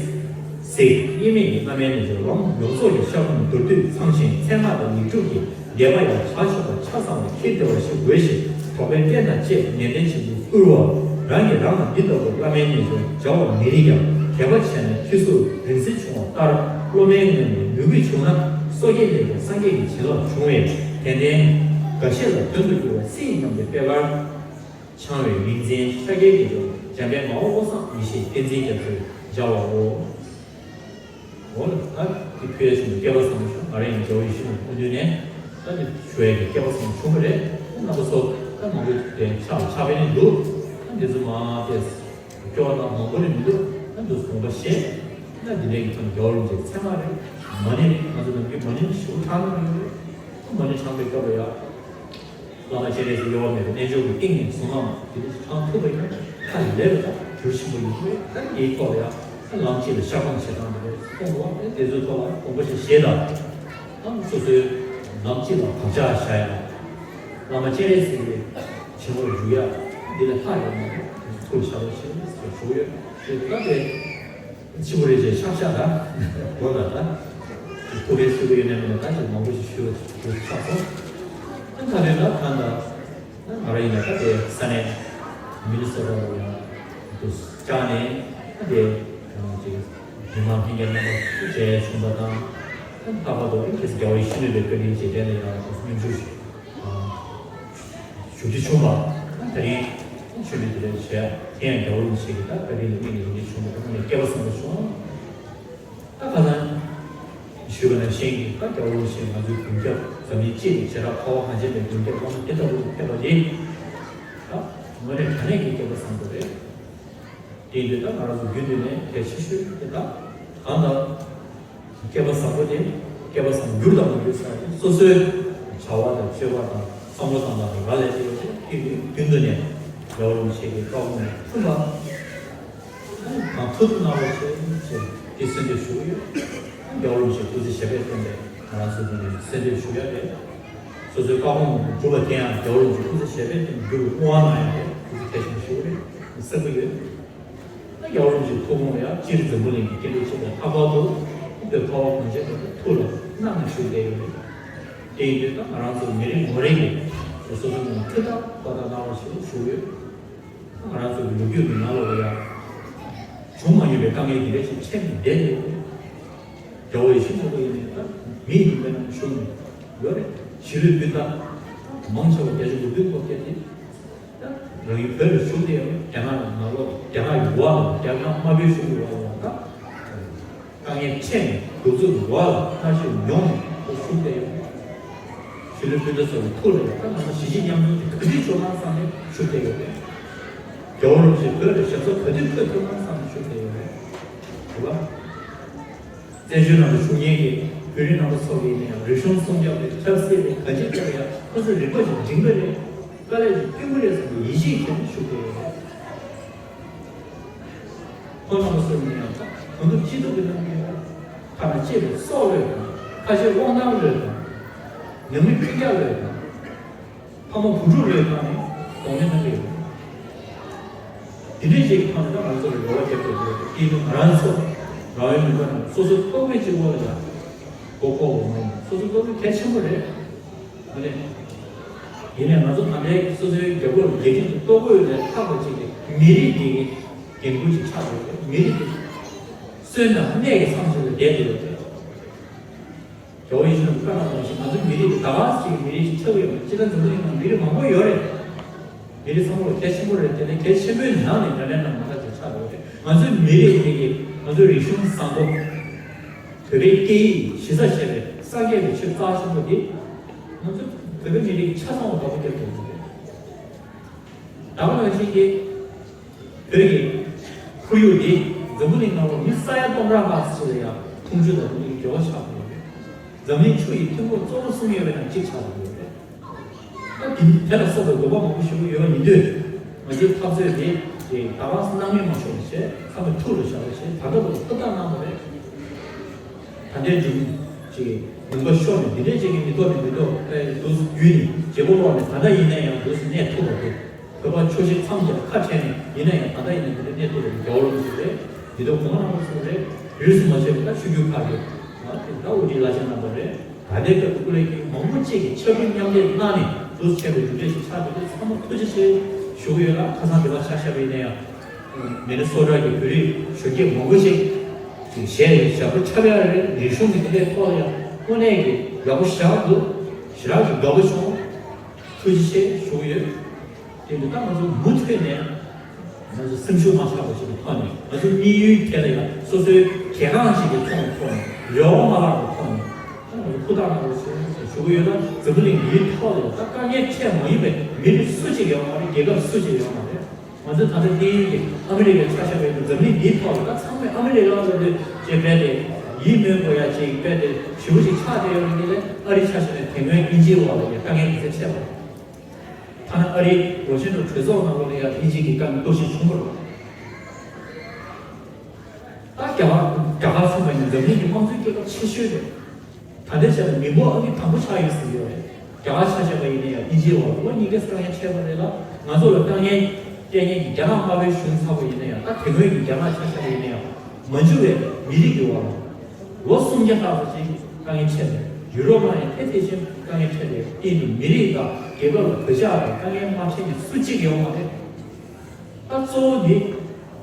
གཟིགས་དབྱེར་མེད་ཀྱི་བླ་མའི་རྣལ་འབྱོར་ལམ་ཡོངས་རྫོགས་ཀྱི་ཤར་ཁུང་མདོར་བསྡུས་ཚང་ཞིང་། མཚན་སྔགས་དང་ཡིག་དྲུག་གི་བཟླས་པ་ཡང་བྱ་ཆོག་པ་ཆ་ཚང་བ་ཁྱེར་བདེ་བ་ཞིག་འོས་ཤིང་། དོགས་པའི་རྟེན་དང་བཅས་ནན་ཏན་བྱེད་དུ་བསྐུལ་བ། རང་གིས་རང་ལ་འདི་ལྟ་བུ་བླ་མའི་རྣལ་འབྱོར་སྦྱར་བ་མི་རིགས་ཀྱང་། དད་པ་བྱས་ནས་ཁྱི་གཟུགས་རིང་བསྲེལ་བྱུང་བ་ལྟར། སློབ་མའི་ངོས་ནས་མོས་གུས་བྱུང་ན། སོ་སྐྱེ་ལས་ཀྱང་སངས་རྒྱས་ཀྱི་བྱིན་རླབས་འབྱུང་བས། དད་ལྡན་འགའ་ཤས་ལ་དོན་དུ་འགྱུར་བ་སྲིད་ཡིན་སྙམ་པའི་པད་དཀར་འཆང་བའི་རིག་འཛིན་ཤཱཀྱའི་དགེ་སྦྱོར་འཇམ་དཔལ་མ་འོངས་བློ་བཟང་ཡེ་ཤེས་བསྟན་འཛིན་རྒྱ་མཚོས་སྦྱར་བའོ། འོ་ལ་ད་དེ་ཕུལ་ཡ་བྱུང་བའི་སྐལ་བ་བཟང་པོ་བྱུང་། ང་རང་ཡང་རྒྱལ་བ་ཡིད་བཞིན་ནོར་བུ་སྐུ་མདུན་ནས་ད་དེ་ཞུ་ཡ་གི་སྐལ་བ་བཟང་པོ་བྱུང་བ་རེད། རྣམ་པ་ཚོ་ད་མང་པོ་དེ་ཕྱག་ལ་ཕྱག་དཔེ་ནི་འདུག །ད་འདི་ཚོ་མ་དེ་སྐྱོ་བ་དང་མང་པོ་ནི་མི་འདུག །ད་འདུག་དགོངས་པ་བཞེས། ད་འདི་འདྲའི་གི་ཐོག་ནས་རྒྱལ་བ་རིན་པོ་ཆེའི་མཚན་སྔགས་རེད། མ་ཎི་རེད། ང་ཚོ་ནམ་རྒྱུན་མ་ཎི་ཞུ་ཐང་ནི་ཡོད་རེད། མ་ཎི་བགྲང་པའི་སྐབས་ལ་ཡ། བླ་མ་སྤྱན་རས་གཟིགས་གཡོ་བ་མེད་པའི་རྣལ་འབྱོར་གྱི་ཏིང་ངེ་གསུང་ངམ་དེ་འདྲ་ཞིག་བགྲང་ཐུབ་པ་ཡིན་ན་ཁ་ལས་པ་དང་འགྱུར་ཆེན་པོ་ཡོང་གི་རེད། ད་འདིའི་ཐོག་ལ་ཡང་ལམ་གཅིག་ལ་ཤར་སྒོམ་བྱེད་སྟངས་དེ་འདྲ་གསུངས་འདུག །ཨ་དེ་ཚོའི་ཐོག་ལ་དགོངས་པ་ཞིག་བཞེས་དང་། ཨ་སོ་སོའི་ལམ་གཅིག་ལ་བག་ཆགས་བཞག་ཡ། བླ་མ་སྤྱན་རས་གཟིགས་ཀྱི་བྱིན་རླབས་འཇུག་ཡ་འདི་ལས་ལྷག་ཡོད་མ་རེད། ཐུགས་ལ་བཞག་རོགས་བྱེད་ཟེར་ཞུ་གི་ཡོད། དེ་ད་དེ། ཕྱི་པོ་རེ་ཞིག་ཤག་ཤག་ད། ལོ་ལ་ད། ཐུགས་ཕན་གསོས་ཀྱི་ཡོད་ནས་མིན་ན་ད་ཅིག་མང་པོ་ཞིག་ཞུ་ཞུ་ཆགས་སོང་། ཨ་ད་རེས་ད་ད་ད། ང་རང་ཡིན་ན་ད་དེ་ས་གནས་མི་ནི་སོ་ཊ་ལ་ཡང་དུ་བཅར་ནས་ད་དེ་ཅིག་མི་མང་ལྷན་རྒྱས་རྣམ་པ་མཇལ་བྱུང་པ་དང་། ད་ལྷག་པར་དུ་ཨེ་ཁེ་སི་རྒྱལ་བ་ཡིད་བཞིན་ནོར་བུའི་བཀའ་དྲིན་རྗེས་དྲན་ལ་ཡང་དུ་སྙོམས་འཇུག་ཞུ། ཞུ་རྒྱུ་བྱུང་བ། ད་རིང་ཆོས་འབྲེལ་དེ་འདྲ་བྱས། དེ་ཡང་རྒྱལ་བ་རིན་པོ་ཆེ་གི་ད་བཀའ་དྲིན་ལ་དམིགས་ནས་ཡིན་གྱི་བྱུང་བ་དེ་དངོས་གནས་སྐལ་བ་བཟང་པོ་བྱུང་། ད་ཁ་སང་ཞུས་པ་ནང་བཞིན་གྱི་ད་རྒྱལ་བ་རིན་པོ་ཆེ་ང་ཚོའི་མདུན་རྒྱབ་འཛམ་གླིང་སྤྱི་ལ་བྱེ་བྲག་ཁ་བ་གངས་ཅན་པའི་མདུན་རྒྱབ་བླ་མ་དེ་ལྟ་བུ་ཕེབས་པ་དེ། ད་དངོས་གནས་དྲང་གནས་ཀྱི་སྐལ་བ་བཟང་པོ་རེད། དེ་འདྲ་ད་ང་རང་ཚོ་རྒྱུན་དུ་ནས་གལ་ཆེ་ཤོས་དེ་ད་གང་ལྟར་སྐལ་བ་བཟང་པོ་དེ་སྐལ་བ་བཟང་འགྱུར་དང་མ་འགྱུར་ས་དེ་སོ་སོའི་བྱ་བ་དང་སྤྱོད་པ་དང་བསམ་བློ་བཏང་སྟངས་དང་རག་ལས་ཏེ་ཡོད་དེ་དེ་རྒྱུན་དུ་ནས་རྒྱལ་བ་རིན་པོ་ཆེ་གི་བཀའ་དགོངས་ནས་མཐུན་པ་གང་ཐུབ་གནང་རོགས་ཞེས་ཅེས་དེ་གསོལ་འདེབས་ཞུ་གི་ཡོད། རྒྱལ་བ་རིན་པོ་ཆེ་སྐུ་ཚེ་ཞབས་པད་བརྟན་པའི། ང་རང་ཚོ་འདི་ནས་གསལ་འདེབས་ཞུ་ཡ་རེད། སོ་སོའི་བཀའ་དགོངས་སྒྲུབ་པ་དེ་ཡང་རྒྱལ་བ་རིན་པོ་ཆེ་སྐུ་ཚེ་ཞབས་པད་བརྟན་འགྱུར་བའི་བསྔོ་བ་གནང་ཡ་རེད། སྐུ་ཚེ་ཁ་ཤས་ཞུ་རེད། གསལ་པོ་ཡོད། ད་རྒྱལ་བ་རིན་པོ་ཆེའི་ཐུགས་དགོངས་ལ་ཡང་སྤྱིར་འཛམ་བུ་གླིང་གི་སྐྱེ་འགྲོ་ཆེ་བ་ལྷག་པར་དུ་བོད་ཁ་བ་གངས་ཅན་པ་ཐུགས་ལ་གནང་ནས་ཞུ་བསྡད་ཡོད་རེད། དེ་ཡིན་དུས་ད་ང་རང་ཚོ་མི་རེ་ངོ་རེ་གིས་སོ་སོའི་ངོས་ནས་ཐུགས་ཐག་པ་དང་གནང་བ་ཞིག་ཞུ་ཡོད། ང་རང་ཚོ་གི་ལོ་རྒྱུས་ཀྱི་ནང་ལོགས་ལ་ཡང་བྱུང་མ་མྱོང་པའི་དཀའ་ངལ་འདི་འདྲ་ཞིག་འཕྲད་ནས་བསྡད་ཡོད། རྒྱལ་བ་ཡིད་བཞིན་ནོར་བུ་ཡིན་ནའི་ད་མི་ཡིན་པའི་ནང་བཞུགས་ནས་ཡོད་རེད། གཞིས་ལུས་སྤུན་ཟླ་མང་ཆེ་བ་བརྒྱ་ཆ་དགུ་བཅུ་གོ་བརྒྱད་དེ་ད་རང་ཡུལ་བོད་ལ་བཞུགས་བསྡད་ཡོད། རྒྱ་ནག་ནང་ལོགས་རྒྱ་ནག་ཡུལ་བ་ལ་རྒྱ་ནག་དམར་པོའི་གཞུང་གི་འོག་ལ་ད། དཀའ་ངལ་འཕྲད་ནས་གདུག་རྩུབ་ཀྱི་འོག་ལ་མནར་གཅོད་མྱོང་ནས་ཁོ་བཞུགས་བསྡད་ཡོད། གཞིས་ལུས་སྤུན་ཟླ་ཚོ་ལ་ཐུགས་ལ་ཡང་ད་ང་ཚོ་གཞིས་བྱེས་མཉམ་འཛོམས་ཀྱི་ག་དུས་བྱུང་ན་བསམ་ནས་བཞུགས་བསྡད་ཡོད་རེད། རྒྱལ་བ་རིན་པོ་ཆེ་བོད་ལ་ཞབས་སོར་ག་དུས་འཁོད་ཐུབ་ན་བསམ་ནས་བཞུགས་བསྡད་ཡོད་རེད། རེད་པ། བཙན་བྱོལ་ནང་དུ་བཞུགས་མཁན་གྱི་བོད་རིགས་རྣམ་པ་ཚོ་གིས་ཡིན་ན་ཡང་རིག་གཞུང་སྲུང་སྐྱོབ་རེད། ཆབ་སྲིད་རེད། ག་ཅི་ཐད་ལ་ཡང་ཁོ་ཚོའི་རིག་པ་ཞིག་འབྲིང་པ་རེད། དཀའ་ལས་ཞིག་སྐྱོན་གྱི་རེད་བསམ་པའི་ཡིད་ཆེས་བྱས་ནས་བཞུགས་བསྡད་ཡོད་རེད། ཁོང་རྣམ་པ་ཚོ་ནི་ཡང་གང་ཐུབ་ཅི་ཐུབ་ཀྱིས་གནང་གི་ཡོད། ཐ་ན་གཅེས་པའི་སྲོག་བློས་བཏང་། ཁ་ཆེ་དབང་ཐང་བློས་བཏང་། ནང་མི་སྤུན་ཀྱག་བློས་བཏང་། ཕ་མ་བུ་ཕྲུག་བློས་བཏང་ནས་གདོང་ལེན་གནང་གི་ཡོད། དེ་འདྲའི་ཅིག་ཐོག་ནས་ད་ང་ཚོ་ལ་རེ་བ་རྒྱབ་དགོས་ཀྱི་ཡོད། དེ་ནི་ང་རང་ཚོ་རང་ཡུལ་མི་མང་རྣམས་སོ་སོའི་ལྟོ་གོས་གཅིག་པོ་ལ་ཡང་མགོ་འཁོར་བ་མ་ཡིན། སོ་སོའི་ལྟོ་གོས་གལ་ཆེན་པོ་རེད། མ་རེད། ཡིན་ནའི་ང་ཚོ་ད་ལྟའི་སོ་སོའི་རྒྱལ་ཁབ་རྒྱལ་ཁྲིམས་ཀྱི་ལྟོ་གོས་ལས་ལྷག་པ་ཅིག་གི་མི་རིགས་འདི་གི་འགན་ཁུར་ཅིག་ཆགས་ཡོད་རེད། མི་རིགས་འདི་གསོན་དང་གནས་ཀྱི་མཚམས་སུ་ལ་བསྡད་དེ་ཡོད་རེད། རྒྱལ་བ་ཡིད་བཞིན་ནོར་བུ་བཀའ་གནང་བ་ནང་བཞིན་ང་ཚོའི་མི་རིགས་འདི་ད་ག་ཅིག་གི་མི་རིགས་ཤིག་ཆགས་ཀྱི་ཡོད་མ་རེད། སྤྱིར་བཏང་འཛམ་བུ་གླིང་ནང་མི་རིགས་མང་པོ་ཡོད་རེད། མི་རིགས་ཚང་མ་ལ་གལ་ཆེན་པོ་རེད། དེ་ནས་གལ་ཆེན་པོའི་ནང་ནས་འདྲ་འདྲ་ནང་མ་འདྲ་ཅིག་ཆགས་ཡོད་རེད། ང་ཚོའི་མི་རིགས་འདི་གི་ང་ཚོའི་རིག་གཞུང་བཟང་པོ། བོད་པའི་སྐད་ཡིག་གཞི་རྩ་བྱས་པའི་སངས་རྒྱས་པའི་ཆོས་རྩ་ཆེན་པོ་འདི་ང་ཚོ་བོད་པའི་མི་རིགས་ཆ་ཚང་བ་བདག་པོ་རྒྱབ་ཐུབ་ཀྱི་རེད། ད་ག་ནང་བཞིན་གྱི་བོད་ཀྱི་ཁོར་ཡུག་འདི་འཛམ་བུ་གླིང་ནང་ལ་མི་ས་ཡ་སྟོང་ཕྲག་ལྷག་ཙམ་ལ་ཡང་འཐུང་ཆུ་དང་འདི་འགྱུར་བ་ཆགས་ཡོད་རེད། འཛམ་གླིང་ཆུ་ཡི་ཐོན་ཁུངས་གཙོ་བོ་གསུམ་ཡོད་པའི་ནང་གཅིག་ཆགས་ཡོད་རེད། ད་འདི་དེ་ལ་སོགས་པའི་དགོས་པ་མང་པོ་ཞིག་ཡོད་པ་ཡིན་དུས། ང་ཚོའི་འཐབ་རྩོད་དེ་ད་ག་སེ་སྣང་མེད་མ་ཤོར་བ་བྱས། ཚང་མས་ཐུགས་ལ་བཞག་པ་བྱས། ད་ལྟ་བར་དུ་ཧུར་ཐག་གནང་བ་རེད། ད་ལྟའི་མཇུག་ཅིག་ལུང་པ་ཤོར་ནས་འདི་འདྲས་ཅིག་གི་མི་ཐོག་ནས་མི་ཐོག་ཨེ་འདུག་ཡུལ་ནས་བརྗེ་པོ་ལོག་ནས་ད་ལྟ་ཡིན་ན་ཡང་འདུག་སེ་གནས་ཐུབ་པ་དེ། བོད་པ་ཆོས་བྱེད་མཚམས་བཞག་ཁ་བྲལ་ནས་ཡིན་ན་ཡང་ད་ལྟ་ཡིན་ན་འདི་འདྲས་གནས་ཐུབ་པ་དེ་རྒྱལ་བ་རིན་པོ་ཆེ་རེད། འདི་ཐོག་གོང་མ་རྣམ་པ་ཚོ་རེད། རིས་སུ་མ་ཆད་པའི་ད་ཆོས་བརྒྱུད་ཁག་གི་ད་ཨོ་རྒྱན་བླ་ཆེན་རྣམ་པ་རེད། ད་ལྟའི་སྐབས་སུ་སྐུ་ལས་མཁན་མང་པོ་གཅིག་གིས་ཕྱག་ཕུལ་མཉམ་འདེགས་གནང་ནས་འདུག་བྱས་པའི་གྲུབ་འབྲས་ཤིག་ཆགས་ཡོད་དུས་ཚང་མ་ཐུགས་རྗེ་ཆེ་ཞུ་གི་ཡོད་ལ། ཁ་སང་དེ་བ་ཆ་བཞག་པ་ཡིན་ན་ཡང་། མི་ནི་སོ་ཊ་གི་བོད་རིགས་གཞོན་སྐྱེས་མང་པོ་ཞིག་གཞས་ཞབས་བྲོ་འཁྲབ་ཡག་རེད། རིག་གཞུང་གི་དེ་འདྲའི་ཐོག་ལ་ཡང་དངོས་གནས་ཀྱི་ཡག་པོ་ཞེ་དྲག་འདུག་ཞེ་དྲག་གི་དགའ་པོ་བྱུང་། ཐུགས་རྗེ་ཆེ་ཞུ་གི་ཡོད། དེ་འདི་ལྟ་ང་ཚོ་མུ་མཐུད་ནས་ང་ཚོ་སེམས་ཤུགས་མ་ཆག་པ་ཞིག་གི་ཐོག་ནས། ང་ཚོ་དམིགས་ཡུལ་དེ་ལ་ཡང་སོ་སོའི་གལ་འགངས་ཤིག་གི་ཐོག་ནས་ཐོག་ནས་རེ་བ་མ་བརླག་པའི་ཐོག་ནས་ད་ང་ཚོ་ཧུར་ཐག་གནང་རོགས་ཞེས་ཞུ་གི་ཡོད། ད་འཛམ་བུ་གླིང་འདིའི་ཐོག་ལ་ད་དཀའ་ངལ་འཕྲད་མ་ཡིན་པའི་མི་རིགས་སུ་གཅིག་ཡོད་མ་རེད། རྒྱལ་ཁབ་སུ་གཅིག་ཡོད་མ་རེད། ང་ཚོ་ད་ལྟ་དེའི་ཨ་མི་རི་ཀའི་ཆ་བཞག་པའི་འཛམ་གླིང་འདིའི་ཐོག་ལ་ད་ཚང་མས་ཨ་མི་རི་ཀ་ལ་ལྟོས་ཏེ་རྦད་དེ་ཡིད་སྨོན་དགོས་ཡ་ཅིག་རྦད་དེ་ཞེ་པོ་ཅིག་ཆགས་བསྡད་ཡོད་རེད། དེ་ལས་ཨ་རི་ཆ་བཞག་ནས་དེ་སྔོན་དབྱིན་ཇིའི་འོག་ལ་ཡ་དཀའ་ངལ་དེ་ཚོ་འཕྲད་པ་རེད། ཐ་ན་ཨ་རིའི་ལོ་ཆེན་གྲོས་ཚོགས་ནང་ལོགས་ལ་ཡ་དབྱིན་ཇི་གི་དཀའ་ངལ་གཏོར་བཤིག་བྱུང་བ་རེད། ད་རྒྱ་གར་རྒྱ་གར་མཚོན་པ་ཡིན་ན་འཛམ་གླིང་གི་དམངས་གཙོའི་རྒྱལ་ཁབ་ཆེ་ཤོས་རེད། ད་ལྟའི་ཆ་ལ་མི་འབོར་ཨ་ནི་དང་པོ་ཆགས་ཡོད་ཟེར་གྱི་ཡོད་རེད། རྒྱ་གར་ཆ་བཞག་པ་ཡིན་ན་ཡང་དབྱིན་ཇིའི་འོག་ལོ་གཉིས་ཀའི་དཀའ་ངལ་འཕྲད་པ་རེད་ལ། ང་ཚོ་ལ་དཀའ་ངལ་སྤྲད་མཁན་གྱི་རྒྱ་ནག་དམར་པོའི་གཞུང་ཚ་པོ་ཡིན་ན་ཡང་། ད་དེ་སྔོན་གྱི་རྒྱ་ནག་ཆ་བཞག་པ་ཡིན་ན་ཡང་། མ་འཇུ་བའི་མི་རིགས་ཀྱི་འོག་ལ་ལོ་སུམ་བརྒྱ་ལྷག་ཙམ་ཞིག་དཀའ་ངལ་འཕྲད་པ་རེད། ཡུ་རོབ་ནང་ཡང་དེ་དེ་བཞིན་དཀའ་ངལ་འཕྲད་པའི་རྐྱེན་གྱིས་མི་རིགས་དང་རྒྱལ་ཁབ་ལ་གོད་ཆག་དང་དཀའ་ངལ་མ་འཕྲད་མཁན་སུ་གཅིག་ཡོད་མ་རེད། ད་གཙོ་བོ་འདི་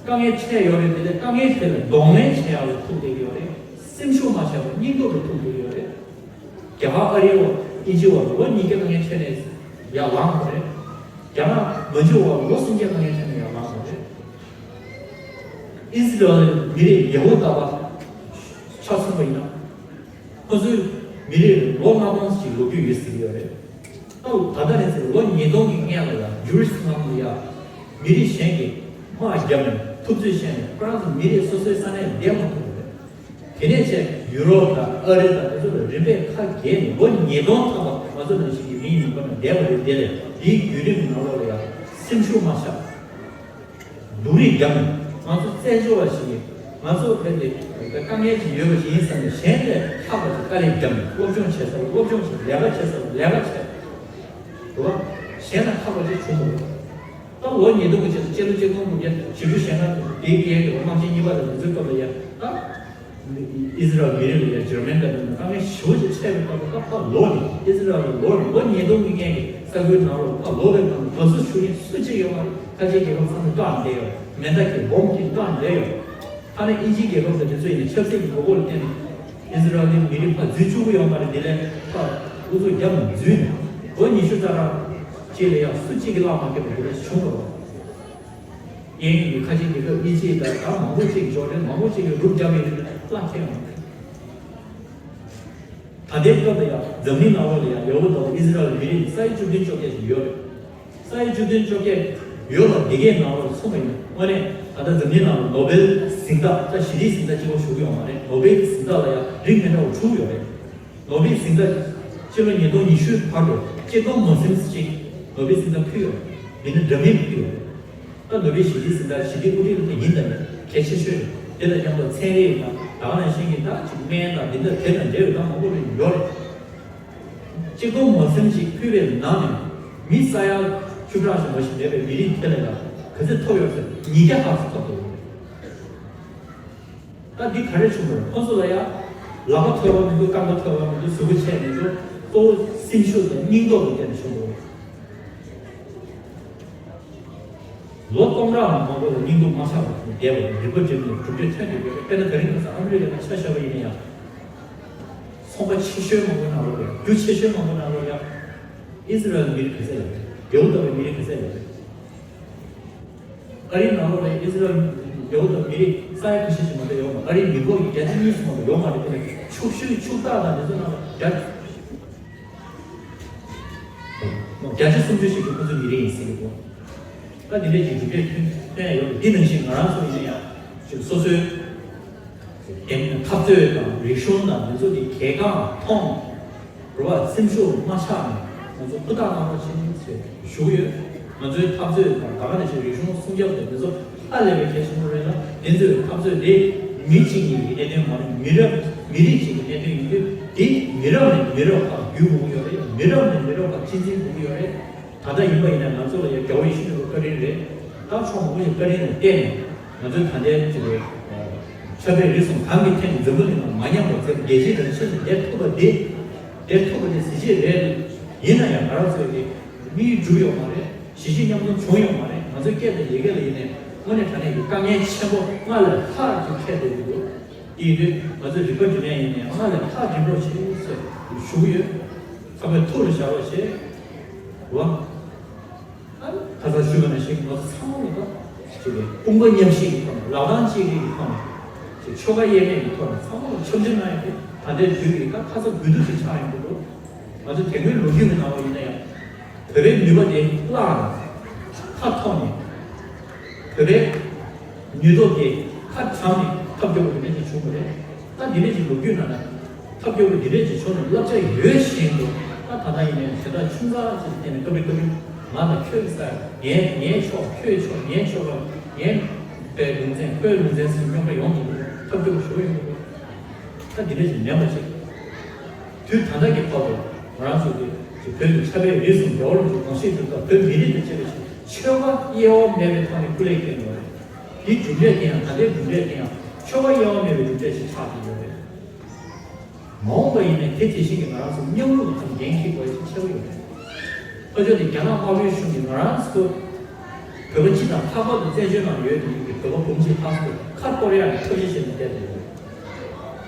དཀའ་ངལ་འཕྲད་ཡོད་རེད། དེ་ལས་དཀའ་ངལ་དེ་ལ་གདོང་ལེན་བྱེད་ཡག་ལ་ཐུག་བསྡད་ཀྱི་ཡོད་རེད། སེམས་ཤུགས་མ་ཆག་པར་སྙིང་སྟོབས་ལ་ཐུག་བསྡད་ཀྱི་ཡོད་རེད། རྒྱ་གར་ཨ་རིའི་འོག་དབྱིན་ཇིའི་འོག་ལོ་གཉིས་ཀའི་དཀའ་ངལ་འཕྲད་ནས་ཡར་ལངས་པ་རེད། རྒྱ་ནག་མ་འཇུ་བར་ལོ་སུམ་བརྒྱ་དཀའ་ངལ་འཕྲད་ནས་ཡར་ལངས་པ་རེད། ཨི་སི་རལ་མི་རིགས་ཡ་ཧུ་དཱ་པ་ཆ་མཚོན་པ་ཡིན་ན། ཁོ་ཚོའི་མི་རིགས་ལོ་ལྔ་སྟོང་ཞིག་ལོ་རྒྱུས་ཡོད་ཟེར་གྱི་ཡོད་རེད། ད་ད་ལྟ་ནས་ཟེར་ལོ་ཉིས་སྟོང་གི་སྔོན་ལ་ཡང་ཇུ་རི་སི་ནང་དུ་ཡང་མི་རིགས་གཞན་གྱིས་དམག་བརྒྱབ་ནས་ཐུབ་ཚོད་བཤད་ནས་ཁོ་རང་ཚོ་མི་རིགས་སོ་སོའི་ས་གནས་བསྡད་མ་ཐུབ་པ་རེད། དེ་ནས་བྱས་ཡུ་རོབ་དང་ཨ་རི་དང་དེ་ཚོ་ལ་རིམ་པས་ཁ་གྱེས་ནས་ལོ་ཉིས་སྟོང་ཐམ་པ་ང་ཚོ་ནང་བཞིན་གྱི་མིའི་ནུས་པ་ནང་བསྡད་པ་རེད། དེ་ལས་དེའི་བརྒྱུད་རིམ་ནང་ལོགས་ལ་ཡང་སེམས་ཤུགས་མ་ཆག་སྡུག་རུས་བརྒྱབ་ནས་ང་ཚོ་བཙན་བྱོལ་བ་ཞིག་གི་ ང་ཚོ་བོད་དེ་དཀའ་ངལ་ཅིག་ཡོད་པ་ཞིག་ཡིན་བསམ་ནས་གཞན་ལས་ལྷག་པ་ཅིག་དཀའ་ལས་བརྒྱབ་ནས། སློབ་སྦྱོང་བྱེད་ས་ལ་སློབ་སྦྱོང་བྱས། ལས་ཀ་བྱེད་ས་ལ་ལས་ཀ་བྱས། རེད་བ། གཞན་ལ་ལྷག་པ་ཅིག་བྱུང་མ་རེད། ད་ལོ་ཉིས་སྟོང་གི་རྗེས་སུ་སྤྱི་ལོ་ཆིག་སྟོང་དགུ་བརྒྱ་བཞི་བཅུ་ཞེ་ལྔ་དེའི་སྐད་དེ་དམག་ཆེན་གཉིས་པ་དང་དེ་ཚོའི་སྐབས་ལ་ཡ། ད་ཨི་ཟི་རལ་མི་རིགས་ལ་ཡ་འཇར་མན་དང་འདྲ་ན་དཀའ་ངལ་ཞེ་པོ་ཅིག་འཕྲད་པའི་སྐབས་ལ། ད་ཕར་ལོག་ནས་ཨི་ཟི་རལ་ལ་ལོག་ནས་ལོ་ཉིས་སྟོང་གི་སྔོན་གྱི་ས་ཁུལ་ནང་ལ་ཕར་ལོག་པའི་སྐབས་ལ་དགའ་བསུ་ཞུ་མཁན་སུ་གཅིག་ཡོད་མ་རེད། ཁ་ཆེ་རྒྱལ་ཁབ་ཚང་མས་བཀག་བསྡད་ཡོད། མེ་མདའ་གྱིས་སྦོམ་གྱིས་བཀག་བསྡད་ཡོད། ཐ་ན་དབྱིན་ཇིའི་རྒྱལ་ཁབ་དང་དེ་ཚོ་ཡིན་ན་ཆབ་སྲིད་ཀྱི་ངོ་རྒོལ་ལ་བརྟེན་ནས་ཨི་ཟི་རལ་གྱི་མི་རིགས་ཕར་འཛུལ་བཅུག་གི་ཡོད་མ་རེད། དེ་ལས་ཕར་ཨུ་ཚུགས་བརྒྱབ་ནས་འཛུལ་ནས་ལོ་ཉི་ཤུ་རྩ་གྲངས་ཅིག་ལ་ཡང་སུ་གཅིག་གིས་གླགས་མ་ཁེལ་བ་དེ་འདྲ་བྱུང་བ་རེད། གཡས་གཡོན་གྱི་ཁ་ཆེ་རྒྱལ་ཁབ་དབྱིན་ཇི་དང་ད་མང་པོ་ཅིག་འབྱོར་ནས་མང་པོ་ཅིག་གིས་རུབ་བརྒྱབ་པའི་རིང་ལ་གླགས་ཁེལ་ཡོང་། ད་ལྟའི་སྐབས་ལ་ཡང་འཛམ་གླིང་ནང་ལོགས་ལ་ཡང་ཡག་པོ་འདུག་ཨི་ཟི་རལ་མི་རིགས་ས་ཡ་བཅུ་བདུན་བཅོ་བརྒྱད་ཞིག་ཡོད་རེད། ས་ཡ་བཅུ་བདུན་བཅོ་བརྒྱད་ཡོད་ལ། འདི་གའི་ནང་ལོགས་ལ་མཚོན་པ་ཡིན་ན། དངོས་གནས་ད་ལྟ་འཛམ་གླིང་ནང་ལ་ནོ་བེལ་གཟེངས་རྟགས། ད་ཞི་བདེའི་གཟེངས་རྟགས་གཅིག་པོ་ཞུ་གི་ཡོད་མ་རེད། ནོ་བེལ་གཟེངས་རྟགས་ལ་ཡང་རིགས་མི་འདྲ་བ་དྲུག་ཡོད་རེད། ནོ་བེལ་གཟེངས་རྟགས་སྤྱི་ལོ་ཉིས་སྟོང་ཉི་ཤུའི་བར་དུ་ཆིག་སྟོང་མ་ཟིན་ཅིག་ནོ་བེལ་གཟེངས་རྟགས་ཕུལ་ཡོད་རེད། མི་སྣ་འདྲ་མིན་ཕུལ་ཡོད་རེད། ད་ནོ་བེལ་ཞི་བདེའི་གཟེངས་རྟགས་ཞི་བདེ་དབུ་ཁྲིད་ལ་ཡིན་ད་ནི་གལ་ཆེ་ཤོས་རེད། དེ་དང་མཉམ་དུ་ཚན་རིག་དང་ད་ག་ནང་བཞིན་གྱི་ད་ཅིག་སྨན་དང་འདི་འདྲ་དེ་དང་འབྲེལ་བའི་ད་མང་པོ་རེ་ཡོད་རེད། ཆིག་སྟོང་མ་ཟིན་ཅིག་ཕུལ་བའི་ནང་ནས་མི་ས་ཡ་བཅུ་ཕྲག་ཞིག་མ་ཞིག་མེད་པའི་མི་རིགས་དེ་ལ་ཡང་ག་ཚོད་ཐོབ་ཡོད་ཟེར་ན་ཉིས་བརྒྱ་ལྷག་ཙམ་ཐོབ་འདུག་ད་འདི་ག་རེ་བྱུང་བ་རེད། ཁོ་ཚོ་ལ་ཡང་ལག་པ་ཐོལ་པ་མི་འདུག་རྐང་པ་ཐོལ་པ་མི་འདུག་གཟུགས་པོ་ཆད་མི་འདུག་གཙོ་བོ་སེམས་ཤུགས་དང་སྙིང་སྟོབས་ལ་བརྟེན་ནས་བྱུང་བ་རེད། ལོ་སྟོང་ཕྲག་མང་པོ་ལ་སྙིང་སྟོབས་མ་ཆག་པར་བསྡད་པ་རེད། རིག་པ་སྒྲིམ་ནས་གྲུབ་འབྲས་ཐོན་བསྡད་ཡོད་རེད། དཔེར་ན་ད་རིང་ཁ་སང་ཨ་མི་རི་ཀའི་ནང་ཆ་བཞག་པ་ཡིན་ན་ཡང་། ཚོང་པ་ཆེ་ཤོས་མང་པོ་ནང་ལོགས་ལ་ཡང་། རྒྱུ་ཆེ་ཤོས་མང་པོ་ནང་ལོགས་ལ་ཡང་ཨི་ཟི་རལ་མི་རིགས་ག་ཚད་ཡོད་རེད། ཡ་ཧུ་དཱ་བའི་མི་རིགས་ག་ཚད་ཡོད་རེད། ཨ་རིའི་ནང་ལོགས་ལ་ཨི་ཟི་རལ་ཡ་ཧུ་དཱ་མི་རིགས་ས་ཡ་ག་ཤེད་ཅིག་མ་གཏོགས་ཡོད་མ་རེད། ཨ་རིའི་མི་འབོར་གྱི་བརྒྱ་ཆ་གཉིས་སུ་མ་གཏོགས་ཡོད་མ་རེད། དེ་ནས་ཕྱུག་ཤོས་ཕྱུག་རྟགས་དང་དེ་ཚོ་ནང་ལ་བརྒྱ་བརྒྱ་ཆ་སུམ་ཅུ་ཞིག་གི་ཁོ་ཚོའི་མི་རིགས་ཡིན་ཟེར་གྱི་འདུག་ད་འདི་འདྲའི་གི་གྲུབ་འབྲས་ཐོན་ཐོན་ཡ་ཡོད་རེད། འདི་ནང་བཞིན་ང་རང་ཚོ་ཡིན་ན་ཡང་ཅིག་སོ་སོའི་འཐབ་རྩོད་དང་རིག་གཞུང་དང་འདི་ཚོ་དེ་གལ་འགངས་མཐོང་། རེད་བ། སེམས་ཤུགས་མ་ཆག་ནས་ང་ཚོ་ཧུར་ཐག་གནང་རོགས་བྱེད་ཟེར་ཞུ་གི་ཡོད། ང་ཚོའི་འཐབ་རྩོད་དང་ད་ག་ནང་བཞིན་རིག་གཞུང་སྲུང་སྐྱོབ་དང་འདི་ཚོ་ཧ་ལས་པའི་གལ་ཆེན་པོ་རེད་ལ། འདི་ཚོའི་འཐབ་རྩོད་དེ་མི་གཅིག་གཉིས་ཀྱི་གནད་དོན་མ་རེད། མི་རབས་མི་རིགས་གཅིག་གི་གནད་དོན་ཡིན་དུས། དེ་མི་རབས་ནས་མི་རབས་བར་བརྒྱུད་དགོས་ཀྱི་ཡོད་རེད། མི་རབས་ནས་མི་རབས་བར་གཅེས་འཛིན་དགོས་ཀྱི་ཡོད་རེད། ད་ལྟ་ཡིན་པ་ཡིན་ན་ང་ཚོ་ལ་ཡང་རྒྱལ་བ་ཡིད་བཞིན་ནོར་བུའི་བཀའ་དྲིན་རེད། ད་ཕྱོགས་མང་པོ་ཞིག་བཀའ་དྲིན་ལ་བརྟེན་ནས་ང་ཚོའི་ད་ལྟའི་ཅིག་ཆབ་དཔལ་རེ་ཟུང་གང་གི་ཐད་ནས་འཛམ་བུ་གླིང་ནང་མ་ཉམས་པར་མཛད། རྒྱལ་སྤྱིའི་ནང་ཆེད་དུ་བསྡད་ཐུབ་པ་དེ། བསྡད་ཐུབ་པ་དེ་གཟི་བརྗིད་རེད། ཡིན་ན་ཡང་ང་རང་ཚོའི་གི་དམིགས་ཡུལ་འགྲུབ་ཡོད་མ་རེད། གཞིས་བྱེས་མཉམ་འཛོམས་བྱུང་ཡོད་མ་རེད། ང་ཚོའི་སྐད་དང་ཡི་གེ་ལ་ཡིན་ནའི་དངོས་གནས་དྲང་གནས་ཀྱི་དཀའ་ངལ་ཆེན་པོ་སྔར་ལས་ལྷག་ཅིག་འཕྲད་བསྡད་ཀྱི་འདུག་དེ་ཡིན་དུས་ང་ཚོས་རིག་པ་སྒྲིམ་ཡ་ཡིན་ནའི་སྔར་ལས་ལྷག་སྒྲིམ་རོགས་བྱེད་ཟེར་ཞུ་གི་ཡོད། ཚང་མས་ཐུགས་ལ་བཞག་རོགས་བྱེད། རེད་བ། ཨ་ནི་ཁ་སང་ཞུས་པ་ནང་བཞིན་ང་ཚོ་ཚང་མ་ལ་ད་ཅིག་གི་དཔུང་པ་མཉམ་གཤིབ་ཀྱི་ཐོག་ནས། ལག་གདང་གཅིག་སྒྲིལ་གྱི་ཐོག་ནས། ཅིག་ཆོལ་ཁ་དབྱེ་མེད་ཀྱི་ཐོག་ནས་ཚང་མ་ལ་འཆམ་མཐུན་གནང་ཡ་དེ་ད་ལྟའི་དུས་ཀྱི་ད་ཁ་ཚ་དགོས་གཏུགས་ཤིག་ཆགས་ཡོང་གི་འདུག་ང་ཚོ་དེ་སྔོན་ལོ་རྒྱུས་ཀྱི་ནང་ལ་ཡིན་ན་ཡང་། བོད་པའི་ནུས་པ་དེ་བརླག་ནས་ཁ་ཐོར་ནས། བོད་པའི་ནུས་སྟོབས་དེ་ཁ་བགྲང་ནས་ཐབས་སྐྱོ་པོ་དེ་འདྲ་ཞིག་བྱུང་བ་རེད། ད་འདི་འདྲ་ཞིག་ལོ་རྒྱུས་ནང་ན་ཐབས་སྐྱོ་པོ་འདི་འདྲ་ཞིག་བྱུང་ནས་བསླབ་བྱ་ཡོད་བཞིན་དུ། ད་ད་ལྟ་ཡིན་ནའི་དེ་དག་ཆུང་ཙག་ཅིག་བལྟས་ནས་སྐབས་རེ་སྐབས་རེ་ང་ལ་ཁྱོད་ཀྱི་ས་ངའི་ངའི་ཕྱོགས། ཁྱོད་ཕྱོགས། ངའི་ཕྱོགས་ལ་ངའི་པའི་ལུང་ཚན། ཁོའི་ལུང་ཚན་ཟེར་རྙོག་དྲ་ཡོང་གི་འདུག་ཐབས་སྐྱོ་པོ་ཞུ་ཡོང་གི་འདུག་ད་འདི་འདྲ་ཞིག་མེད་པ་ཞིག་དུས་ད་ལྟ་གི་བར་དུ་ང་རང་ཚོ་གི་ཅིག་བོད་ཀྱི་ཆབ་དཔལ་རེ་ཟུང་རྒྱལ་བ་རིན་པོ་ཆེའི་དགོངས་བཞེད་དེ་དག་བོད་མི་རིགས་དང་བཅས་པ་ཞིག་ཆོལ་ཁ་དབྱེ་བ་མེད་པའི་ཐོག་ནས་སྐུ་ལས་བསྐྱོན་ཡོད་རེད། དེའི་གྲུབ་འབྲས་དེ་ཡང་། ད་ལྟའི་གྲུབ་འབྲས་དེ་ཡང་ཆོལ་ཁ་དབྱེ་བ་མེད་པའི་གྲུབ་འབྲས་ཤིག་ཆགས་ཀྱི་ཡོད་རེད། མ་འོངས་པ་ཡིན་ནའི་དེ་དེ་བཞིན་གྱི་ང་རང་ཚོ་མཉམ་རུབ་ཀྱི་ཐོག་ནས་འགན་འཁྱེར་དགོས་ཡ་ཆེན་པོ་ཡོད་རེད། ཕར་ཕྱོགས་དེ་རྒྱ་ནག་དམར་པོའི་གཞུང་གིས་ང་རང་ཚོ་བོད་པ་སྤྱི་དང་། ལྷག་པར་དུ་བཙན་བྱོལ་ནང་ཡོད་དེ་ཡིན་གྱི་བོད་པ་འབུམ་གཅིག་ལྷག་ཙམ་ཁ་གཏོར་ཡག་གི་ཐབས་ཤེས་བྱས་ནས་བསྡད་ཡོད་རེད།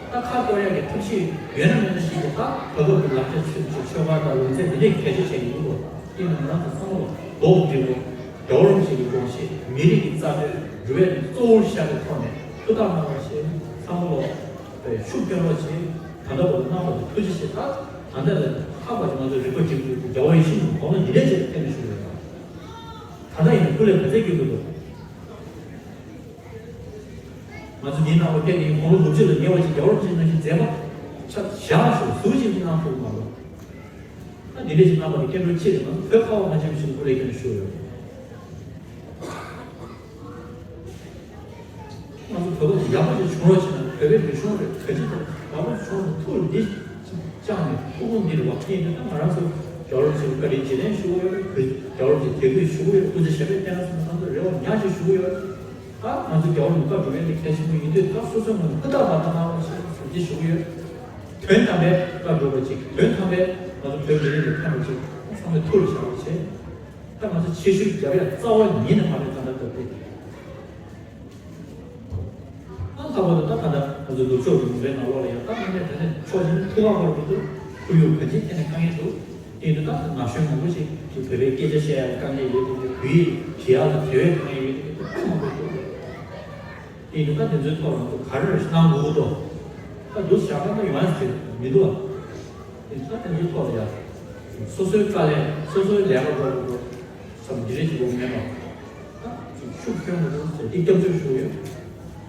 ད་ཁ་གཏོར་ཡག་གི་ཐབས་ཤེས་ཡོད་ན་མེད་ན་ཞིག་གི་ད་བོད་པ་གི་ལག་ཆ་ཆོས་ཆོས་ཆོལ་ཁ་དང་ལུང་ཚན་འདི་འདྲས་གལ་ཆེ་བྱས་ཡིན་གྱི་འདུག་དེ་ནི་ང་རང་ཚོ་ཚང་མ་ལ་རྡོག་སྒྲིལ་བོ། རྒྱལ་བ་རིན་པོ་ཆེ་གི་དགོངས་བཞེད། མི་རིགས་ཀྱི་རྩ་དོན་འགྲུབ་ཡག་གི་གཙོ་བོར་བཞག་པའི་ཐོག་ནས་ཧུར་ཐག་གནང་རོགས་བྱེད། ཚང་མ་ལ་ཤུགས་སྐྱོན་རོགས་བྱེད། ད་ལྟ་བར་དུ་གནང་བ་དེ་ཐུགས་རྗེ་ཆེ། ད་ད་ལྟ་ལས་ལྷག་པ་ཅིག་ང་ཚོས་རིག་པ་སྒྲིམ་དགོས། རྒྱལ་བ་ཡིད་བཞིན་ནོར་བུ་དགོངས་པ་འདི་འདྲས་བྱས་ཏེ་བསྟན་ནས་ཞུ་ཡོད། ད་ལྟ་ཡིན་ན་སྐུ་ལས་ག་ཚད་བསྐྱོན་དགོས་འདུག་ང་ཚོ་འདིའི་ནང་ལ་སྐད་འདི་དགུང་ལོ་དགུ་བཅུ་ལ་ཉེ་བ་ཞིག་རྒྱལ་བ་རིན་པོ་ཆེ་ནང་བཞིན་མཛད་པ་ཆ་བཞག་ཞོག་ཟུར་ཞིག་གནང་ཐུབ་མ་རེད། ད་འདི་འདྲ་ཞིག་གནང་བ་ནི་སྐྱབས་འགྲོ་ཆེ་རེད། ང་ཚོ་བོད་ཁ་བ་ང་ཆེན་པོ་ཞིག་ལ་སྐུ་ལས་བསྐྱོན་ཞུ་ཡོད། ང་ཚོ་ བོད་པ་ཡག་པོ་ཞིག་བྱུང་རོགས་བྱས་ན་བོད་པའི་རིག་གཞུང་རེད། ག་ཅི་དང་ཡག་པོ་ཞིག་བྱུང་རོགས། ཐུགས་འདི་བཅངས་ནས་ཐུགས་ཁུར་འདི་རེད་བ། ཡིན་དུས་ད་ང་རང་ཚོ་རྒྱལ་བ་རིན་པོ་ཆེར་བཀའ་དྲིན་རྗེས་དྲན་ཞུ་གི་ཡོད་རེད། བོད་རྒྱལ་བ་རིན་པོ་ཆེར་དད་གུས་ཞུ་གི་ཡོད་རེད། སྐུ་ཚེ་ཞབས་པད་བརྟན་ལ་སོགས་ང་ཚོ་རེ་བ་ཉག་ཅིག་ཞུ་གི་ཡོད་རེད། ད་ང་ཚོ་རྒྱལ་བ་རིན་པོ་ཆེ་བཀའ་སྒྲུབ་ཡས་དེ་གལ་ཆེན་པོ་ཡིན་དུས་ད་སོ་སོའི་ངོས་ནས་ཧུར་ཐག་འབད་ཐག་གནང་རོགས་ཞེས་ཞུ་གི་ཡོད། དོན་དམ་པའི་བཀའ་སྒྲུབ་པ་ཅིག་དོན་དམ་པའི་ང་ཚོ་བོད་མི་རིགས་ལ་ཕན་པ་ཅིག་ཚང་མས་ཐུགས་ལ་བཞག་རོགས་བྱས། ད་ང་ཚོ་ཆེ་ཤོས་རྒྱབ་ཡ་རྩ་བ་ཉིད་ནས་མ་རེད། ད་ལྟ་སྐབས་དེ། ཨ་ལྷག་པར་དུ་ད་ད་ལྟ་ང་ཚོ་ནུབ་ཕྱོགས་ཀྱི་ལུང་པའི་ནང་ལོགས་ལ་ཡང་ད་ང་ཚོ་ད་ནས་ཕྱོགས་གཅིག་ནས་ཐུགས་ཁག་པོ་རེད་འདུག་ཁོར་ཡུག་ག་ཅིག་ཐད་ནས་དཀའ་ངལ་འདུག་དེ་ཡིན་དུས་ད་ན་གཞོན་མང་པོ་ཞིག་གིས་བོད་པའི་སྐད་ཆ་བཤད་ཡ་དཀའ་ངལ་ཡོད་དེ། བོད་ཡིག་བྲིས་ཡ་ལ་དེ་བས་དཀའ་ངལ་ཡོད་དེ། དཔེ་མང་པོ་འདུག་དེ་ཡིན་དུས་ད་དེ་ཚོའི་ཐོག་ལ་ང་ཚོ་ག་རེ་གནང་དགོས་འདུག་ད་འདུག་བཞག་ན་ད་ཡོང་ཡ་ཞིག་མི་འདུག་ཨ། དེ་ད་དེ་ཚོའི་ཐོག་ལ་ཡ་སོ་སོའི་དཀའ་ལས་སོ་སོའི་ལས་ཀ་འགྲོ་དགོས་འདུག་བསམ་འདི་རེད་ཅིག་ཡོང་མེད་པ། ད་ཅིག་ཤུགས་སྐྱོན་མ་འདུག་ཟེར་ཏེ་སྐྱབས་བཅོལ་ཞུ་ཡོད།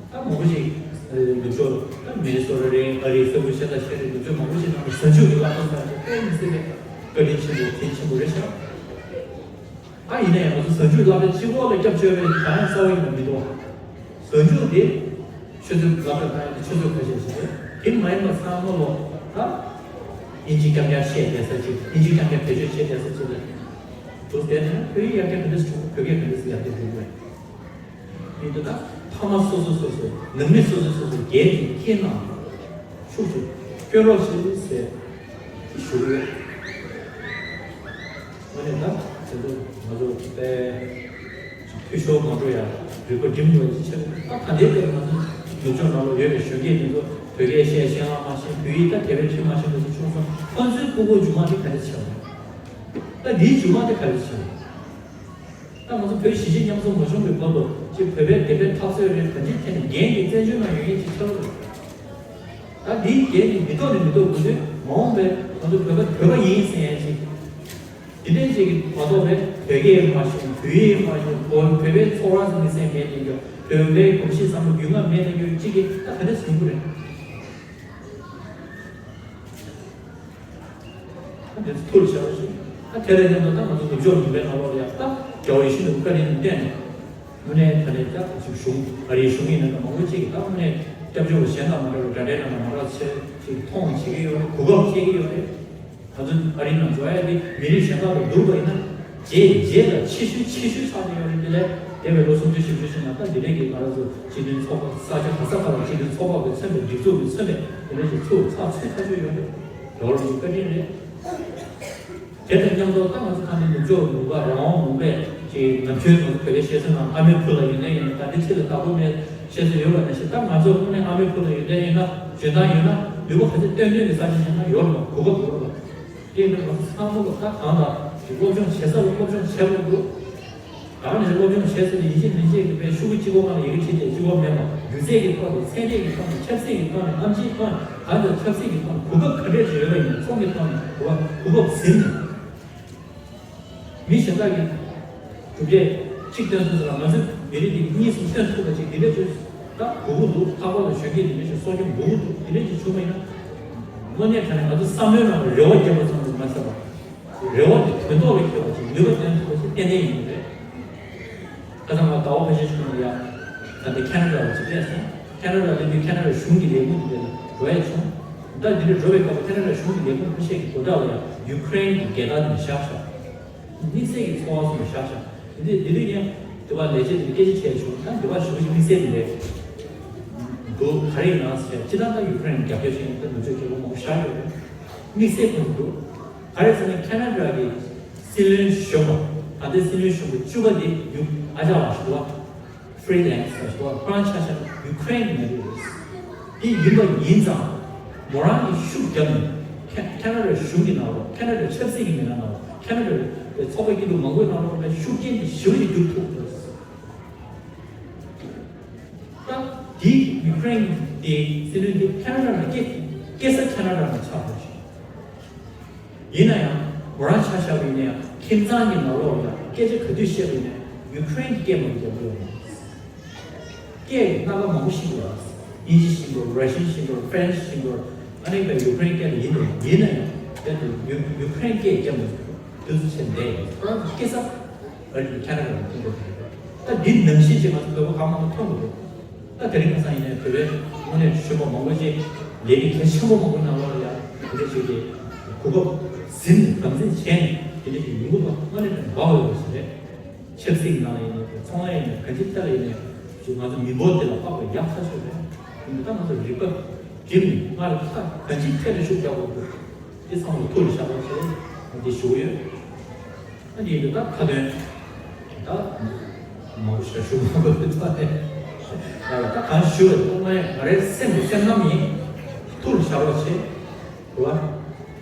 ད་མང་པོ་ཞིག་ནུབ་ཕྱོགས་ད་མི་ནི་སོ་ཊ་རེད། ཨ་རིའི་ས་ཁུལ་གཞན་དང་གཞན་རེད། ནུབ་ཕྱོགས་མང་པོ་ཞིག་ནང་ལ་གཟའ་མཇུག་གི་བསླབ་གྲྭ་ཟེར་ཏེ་དཔེ་མི་སྲིད་པའི་བཀའ་དྲིན་ཆེན་པོ་དྲིན་ཆེན་པོ་རེད་ཤག་ཨ་ཡིན་ན་ཡང་ང་ཚོ་གཟའ་མཇུག་བསླབ་གྲྭ་གཅིག་པོ་ལ་སྐྱབས་བཅོལ་བའི་གང་ཡང་རྩ་བ་ཡིན་པ་མི་འདུག་བ། གཟའ་མཇུག་དེ་ཆུ་ཚོད་བསླབ་གྲྭ་གང་ཡང་ཆུ་ཚོད་ཁ་ཤས་ཤིག་རེད། དེ་མ་ཡིན་པ་ཚང་མ་ལོ་ད་ཨིན་ཇི་རྐྱང་རྐྱང་བཤད་བསྡད་ས་ཅིག་ཨིན་ཇི་རྐྱང་རྐྱང་བེད་སྤྱོད་བྱེད་བསྡད་ས་ཅིག་ལ་འདུག་བསྡད་ན་བོད་ཡིག་ཡར་རྒྱས་ག་འདྲ་ཞིག་བྱུང་། བོད་སྐད་ག་འདྲ་ཞིག་ཡར་རྒྱས་འགྲོ་གི་རེད། ཡིན་དུས་ད་ཕ་མ་སོ་སོ་སོ་སོ་ནང་མི་སོ་སོ་སོ་སོ་སྒེར་གྱི་ཁྱེད་རྣམས་ཤུགས་ཆེ་སྐྱོན་རོགས་ཞེས་ཟེར་ཞུ་གི་ཡོད། དངོས་གནས་ད་དེ་ཚོ་ང་ཚོ་དཔེ་འཐུས་ཤོར་མ་འགྲོ་ཡ་རིག་པ་སྒྲིམ་དགོས་ཀྱི་ཆེད་དུ་ད་ད་ལྟའི་དེར་ང་ཚོ་ནུབ་ཕྱོགས་ནང་ལ་ཡོད་པའི་གཞོན་སྐྱེས་འདི་ཚོ་བོད་སྐད་བཤད་ཤེས་ལ་མ་ཤེས། བོད་ཡིག་ད་དེ་བས་ཁྲིད་མ་ཤེས་པ་ཚོ་བྱུང་སོང་། ཁོང་ཚོའི་སྤུ་གུ་མཇུག་མ་དེ་ག་རེ་བྱས་པ་རེད། ད་འདིའི་མཇུག་མ་དེ་ག་རེ་བྱས་པ་རེད། ད་ང་ཚོ་བོད་གཞིས་བྱེས་མཉམ་འཛོམས་མ་བྱུང་བའི་བར་དུ་ཅིག་བོད་པའི་སྡེ་དཔེ་འཐབ་རྩོད་རེད། ག་ཅིག་ཐད་ནས་རྒྱན་གྱི་བཙན་བྱོལ་ནང་ཡོད་མཁན་ཅིག་ཆགས་འགྲོ། ད་འདིའི་རྒྱན་འདི་མི་ཐོག་ནས་མི་ཐོག་དགོས་དུས་མ་འོངས་པའི་ང་ཚོ་བོད་པ་བོད་པ་ཡིན་ཟེར་ཡ་ཅིག་འདི་འདྲའི་ཅིག་མ་གཏོགས་པའི་བོད་སྐད་མ་ཤེས། བོད་ཡིག་མ་ཤེས། བོད་བོད་པའི་འཚོ་བ་ཟེར་མི་ཟེར་མེད་ནས་ཀྱང་བོད་པའི་གོམས་གཤིས་བཟང་པོ་རྒྱུས་མངའ་མེད་ནས་ཀྱང་ཅིག་གིས་ད་ག་འདྲ་ཟིན་གྱི་རེད། ད་དེ་ཚོ་ཐུགས་ལ་བཞག་པ་ཞིག་ད་དེ་ལ་མཉམ་དུ་ད་ང་ཚོ་ནུབ་ཕྱོགས་ལུང་པའི་ནང་ལོགས་ལ་ཡང་ད་རྒྱལ་བ་ཡིད་བཞིན་ནོར་བུ་བཀའ་དྲིན་ལ་བརྟེན་ནས་དངོས་གནས་ད་ལྟའི་ད་ཅིག་གཞུང་ཨ་རིའི་གཞུང་ཡིན་ན་འདྲ་མང་པོ་ཅིག་གིས་ད་དངོས་གནས་སྐྱབས་བཅོལ་བ་གཞན་དང་མ་འདྲ་བའི་འདྲ་འདྲའི་ནང་ལ་མ་འདྲ་བ་ཆེ་ཅིག་མཐོང་བྱེད་ཀྱི་ཡོད་རེད། གོ་སྐབས་སྤྲད་ཀྱི་ཡོད་རེད། ང་ཚོ་ཨ་རིའི་ནང་འགྲོ་ཡ་དེ་མི་རིགས་གཞན་དག་ལ་བསྡུར་བ་ཡིན་ན་རྗེས་རྗེས་ལ་ཆེ་ཤོས་ཆེ་ཤོས་ཆགས་ཀྱི་ཡོད་རེད། དེ་ལས་འདས་པའི་ལོ་སུམ་ཅུ་བཞི་བཅུ་ཞིག་ནང་ད་འདི་འདྲའི་གི་ང་རང་ཚོ་སྤྱི་མཐུན་ཚོགས་པ་ས་ཆ་ག་ས་ག་ལ་སྤྱི་མཐུན་ཚོགས་པ་གིས་མཚོན་པའི་སྒྲིག་འཛུགས་ཀྱིས་མཚོན་པའི་འདི་འདྲ་ཞིག་ཚུར་ཚགས་ཚུད་ཐག་ཆོད་ཡོད་རེད། རྒྱལ་བ་རིན་པོ་ཆེའི་བཀའ་དྲིན་རེད། དེ་དང་མཉམ་དུ་ད་ང་ཚོ་ད་ནི་ནུབ་ཕྱོགས་ལུང་པ་རང་དབང་ལུང་པའི་ཅིག་ནམ་རྒྱུན་ང་ཚོ་བོད་པའི་བཤད་སྲོལ་ནང་ཨ་མའི་བུ་ལ་ཡོན་ཏན་ཡོད་ན། ད་འདི་ཕྱི་ལ་བདག་པོ་མེད་བཤད་སྲོལ་ཡོད་པ་ནང་བཞིན། ད་ང་ཚོ་དངོས་གནས་ཨ་མའི་བུ་ལ་ཡོན་ཏན་ཡོད་ན་འཇོན་ཐང་ཡོད་ན་ནུས་པ་ག་ཚོད་བཏོན་འདོད་ཀྱི་ས་ཆ་ཞིག་ན་ཡོད་རེད་པ། གོ་སྐབས་ཡོད་རེད་པ། དེ་ཡིན་ན་ང་ཚོ་ཚང་མ་ལ་ད་གང་ལ་ཅིག་སློབ་སྦྱོང་བྱེད་ས་ལ་སློབ་སྦྱོང་བྱེད་དགོས་འདུག་གང་ནས་སློབ་སྦྱོང་བྱས་ཟིན་ན་ཡིན་གཅིག་མིན་གཅིག་གི་དཔེ་ཤོག་གུ་གཅིག་པོ་སྒང་ལ་ཡི་གེ་བྲིས་ཏེ་གཅིག་པོ་མེད་པ། སྒྱུ་རྩལ་གྱི་ཐོག་ནས། ཚན་རིག་གི་ཐོག་ནས། ཆབ་སྲིད་ཀྱི་ཐོག་ནས། ཨམ་ཆིའི་ཐོག་ནས། གང་ལྟར་ཆབ་སྲིད་ཀྱི་ཐོག་ནས་གོ་སྐབས་ག་འདྲས་ཤིག་ཡོད་པ་ཡིན་ན་ཚོང་གི་ཐོག་ནས་གོ་གོ་སྐབས་ཟིན་ནས། མི་གཞན་དག་གིས་གྲུབ་འབྲས་གཅིག་སྟོན་ཐུབ་ས་ལ་ང་ཚོས་མི་རིགས་འདི་གཉིས་གསུམ་སྟོན་ཐུབ་པ་ཅིག་འདི་འདྲས་ཅིག་ད་དགོས་ཀྱི་འདུག་ལྷག་པར་དུ་གཞོན་སྐྱེས་འདི་འདྲས་ཅིག་གསོ་སྐྱོང་དགོས་ཀྱི་འདུག་འདི་འདྲས་ཅིག་བྱུང་བ་ཡིན་ན། དངོས་གནས་དྲང་གནས་ང་ཚོ་བསམ་བློའི་ནང་ལ་རེ་བ་བརྒྱབ་པ་ཙམ་དུ་མ་ཟད་པར། རེ་བ་དེ་དོན་ཐོག་ལ་འཁྱོལ་བ་ཅིག་ནུས་པ་ལྡན་ཐུབ་པ་ཅིག་ཏན་ཏན་ཡིན་གྱི་རེད། ཁ་སང་ང་ཟླ་བ་ཁ་ཤས་ཤིག་གོང་ལ་ཡ། ད་ལྟ་ཁེ་ན་ཌ་ལ་ཅིག་སླེབས་སོང་། ཁེ་ན་ཌ་སླེབས་དུས་ཁེ་ན་ཌ་གཞུང་གི་ལས་ཁུངས་དེ་ལ་འགྲོ་ཡ་བྱུང་། ད་འདི་འདྲ་འགྲོ་བའི་སྐབས་ཁེ་ན་ཌ་གཞུང་གི་ལས་ཁུངས་ཁ་ཤས་ཀྱི་སྒོ་ལྕགས་ལ་ཡ་ཡུ་ཀེ་རེན་གྱི་རྒྱལ་དར་དེ་བཞག་ཤག་དམིགས་བསལ་གྱི་ཚོར་བ་སོགས་བཞག་ཤག་དེ་དུས་དེ་དུས་ཡང་དེ་བ་ལས་བྱེད་དེ་སྐད་ཆ་བྱས་བྱུང་། ད་འདི་བ་ཞུ་བ་ཞིག་དམིགས་བསལ་དེ་རེད་འདུག་ག་རེ་ཡིན་ན་ཟེར། སྤྱིར་བཏང་ད་ཡུ་ཀེ་རེན་རྒྱབ་སྐྱོར་བྱེད་མཁན་ད་ནུབ་ཕྱོགས་རྒྱལ་ཁབ་མང་པོ་ཤར་ཡོད་རེད། དམིགས་བསལ་ཁོ་ཚོ་འདུག་ག་རེ་ཟེར་ན་ཁེ་ན་ཌ་གི་སྲིད་བློན་གཞོན་པ། ད་ལྟའི་སྲིད་བློན་གཞོན་པ་བཅུ་པ་དེ་ཡུ་ཨ་ཅག་ལགས་ཞུ་བ་ཧྥི་རི་ལན་སི་ཟེར་ཞུ་བ། ཁོ་རང་ཆ་བཞག་ན་ཡུ་ཀེ་རེན་གྱི་མི་རིགས་རེད། དེ་ཡིན་པ་ཡིན་ཙང་མོ་རང་གིས་ཤུགས་བརྒྱབ་ནས་ཁེ་ཁེ་ན་ཌ་གཞུང་གི་ནང་ལོགས། ཁེ་ན་ཌ་ཆབ་སྲིད་ཀྱི་མི་སྣ་ནང་ལོགས། ཁེ་ན་ཌ་ཚོགས་པ་སྐྱིད་སྡུག་མང་པོའི་ནང་ལོགས་ལ་ཤུགས་རྐྱེན་དེ་ཞེ་པོ་ཅིག་རྒྱུག་ཐུབ་འདུག་ད་དེའི་ཡུ་ཀེ་རེན་གྱི་སྲིད་བློན་དེ་ཁེ་ན་ཌ་ལ་སྐྱེས། སྐྱེས་ས་ཁེ་ན་ཌ་ལ་ཆགས་འགྲོ་ཞིང་། ཡིན་ན་ཡང་མོ་རང་ཆ་བཞག་པ་ཡིན་ན་ཡང་ཁྱིམ་ཚང་གི་ནང་ལོགས་ལ་སྐད་ཆ་ག་དུས་བཤད་པ་ཡིན་ན་ཡུ་ཀེ་རེན་གྱི་སྐད་མང་པོ་རྒྱབ་ཡོད་རེད། སྐད་སྣ་ཁ་མང་པོ་ཤེས་དགོས་རེད། དབྱིན་ཇི་ཤེས་དགོས། ར་ཤན་ཤེས་དགོས། ཧྥ་རན་སི་ཤེས་དགོས། ཨ་ནི་བས་ཡུ་ཀེ་རེན་སྐད་དེ་ཡིན་འདུག་ཡིན་ན་ཡང་དེ་དུས་ཡུ་ཡུ་ཀེ་རེན་སྐད་རྒྱབ་མི་ཐུབ། དུས་ཚོད་ཆེན་འདས་ཡོད། ཁོ་རང་ཚོ་སྐད་ས་ཨ་རི་ཁེ་ན་ཌ་ལ་མཐུན་པ་རེད། ད་འདི་ནང་བཞིན་ཅིག་ང་ཚོ་བོད་པ་གང་མང་མཐོང་གི་འདུག་ད་དེ་རིང་ཁ་སང་ཡིན་ནའི་བོད་པའི་དངོས་གནས་གཞོན་པ་མང་པོ་ཞིག་ལས་རིགས་གལ་ཆེན་པོ་མང་པོ་གནང་བ་ལ་ཡང་དེ་འདྲ་ཞིག་གི་གོ་སྐབས་ཟིན་དམ་འཛིན་བྱས་ནས་དེ་འདྲ་ཞིག་ཡོང་གི་འདུག་དངོས་གནས་དྲང་དགའ་བོ་ཡོད་པ་ཞིག་རེད། ཆབ་སྲིད་ནང་ལ་ཡིན་ནའི་ཚོང་ལ་ཡིན་ནའི་ག་ཅི་ཐད་ལ་ཡིན་ནའི་ང་ཚོ་མི་འབོར་དེ་ལ་དཔག་པའི་ཡག་ཐག་ཆོད་རེད། ཡིན་ད་ང་ཚོ་རིག་པ་སྒྲིམ་ནས་སྔར་ལ་ཁ་ག་ཅི་ཐད་ལ་ཤུགས་རྒྱག་དགོས་འདུག་དེ་ཚང་མ་ཐུགས་ལ་བཞག་པ་བྱས་ང་དེ་ཞུ་གི་ཡོད། ཨ་ནི་འདི་ལྟར་ཁ་ཏོན། ད་མང་པོ་ཞིག་ཞུ་མ་དགོས་པའི་ཐོག་ནས་ཡ་ལ་ད་གང་ཞུ་བའི་ཐོག་ནས་ང་རའི་སེམས་ཀྱི་སེམས་ནམ་ཡིན་ཐུགས་ལ་བཞག་རོགས་བྱེད། རེད་བ།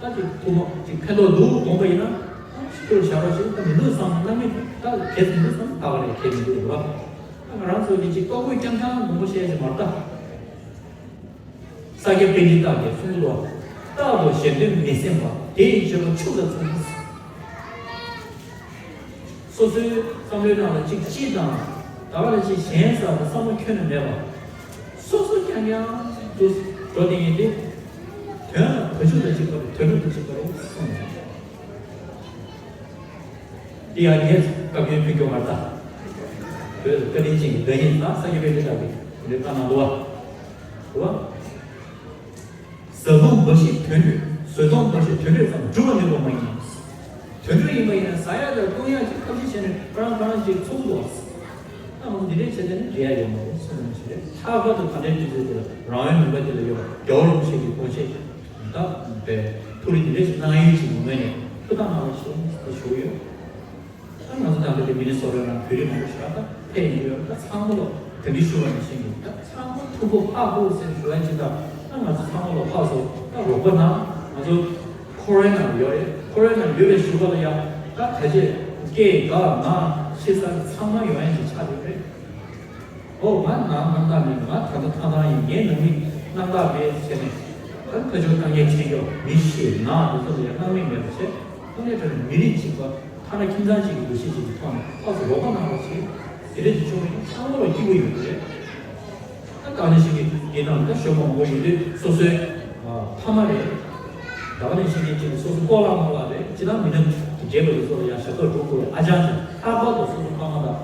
ད་ཅིག་ཐུགས་མ་ཅིག་ཕན་ཐོགས་འདུག་དགོངས་པ་ཡིན་ན་ཐུགས་ལ་བཞག་རོགས་བྱེད། ད་མི་འདུག་བསམ་ན་མི་ད་གལ་མི་འདུག་བསམ་ད་ག་རེ་གལ་མི་འདུག་རེད་བ། ད་ང་རང་ཚོ་གི་ཅིག་ལྟོ་གོས་རྐྱང་རྐྱང་མང་པོ་བཤད་ཀྱི་མ་རེད་ད། ས་སྐྱ་པཎྜི་ཏ་གིས་གསུངས་འདུག་རྟག་ཏུ་གཞན་དོན་མི་སེམས་པ། དེ་ཡི་སྤྱོད་པ་ཕྱུགས་དང་མཚུངས། སོ་སོའི་བསམ་བློའི་ནང་ལ་གཅིག་གཅིག་དང་། ད་ག་ལ་གཅིག་གཞན་ཟེར་བ་བསམ་བློ་ཁྱོན་ནས་མེད་པ། སོ་སོ་རྐྱང་རྐྱང་དུ་འགྲོ་དེ་ཡིན་ཏེ། དོན་ལ་བ་ཕྱུགས་དང་གཅིག་པ་རེད། དོན་གྲུབ་དང་གཅིག་པ་རེད་གསུངས། འདི་ཡང་ངས་བཀའ་བཀྱོན་ཕུལ་རྒྱུ་མ་རེད་ད། བོད་ལ་བཀའ་དྲིན་ཅན་གྱི་བདག་ཉིད་དང་ས་སྐྱ་པཎྜི་ཏ་གིས་འདི་བཀའ་གནང་འདུག་བ། འདུག་བ། བཟའ་བཏུང་འབའ་ཞིག་དོན་འགྲུབ། བཟའ་བཏུང་འབའ་ཞིག་དོན་འགྲུབ་ཙམ་སྒྲུབ་པ་ནུས་པ་མ་ཡིན། དོན་འགྲུབ་ཡིན་པ་ཡིན་ན་ཟ་ཡག་དང་བཏུང་ཡག་ཅིག་ཐབས་ཤེས་བྱས་ནས་ཁོ་རང་ཁོ་རང་ཅིག་ཚུགས་འདུག་བ། ཨ་ནི་འདི་འདྲའི་བྱས་ཙང་ནི་འགྲིག་ཡག་ཡོད་མ་རེད་གསུངས་ནས་བྱས་རེད། ལྷག་པར་དུ་ད་ལྟའི་དུས་ཚོད་འདི་ལ་རང་ཡུལ་མུན་པ་འདི་ལ་ཡོད་པ་རྒྱལ་བ་རིན་པོ་ཆེ་གི་དགོངས་བཞེད། ད་བའི་ཐུགས་རེ་འདི་འདྲ་ཞིག་གནང་ཡུལ་ཅིག་ངོས་ནས་ཐུགས་དམ་གནང་བ་ཞིག་ཞུ་གི་ཡོད། ད་ང་ཚོ་ད་ལྟ་དེ་མི་ནི་སོ་ཊ་ནང་བོད་རིགས་མང་པོ་ཞིག་ད་ཕེབས་ཡོད། ད་ཚང་མ་ལོ་དེ་འདྲའི་ཞུ་བ་ནང་བཞིན་གྱི་ད་ཚང་མ་ཐུགས་ཁུར་ཕར་དགོས་ཟེར་ཞུ་ཡ་ཅིག་ད་ད་ང་ཚོ་ཚང་མ་ལོ་ཕར་སོ་ད་རོགས་པ་གནང་། ང་ཚོ་ཁོ་རའི་ནང་ཡོད་རེད། ཁོ་རའི་ནང་ཡོད་པའི་ཞུ་བ་ལ་ཡ་ད་ག་ཅེ་སྐད་དགའ་ང་ཤེས་ས་ཚང་མ་ཡོང་ཡ་ཅིག་ཆགས་ཡོད་རེད། ཨོ་ང་ནང་སྣང་དག་མིན། ང་ད་ལྟ་ཐང་ཐང་ཡིན། ངའི་ནང་མི་སྣང་དག་མེད་ཟེར་ནས་ད་ཁ་ཕྱོགས་ནང་ངས་ཁྲིད་ཀྱོག་མི་ཤེས། ང་དེ་ཚོ་ལ་ཡང་སྣང་མེད་མེད་པ་བྱས། ཨ་ནེ་དྲན་མི་རིགས་གཅིག་པ་ཐ་ན་ཁྱིམ་ཚང་གཅིག་གི་འདུ་ཤེས་གཅིག་གི་ཐོག་ནས་ཕར་ཚུར་རོགས་པ་གནང་བ་བྱས། དེ་འདྲ་ཅིག་བྱུང་བ་ཡིན་ན་ཚང་མ་ལ་སྐྱིད་པོ་ཡོད་རེད། ད་གང་ནས་ཤིག་གི་ཡིན་ནའང་ད་ཞོགས་པ་མང་པོ་ཡོད་དུས་སོ་སོའི་ཕ་མ་རེད། ད་གང་ནས་ཤིག་གི་ཅིག་སོ་སོ་ཀོ་ལ་མོ་ལ་རེད། ཅི་ལ་མི་ནམ་གྱི་རྒྱལ་བ་རེད། སོ་ལ་ཡང་ཞབས་ཏོག་སྒྲུབ་དགོས་ཨ་ཅག་ཅིག་ལྷག་པར་དུ་སོ་སོ་ཕ་མ་དང་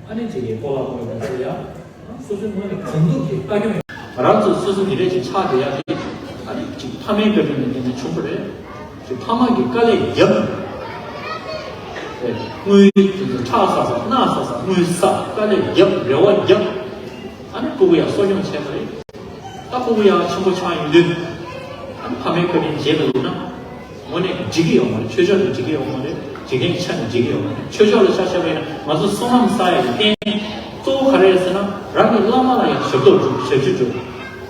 ཨ་ནེ་ཅིག་གི་ཀོ་ལ་མོ་ཡོད་པ་ཚོ་ལ་ཡང་། སོ་སོའི་ངོས་ནས་གང་ཐུབ་ཀྱིས་ལྟ་སྐྱོང་ཡོད། ང་རང་ཚོ་སོ་སོ་འདི་འདྲས་ཅིག་ཆགས་བསྡད་ཡག་དེ་ཨ་ནི་ཅིག་ཕ་མའི་བཀའ་དྲིན་ནས་དེ་ནས་བྱུང་བ་རེད། ཅིག་ཕ་མ་གིས་དཀའ་ལས་བརྒྱབ་ནས་དངུལ་དེ་ཚོ་ཁྲག་ཟ་ཟ་སྣག་ཟ་ཟ་དངུལ་ཟ་དཀའ་ལས་བརྒྱབ་རེ་བ་བརྒྱབ། ཨ་ནི་སྤུ་གུ་ཡང་གསོ་སྐྱོང་བྱས་པ་རེད། ད་སྤུ་གུ་ཡང་ཆེན་པོ་ཆགས་ཡོང་དུས་ཨ་ནི་ཕ་མའི་བཀའ་དྲིན་རྗེས་ལ་ལུས་ན། དངོས་གནས་འགྲིག་གི་ཡོད་མ་རེད། ཆོས་ཕྱོགས་ལ་འགྲིག་གི་ཡོད་མ་རེད། འཇིག་རྟེན་གྱི་ཆ་ནས་འགྲིག་གི་ཡོད་མ་རེད། ཆོས་ཕྱོགས་ལ་ཆ་བཞག་པ་ཡིན་ན་ང་ཚོ་བསོད་ནམས་བསགས་ཡག་གི་རྟེན་གཙོ་བོ་ག་རེ་རེད་ཟེར་ན་རང་གི་བླ་མ་ལ་ཡང་ཞབས་ཏོག་སྒྲུབ། ཞབས་ཕྱི་སྒྲུབ།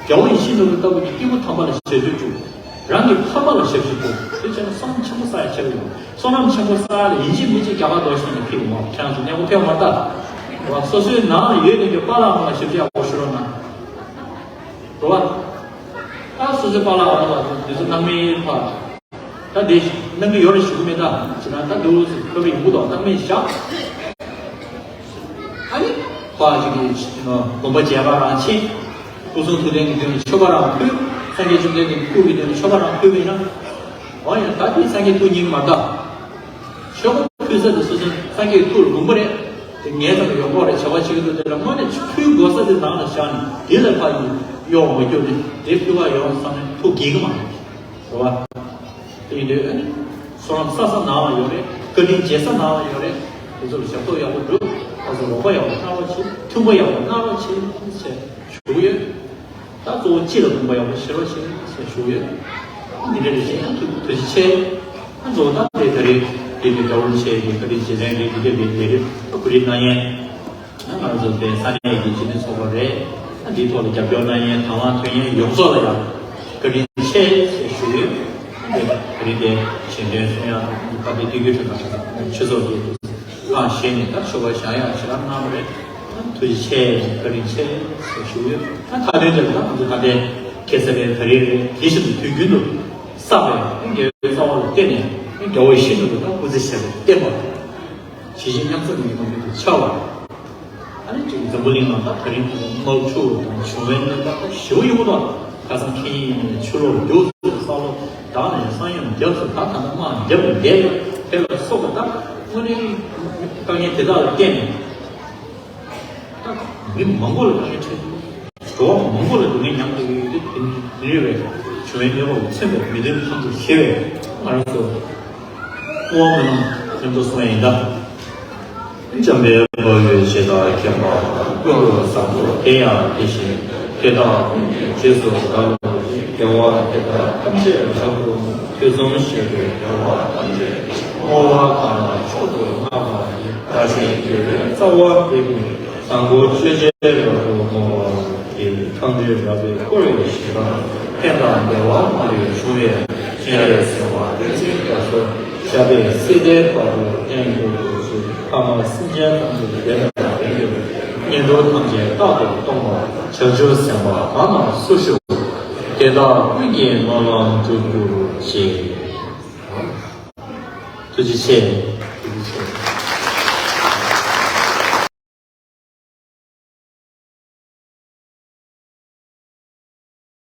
རྒྱལ་བ་ཡིད་བཞིན་ནོར་བུ་ལྟ་བུ་གི་སྐྱེས་བུ་དམ་པ་ལ་ཞབས་ཕྱི་སྒྲུབ། རང་གི་ཕ་མ་ལ་ཞབས་ཕྱི་སྒྲུབ། དེ་བྱས་ན་བསོད་ནམས་ཆེན་པོ་བསགས་ཡག་ཆེ་བ་ཡོད། བསོད་ནམས་ཆེན་པོ་བསགས་ཡག་ལ་ཡིན་གཅིག་མིན་གཅིག་རྒྱ་གར་ལོག་ཕྱིན་ནས་ཕེབས་ཡོང་བ་ཁྱེད་རང་ཚོ་གནས་སྐབས་ཕེབས་མ་ཐག་རེད་བ། སོ་སོའི་ནང་ལ་ཡོད་པའི་གི་པཱ་ལགས་རྣམས་ལ་ཞབས་ཕྱི་ཡག་པོ་ཞུ་རོགས་གནང་། རེད་བ། ད་སོ་སོའི་པཱ་ལགས་རྣམས་ལ་དེ་ཚོ་སྣང་མེད་ཕར། ད་དེ་གནང་གི་ཡོད་རེད་ཞུ་གི་མེད། ད་ཅི་ན་ད་འདུག་སེ་ཁོ་པའི་ཡོང་གི་འདུག་སྣང་མེད་བཞག་ཨ་ནི་ཕར་ཅིག་གི་དགོན་པ་མཇལ་ཁ་རང་ཕྱིན། སྐུ་གསུང་ཐུགས་རྟེན་གྱི་མདུན་ལ་མཆོད་པ་རང་ཕུལ། སངས་རྒྱས་བཅོམ་ལྡན་འདས་ཀྱི་སྐུ་གི་མདུན་ལ་མཆོད་པ་རང་ཕུལ་བས་ན། འོ་ཡང་ད་དེ་སངས་རྒྱས་སྐུ་ཉིད་མ་གཏོགས། མཆོད་པ་ཕུལ་ས་དེ་སོ་སོའི་སངས་རྒྱས་ཀྱི་སྐུ་ལ་དགོངས་པ་རེད། དེ་ངའི་ཚབ་ལ་ཡོང་གི་རེད། བྱ་བ་བྱེད་ཀྱི་འདུག་དེ་ལ་དངོས་གནས་ཕུལ་དགོས་ས་དེ་ནང་ལ་བཞག་ནས་དེ་ལ་ཕར་གཡོག་མ་རྒྱུག་ནས་དེ་ཕུལ་བ་ཡོང་བསམ་ནས་ཐུགས་དགྱེས་ཀྱི་མ་རེད། རེད་བ། དེ་ཡིན་དུས་ཨ་ནི་བསོད་ནམས་བསགས་ས་ནང་ལ་ཡོད་རེད། བཀའ་དྲིན་འཇལ་ས་ནང་ལ་ཡོད་རེད། དེ་ཚོ་ལ་ཞབས་ཏོག་ཡག་པོ་སྒྲུབ། ཨ་ཚོ་རོགས་པ་ཡག་པོ་གནང་རོགས་བྱེད། མཐུན་པ་ཡག་པོ་གནང་རོགས་བྱེད་ཅེས་ཞུ་གི་ཡོད། ད་གཙོ་བོ་སྤྱི་ལ་དགོངས་པ་ཡག་པོ་བཞེས་རོགས་བྱེད་ཅེས་ཞུ་གི་ཡོད། འདི་འདྲ་རེ་བཞིན་ཡང་ཐུགས་ཐུགས་རྗེ་ཆེ། ཨ་གཙོ་བོ་ད་དེ་ད་རེས་འདི་གི་རྒྱལ་བ་རིན་པོ་ཆེ་གི་བཀའ་དྲིན་རྗེས་དྲན་གྱི་འདི་ག་བའི་ལས་རིམ་ཨ་གོ་སྒྲིག་གནང་ཡས། ང་རང་ཚོ་དེ་ས་གནས་ཀྱི་སྤྱི་མཐུན་ཚོགས་པ་རེད། ཨ་འདིའི་ཐོག་ལ་རྒྱབ་སྐྱོར་གནང་མཁན་དང་བླངས་ཐོན་མཁན་ཡོངས་རྫོགས་ལ་ཡང་བཀའ་དྲིན་ཆེ་ཞེས་ཞུ་གི་ཡོད། ཨ་འདི་བཀའ་དྲིན་དེ་ཞལ་འདོན་གསུང་ཡག་དང་བཀའ་དྲིན་སྟོན་རྒྱུ་ཁྲོད་ནང་ཆུ་ཚོགས་ཀྱི་ཁག་བཞེས་ནས་ད་ཆོ་ག་བཞག་ཡག་ཞེ་དྲག་གནང་བ་རེད། ཨ་ཐུགས་རྗེ་ཆེ་བཀའ་དྲིན་ཆེ་ཞེས་ཞུ་གི་ཡོད། ཨ་མཐའ་དོན་དེ་ལ་ད་ང་ཚོ་ད་ལྟའི་ཁ་སང་ད་རེས་ད་རེས་རེད། དེ་བཞིན་དུ་དུས་རྒྱུན་དུ་བསགས་པའི་དགེ་བའི་རྩ་བ་ལ་བརྟེན་ནས་རྒྱལ་བ་ཡིད་བཞིན་ནོར་བུ་དང་སྐུ་ཚེ་ཞབས་པད་བརྟན་པ། ཇི་བཞིན་མཉམ་གསལ་གྱི་ངང་ཚུལ་དུ་འཆར་བ། ཨ་ནི་ཅིག་འཛམ་བུ་གླིང་ནང་ད་དེ་རིང་དུ་དམག་འཁྲུག་དང་བྱུང་བའི་གནས་སྟངས་ཞེ་པོ་ཡོང་གི་འདུག་ཁ་སང་ཁེ་ཉིན་ནས་ཆུ་ལོག་རྒྱུགས་ཚུལ་ས་ལོ་དག་ནས་ས་ཡོམ་རྒྱབ་ཚུལ་ད་ད་ལྟ་དམག་རྒྱབ་ནས་བསྡད་ཡོད། དེ་ལ་སོགས་པ་ད་དངོས་གནས་དཀའ་ངལ་དེ་དག་ལ་བརྟེན་ནས་ད་མི་མང་པོ་ལ་དཀའ་ངལ་འཕྲད་འདུག་འགྲོ་བ་མང་པོ་ལ་སྡུག་བསྔལ་མྱངས་ཏེ་ཡོད་དེ། དེ་ནི་ཡོད་པའི་བྱུང་བའི་གནོད་པ་མཚོན་པའི་མི་དོན་ཐམས་ཅད་ཞི་བའི་ང་རང་ཚོ་དབང་མེད་ལམ་ཡོད་དོ་གསུངས་ཡིན་ད། འཇམ་དཔལ་དཔའ་བོས་ཇི་ལྟར་མཁྱེན་པ་དང་། ཀུན་ཏུ་བཟང་པོ་དེ་ཡང་དེ་བཞིན་དེ་དག་ཀུན་གྱི་རྗེས་སུ་བདག་སློབ་ཅིང་། དགེ་བ་དེ་དག་ཐམས་ཅད་རབ་ཏུ་བསྔོ། དུས་གསུམ་གཤེགས་པའི་རྒྱལ་བ་ཐམས་ཅད་ཀྱིས། བསྔོ་བ་གང་ལ་མཆོག་ཏུ་བསྔགས་པ་ཡི། བདག་གཞན་དགེ་བའི་རྩ་བ་འདི་ཀུན་ཀྱང་། བཟང་པོ་སྤྱོད་ཕྱིར་རབ་ཏུ་བསྔོ་བར་བགྱི། ཐམས་ཅད་རབ་ཏུ་བསྐོར་བའི་ཞིང་ཁམས། ཕན་དང་བདེ་བ་མ་ལུས་འབྱུང་བའི་སྤྱན་རས་གཟིགས་དབང་བསྟན་འཛིན་རྒྱ་མཚོ། ཞབས་པད་སྲིད་མཐའི་བར་དུ་བརྟན་གྱུར་ཅིག། ཐ་མ་སེམས་ཅན་ཐམས་ཅད་བདེ་དང་ལྡན་གྱུར། ངན་འགྲོ་ཐམས་ཅད་རྟག་ཏུ་སྟོངས་པ། བྱང་ཆུབ་སེམས་དཔའ་གང་རྣམས་སུ་ཞུགས། དེ་དག་ཀུན་གྱི་སྨོན་ལམ་འགྲུབ་གྱུར་ཅིག། ཐུགས་རྗེ་ཆེ། ཐུགས་རྗེ་ཆེ།